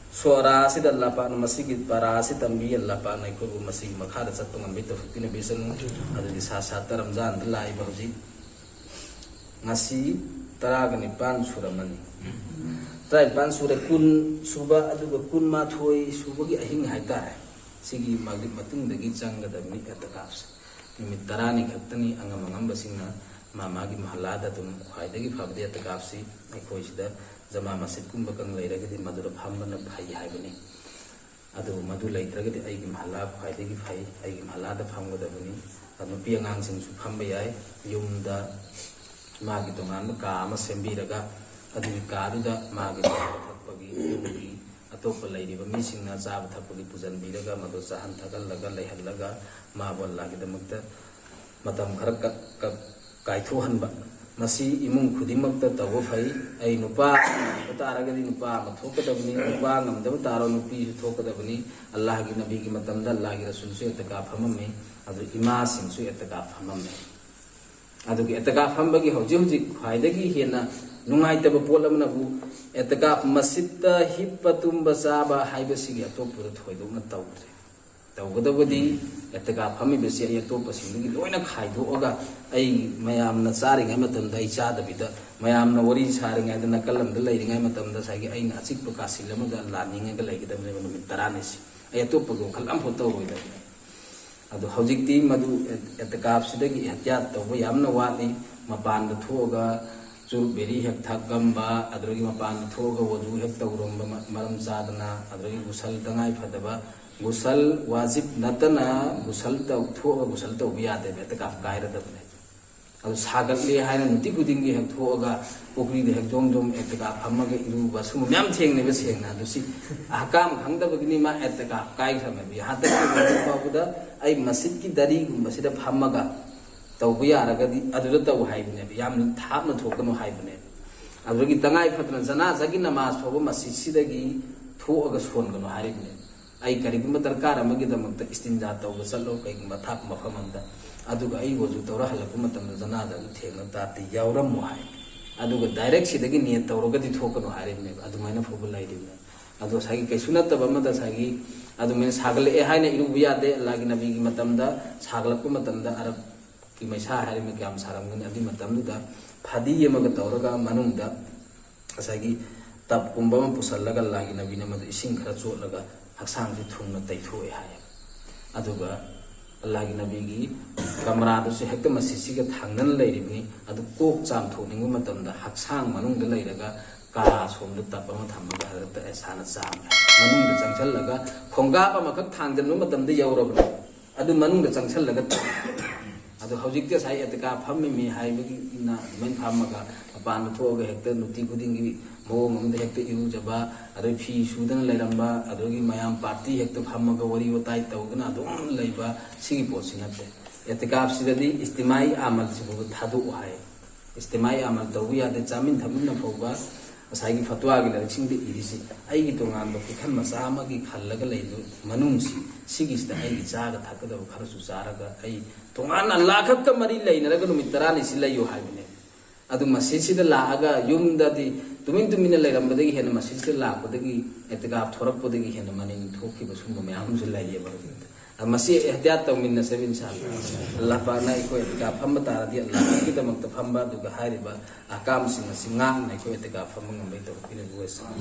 ꯁꯣꯔꯥ ꯑꯁꯤꯗ ꯑꯜꯂꯥꯍ ꯄꯥꯛꯅ ꯃꯁꯤꯒꯤ ꯄꯔꯥ ꯑꯁꯤ ꯇꯝꯕꯤ꯫ ꯑꯜꯂꯥꯍ ꯄꯥꯛꯅ ꯑꯩꯈꯣꯏꯕꯨ ꯃꯁꯤꯒꯤ ꯃꯈꯥꯗ ꯆꯠꯄ ꯉꯝꯕꯒꯤ ꯇꯧꯐꯤꯛ ꯄꯤꯅꯕꯤꯁꯅꯨ꯫ ꯑꯗꯨꯗꯤ ꯁꯥ ꯁꯥꯠꯇ ꯔꯝꯖꯥꯟꯗ ꯂꯥꯛꯏꯕ ꯍꯧꯖꯤꯛ ꯉꯁꯤ ꯇꯔꯥꯒ ꯅꯤꯄꯥꯟ ꯁꯨꯔꯝꯃꯅꯤ꯫ ꯇꯔꯥꯅꯤꯄꯥꯟ ꯁꯨꯔꯦ, ꯀꯨꯟ ꯁꯨꯕ, ꯑꯗꯨꯒ ꯀꯨꯟꯃꯥꯊꯣꯏ ꯁꯨꯕꯒꯤ ꯑꯍꯤꯡ ꯍꯥꯏꯇꯥꯔꯦ꯫ ꯁꯤꯒꯤ ꯃꯥꯒꯤ ꯃꯇꯨꯡꯗꯒꯤ ꯆꯪꯒꯗꯕꯅꯤ ꯑꯦꯇꯀꯥꯞꯁꯦ꯫ ꯅꯨꯃꯤꯠ ꯇꯔꯥꯅꯤ ꯈꯛꯇꯅꯤ꯫ ꯑꯉꯝ ꯑꯉꯝꯕꯁꯤꯡꯅ ꯃꯥ ꯃꯥꯒꯤ ꯃꯍꯜꯂꯥꯗ ꯑꯗꯨꯝ ꯈ꯭ꯋꯥꯏꯗꯒꯤ ꯐꯕꯗꯤ ꯑꯦꯇꯀꯥꯞꯁꯤ ꯑꯩꯈꯣꯏ ꯁꯤꯗ ꯖꯃꯥ ꯃꯁꯖꯤꯠꯀꯨꯝꯕ ꯀꯪ ꯂꯩꯔꯒꯗꯤ ꯃꯗꯨꯗ ꯐꯝꯕꯅ ꯐꯩ ꯍꯥꯏꯕꯅꯤ꯫ ꯑꯗꯨ ꯃꯗꯨ ꯂꯩꯇ꯭ꯔꯒꯗꯤ ꯑꯩꯒꯤ ꯃꯍꯜꯂꯥ ꯈ꯭ꯋꯥꯏꯗꯒꯤ ꯐꯩ, ꯑꯩꯒꯤ ꯃꯍꯜꯂꯥꯗ ꯐꯝꯒꯗꯕꯅꯤ꯫ ꯑꯗꯨ ꯅꯨꯄꯤ ꯑꯉꯥꯡꯁꯤꯡꯁꯨ ꯐꯝꯕ ꯌꯥꯏ꯫ ꯌꯨꯝꯗ ꯃꯥꯒꯤ ꯇꯣꯉꯥꯟꯕ ꯀꯥ ꯑꯃ ꯁꯦꯝꯕꯤꯔꯒ ꯑꯗꯨꯒꯤ ꯀꯥꯗꯨꯗ ꯃꯥꯒꯤ ꯆꯥꯕ ꯊꯛꯄꯒꯤ ꯌꯨꯝꯒꯤ ꯑꯇꯣꯞꯄ ꯂꯩꯔꯤꯕ ꯃꯤꯁꯤꯡꯅ ꯆꯥꯕ ꯊꯛꯄꯒꯤ ꯄꯨꯁꯤꯟꯕꯤꯔꯒ ꯃꯗꯨ ꯆꯥꯍꯟ ꯊꯛꯍꯜꯂꯒ ꯂꯩꯍꯜꯂꯒ ꯃꯥꯕꯨ ꯑꯜꯂꯥꯒꯤꯗꯃꯛꯇ ꯃꯇꯝ ꯈꯔ ꯀ-, ꯀ-, ꯀꯥꯏꯊꯣꯛꯍꯟꯕ꯫ ꯃꯁꯤ ꯏꯃꯨꯡ ꯈꯨꯗꯤꯡꯃꯛꯇ ꯇꯧꯕ ꯐꯩ꯫ ꯑꯩ ꯅꯨꯄꯥ ꯉꯝꯕ ꯇꯥꯔꯒꯗꯤ ꯅꯨꯄꯥ ꯑꯃ ꯊꯣꯛꯀꯗꯕꯅꯤ, ꯅꯨꯄꯥ ꯉꯝꯗꯕ ꯇꯥꯔꯣ ꯅꯨꯄꯤꯁꯨ ꯊꯣꯛꯀꯗꯕꯅꯤ꯫ ꯑꯜꯂꯥꯍꯒꯤ ꯅꯕꯤꯒꯤ ꯃꯇꯝꯗ ꯑꯜꯂꯥꯍꯒꯤ ꯔꯁꯨꯜꯁꯨ ꯑꯦꯇꯀꯥꯞ ꯐꯝꯃꯝꯃꯤ, ꯑꯗꯨ ꯏꯃꯥꯁꯤꯡꯁꯨ ꯑꯦꯇꯀꯥꯞ ꯐꯝꯃꯝꯃꯤ꯫ ꯑꯗꯨꯒꯤ ꯑꯦꯇꯀꯥꯞ ꯐꯝꯕꯒꯤ ꯍꯧꯖꯤꯛ ꯍꯧꯖꯤꯛ ꯈ꯭ꯋꯥꯏꯗꯒꯤ ꯍꯦꯟꯅ ꯅꯨꯡꯉꯥꯏꯇꯕ ꯄꯣꯠ ꯑꯃꯅꯕꯨ ꯑꯦꯇꯀꯥꯞ ꯃꯁꯖꯤꯠꯇ ꯍꯤꯞꯄ ꯇꯨꯝꯕ ꯆꯥꯕ ꯍꯥꯏꯕꯁꯤꯒꯤ ꯑꯇꯣꯞꯄꯗ ꯊꯣꯏꯗꯣꯛꯅ ꯇꯧꯗ꯭ꯔꯦ꯫ ꯇꯧꯒꯗꯕꯗꯤ ꯑꯦꯇꯀꯥꯞ ꯐꯝꯃꯤꯕꯁꯤ ꯑꯩ ꯑꯇꯣꯞꯄꯁꯤꯡꯗꯒꯤ ꯂꯣꯏꯅ ꯈꯥꯏꯗꯣꯛꯑꯒ ꯑꯩ ꯃꯌꯥꯝꯅ ꯆꯥꯔꯤꯉꯩ ꯃꯇꯝꯗ ꯑꯩ ꯆꯥꯗꯕꯤꯗ, ꯃꯌꯥꯝꯅ ꯋꯥꯔꯤ ꯁꯥꯔꯤꯉꯩꯗ ꯅꯥꯀꯜ ꯑꯃꯗ ꯂꯩꯔꯤꯉꯩ ꯃꯇꯝꯗ ꯉꯁꯥꯏꯒꯤ ꯑꯩꯅ ꯑꯆꯤꯛꯄ ꯀꯥꯁꯤꯜ ꯑꯃꯗ ꯂꯥꯟꯅꯤꯡꯉꯒ ꯂꯩꯒꯗꯕꯅꯦꯕ ꯅꯨꯃꯤꯠ ꯇꯔꯥꯅꯤꯁꯤ꯫ ꯑꯩ ꯑꯇꯣꯞꯄꯒꯤ ꯋꯥꯈꯜ ꯑꯝꯐꯥꯎ ꯇꯧꯔꯣꯏꯗꯕꯅꯦ꯫ ꯑꯗꯣ ꯍꯧꯖꯤꯛꯇꯤ ꯃꯗꯨ ꯑꯦ-, ꯑꯦꯇꯀꯥꯞꯁꯤꯗꯒꯤ ꯑꯦꯍꯇꯤꯌꯥꯠ ꯇꯧꯕ ꯌꯥꯝꯅ ꯋꯥꯠꯂꯤ꯫ ꯃꯄꯥꯟꯗ ꯊꯣꯛꯑꯒ ꯆꯨꯔꯨꯞ ꯕꯦꯔꯤ ꯍꯦꯛ ꯊꯛꯂꯝꯕ, ꯑꯗꯨꯗꯒꯤ ꯃꯄꯥꯟꯗ ꯊꯣꯛꯑꯒ ꯋꯖꯨ ꯍꯦꯛ ꯇꯧꯔꯝꯕ ꯃ-, ꯃꯔꯝ ꯆꯥꯗꯅ, ꯑꯗꯨꯗꯒꯤ ꯒꯨꯁꯜ ꯇꯉꯥꯏ ꯐꯗꯕ, ꯒꯨꯁꯜ ꯋꯥꯖꯤꯕ ꯅꯠꯇꯅ ꯒꯨꯁꯜ ꯇꯧ-, ꯊꯣꯛꯑꯒ ꯒꯨꯁꯜ ꯇꯧꯕ ꯌꯥꯗꯦꯕ, ꯑꯦꯇꯀꯥꯞ ꯀꯥꯏꯔꯗꯕꯅꯦ꯫ ꯑꯗꯨ ꯁꯥꯒꯠꯂꯦ ꯍꯥꯏꯅ ꯅꯨꯡꯇꯤ ꯈꯨꯗꯤꯡꯒꯤ ꯍꯦꯛ ꯊꯣꯛꯑꯒ ꯄꯨꯈ꯭ꯔꯤꯗ ꯍꯦꯛ ꯖꯣꯝ ꯖꯣꯝ ꯑꯦꯇꯀꯥꯞ ꯐꯝꯃꯒ ꯏꯔꯨꯕ ꯁꯨꯝꯕ ꯃꯌꯥꯝ ꯊꯦꯡꯅꯩꯕ ꯁꯦꯡꯅ꯫ ꯑꯗꯨ ꯁꯤ ꯑꯍꯀꯥꯝ ꯈꯪꯗꯕꯒꯤꯅꯤ ꯃꯥ ꯑꯦꯇꯀꯥꯞ ꯀꯥꯏꯈ꯭ꯔꯝꯃꯦꯕ꯫ ꯍꯟꯗꯛꯀꯤ ꯐꯥꯎꯕꯗ ꯑꯩ ꯃꯁꯖꯤꯠꯀꯤ ꯗꯥꯔꯤꯒꯨꯝꯕꯁꯤꯗ ꯐꯝꯃꯒ ꯇꯧꯕ ꯌꯥꯔꯒꯗꯤ ꯑꯗꯨꯗ ꯇꯧ ꯍꯥꯏꯕꯅꯦꯕ, ꯌꯥꯝ ꯊꯥꯞꯅ ꯊꯣꯛꯀꯅꯨ ꯍꯥꯏꯕꯅꯦꯕ꯫ ꯑꯗꯨꯗꯒꯤ ꯇꯉꯥꯏ ꯐꯗꯅ ꯖꯅꯥꯖꯥꯒꯤ ꯅꯃꯥꯖ ꯐꯥꯎꯕ ꯃꯁꯖꯤꯠꯁꯤꯗꯒꯤ ꯊꯣꯛꯑꯒ ꯁꯣꯟꯒꯅꯨ ꯍꯥꯏꯔꯤꯕꯅꯦꯕ꯫ ꯑꯩ ꯀꯔꯤꯒꯨꯝꯕ ꯗꯔꯀꯥꯔ ꯑꯃꯒꯤꯗꯃꯛꯇ ꯏꯁꯇꯤꯟꯖꯥ ꯇꯧꯕ ꯆꯠꯂꯣ ꯀꯩꯒꯨꯝꯕ ꯑꯊꯥꯞꯄ ꯃꯐꯝ ꯑꯃꯗ, ꯑꯗꯨꯒ ꯑꯩ ꯋꯖꯨ ꯇꯧꯔ ꯍꯜꯂꯛꯄ ꯃꯇꯝꯗ ꯖꯅꯥꯖꯥꯗꯨ ꯊꯦꯡꯅ ꯇꯥꯔꯗꯤ ꯌꯥꯎꯔꯝꯃꯣ ꯍꯥꯏ꯫ ꯑꯗꯨꯒ ꯗꯥꯏꯔꯦꯛ ꯁꯤꯗꯒꯤ ꯅꯤꯌꯠ ꯇꯧꯔꯒꯗꯤ ꯊꯣꯛꯀꯅꯨ ꯍꯥꯏꯔꯤꯕꯅꯦꯕ꯫ ꯑꯗꯨꯃꯥꯏꯅ ꯐꯥꯎꯕ ꯂꯩꯔꯤꯕꯅꯦ꯫ ꯑꯗꯣ ꯉꯁꯥꯏꯒꯤ ꯀꯩꯁꯨ ꯅꯠꯇꯕ ꯑꯃꯗ ꯉꯁꯥꯏꯒꯤ ꯑꯗꯨꯃꯥꯏꯅ ꯁꯥꯒꯠꯂꯛꯑꯦ ꯍꯥꯏꯅ ꯏꯔꯨꯕ ꯌꯥꯗꯦ꯫ ꯑꯜꯂꯥꯒꯤ ꯅꯕꯤꯒꯤ ꯃꯇꯝꯗ ꯁꯥꯒꯠꯂꯛꯄ ꯃꯇꯝꯗ ꯑꯔꯕꯀꯤ ꯃꯩꯁꯥ ꯍꯥꯏꯔꯤꯕ ꯀꯌꯥꯝ ꯁꯥꯔꯝꯒꯅꯤ, ꯑꯗꯨꯒꯤ ꯃꯇꯝꯗꯨꯗ ꯐꯗꯤ ꯑꯃꯒ ꯇꯧꯔꯒ ꯃꯅꯨꯡꯗ ꯉꯁꯥꯏꯒꯤ ꯇꯞꯀꯨꯝꯕ ꯑꯃ ꯄꯨꯁꯜꯂꯒ ꯑꯜꯂꯥꯒꯤ ꯅꯕꯤꯅ ꯃꯗꯨ ꯏꯁꯤꯡ ꯈꯔ ꯆꯣꯠꯂꯒ ꯍꯛꯆꯥꯡꯁꯤ ꯊꯨꯡꯅ ꯇꯩꯊꯣꯛꯑꯦ ꯍꯥꯏ꯫ ꯑꯗꯨꯒ ꯑꯜꯂꯥꯍꯒꯤ ꯅꯕꯤꯒꯤ ꯀꯃꯔꯥꯗꯨꯁꯨ ꯍꯦꯛꯇ ꯃꯁꯖꯤꯗꯁꯤꯒ ꯊꯥꯡꯅꯅ ꯂꯩꯔꯤꯕꯅꯤ꯫ ꯑꯗꯨ ꯀꯣꯛ ꯆꯥꯝꯊꯣꯛꯅꯤꯡꯕ ꯃꯇꯝꯗ ꯍꯛꯆꯥꯡ ꯃꯅꯨꯡꯗ ꯂꯩꯔꯒ ꯀꯥ ꯁꯣꯝꯗ ꯇꯞ ꯑꯃ ꯊꯝꯃꯒ ꯍꯖꯔꯠꯇ ꯑꯦꯁꯥꯅ ꯆꯥꯝꯃꯦ꯫ ꯃꯅꯨꯡꯗ ꯆꯪꯁꯤꯜꯂꯒ ꯈꯣꯡꯀꯥꯞ ꯑꯃꯈꯛ ꯊꯥꯡꯖꯟꯕ ꯃꯇꯝꯗ ꯌꯧꯔꯕꯅꯤ꯫ ꯑꯗꯨ ꯃꯅꯨꯡꯗ ꯆꯪꯁꯤꯜꯂꯒ ꯇꯞ꯫ ꯑꯗꯣ ꯍꯧꯖꯤꯛꯇꯤ ꯉꯁꯥꯏ ꯑꯦꯇꯤꯀꯥꯞ ꯐꯝꯃꯤꯃꯤ ꯍꯥꯏꯕꯒꯤꯅ ꯑꯗꯨꯃꯥꯏꯅ ꯐꯝꯃꯒ ꯃꯄꯥꯟꯗ ꯊꯣꯛꯑꯒ ꯍꯦꯛꯇ ꯅꯨꯡꯇꯤ ꯈꯨꯗꯤꯡꯒꯤ ꯃꯑꯣꯡ ꯑꯃꯗ ꯍꯦꯛꯇ ꯏꯔꯨꯖꯕ, ꯑꯗꯩ ꯐꯤ ꯁꯨꯗꯅ ꯂꯩꯔꯝꯕ, ꯑꯗꯨꯗꯒꯤ ꯃꯌꯥꯝ ꯄꯥꯔꯇꯤ ꯍꯦꯛꯇ ꯐꯝꯃꯒ ꯋꯥꯔꯤ ꯋꯥꯇꯥꯏ ꯇꯧꯗꯅ ꯑꯗꯨꯝ ꯂꯩꯕ, ꯁꯤꯒꯤ ꯄꯣꯠꯁꯤ ꯅꯠꯇꯦ꯫ ꯑꯦꯇꯤꯀꯥꯞꯁꯤꯗꯗꯤ ꯏꯁꯇꯤꯃꯥꯏ ꯑꯃꯜꯁꯤꯐꯥꯎꯕ ꯊꯥꯗꯣꯛꯎ ꯍꯥꯏ꯫ ꯏꯁꯇꯤꯃꯥꯏ ꯑꯃꯜ ꯇꯧꯕ ꯌꯥꯗꯦ, ꯆꯥꯃꯤꯟ ꯊꯛꯃꯤꯟꯅ ꯐꯥꯎꯕ꯫ ꯉꯁꯥꯏꯒꯤ ꯐꯠꯋꯥꯒꯤ ꯂꯥꯏꯔꯤꯛꯁꯤꯡꯗ ꯏꯔꯤꯁꯤ, ꯑꯩꯒꯤ ꯇꯣꯉꯥꯟꯕ ꯄꯨꯈꯝ ꯃꯆꯥ ꯑꯃꯒꯤ ꯈꯜꯂꯒ ꯂꯩꯕ ꯃꯅꯨꯡꯁꯤ, ꯁꯤꯒꯤꯁꯤꯗ ꯑꯩꯒꯤ ꯆꯥꯒ ꯊꯛꯀꯗꯕ ꯈꯔꯁꯨ ꯆꯥꯔꯒ ꯑꯩ ꯇꯣꯉꯥꯟꯅ ꯑꯜꯂꯥꯍ ꯈꯛꯀ ꯃꯔꯤ ꯂꯩꯅꯔꯒ ꯅꯨꯃꯤꯠ ꯇꯔꯥꯅꯤ ꯁꯤ ꯂꯩꯌꯨ ꯍꯥꯏꯕꯅꯦ꯫ ꯑꯗꯨ ꯃꯁꯖꯤꯗꯁꯤꯗ ꯂꯥꯛꯑꯒ ꯌꯨꯝꯗꯗꯤ ꯇꯨꯃꯤꯟ ꯇꯨꯃꯤꯟꯅ ꯂꯩꯔꯝꯕꯗꯒꯤ ꯍꯦꯟꯅ ꯃꯁꯖꯤꯗꯁꯤꯗ ꯂꯥꯛꯄꯗꯒꯤ, ꯑꯦꯇꯤꯀꯥꯞ ꯊꯣꯔꯛꯄꯗꯒꯤ ꯍꯦꯟꯅ ꯃꯅꯤꯡ ꯊꯣꯛꯈꯤꯕ ꯁꯨꯝꯕ ꯃꯌꯥꯝ ꯑꯃꯁꯨ ꯂꯩꯌꯦꯕ ꯍꯧꯖꯤꯛꯇꯤ꯫ ꯑꯗ ꯃꯁꯤ ꯑꯦꯍꯇꯤꯌꯥꯠ ꯇꯧꯃꯤꯟꯅꯁꯦꯕ ꯏꯟꯁꯥ ꯑꯜꯂꯥꯍ꯫ ꯑꯜꯂꯥꯍ ꯄꯥꯛꯅ ꯑꯩꯈꯣꯏ ꯑꯦꯇꯤꯀꯥꯞ ꯐꯝꯕ ꯇꯥꯔꯗꯤ ꯑꯜꯂꯥꯍꯒꯤꯗꯃꯛꯇ ꯐꯝꯕ, ꯑꯗꯨꯒ ꯍꯥꯏꯔꯤꯕ ꯑꯍꯀꯥꯝꯁꯤꯡ ꯑꯁꯤ ꯉꯥꯛꯅ ꯑꯩꯈꯣꯏ ꯑꯦꯇꯤꯀꯥꯞ ꯐꯝꯕ ꯉꯝꯕꯩ ꯇꯧꯔꯛꯄꯤꯅꯕ ꯑꯣꯏꯁꯅꯨ꯫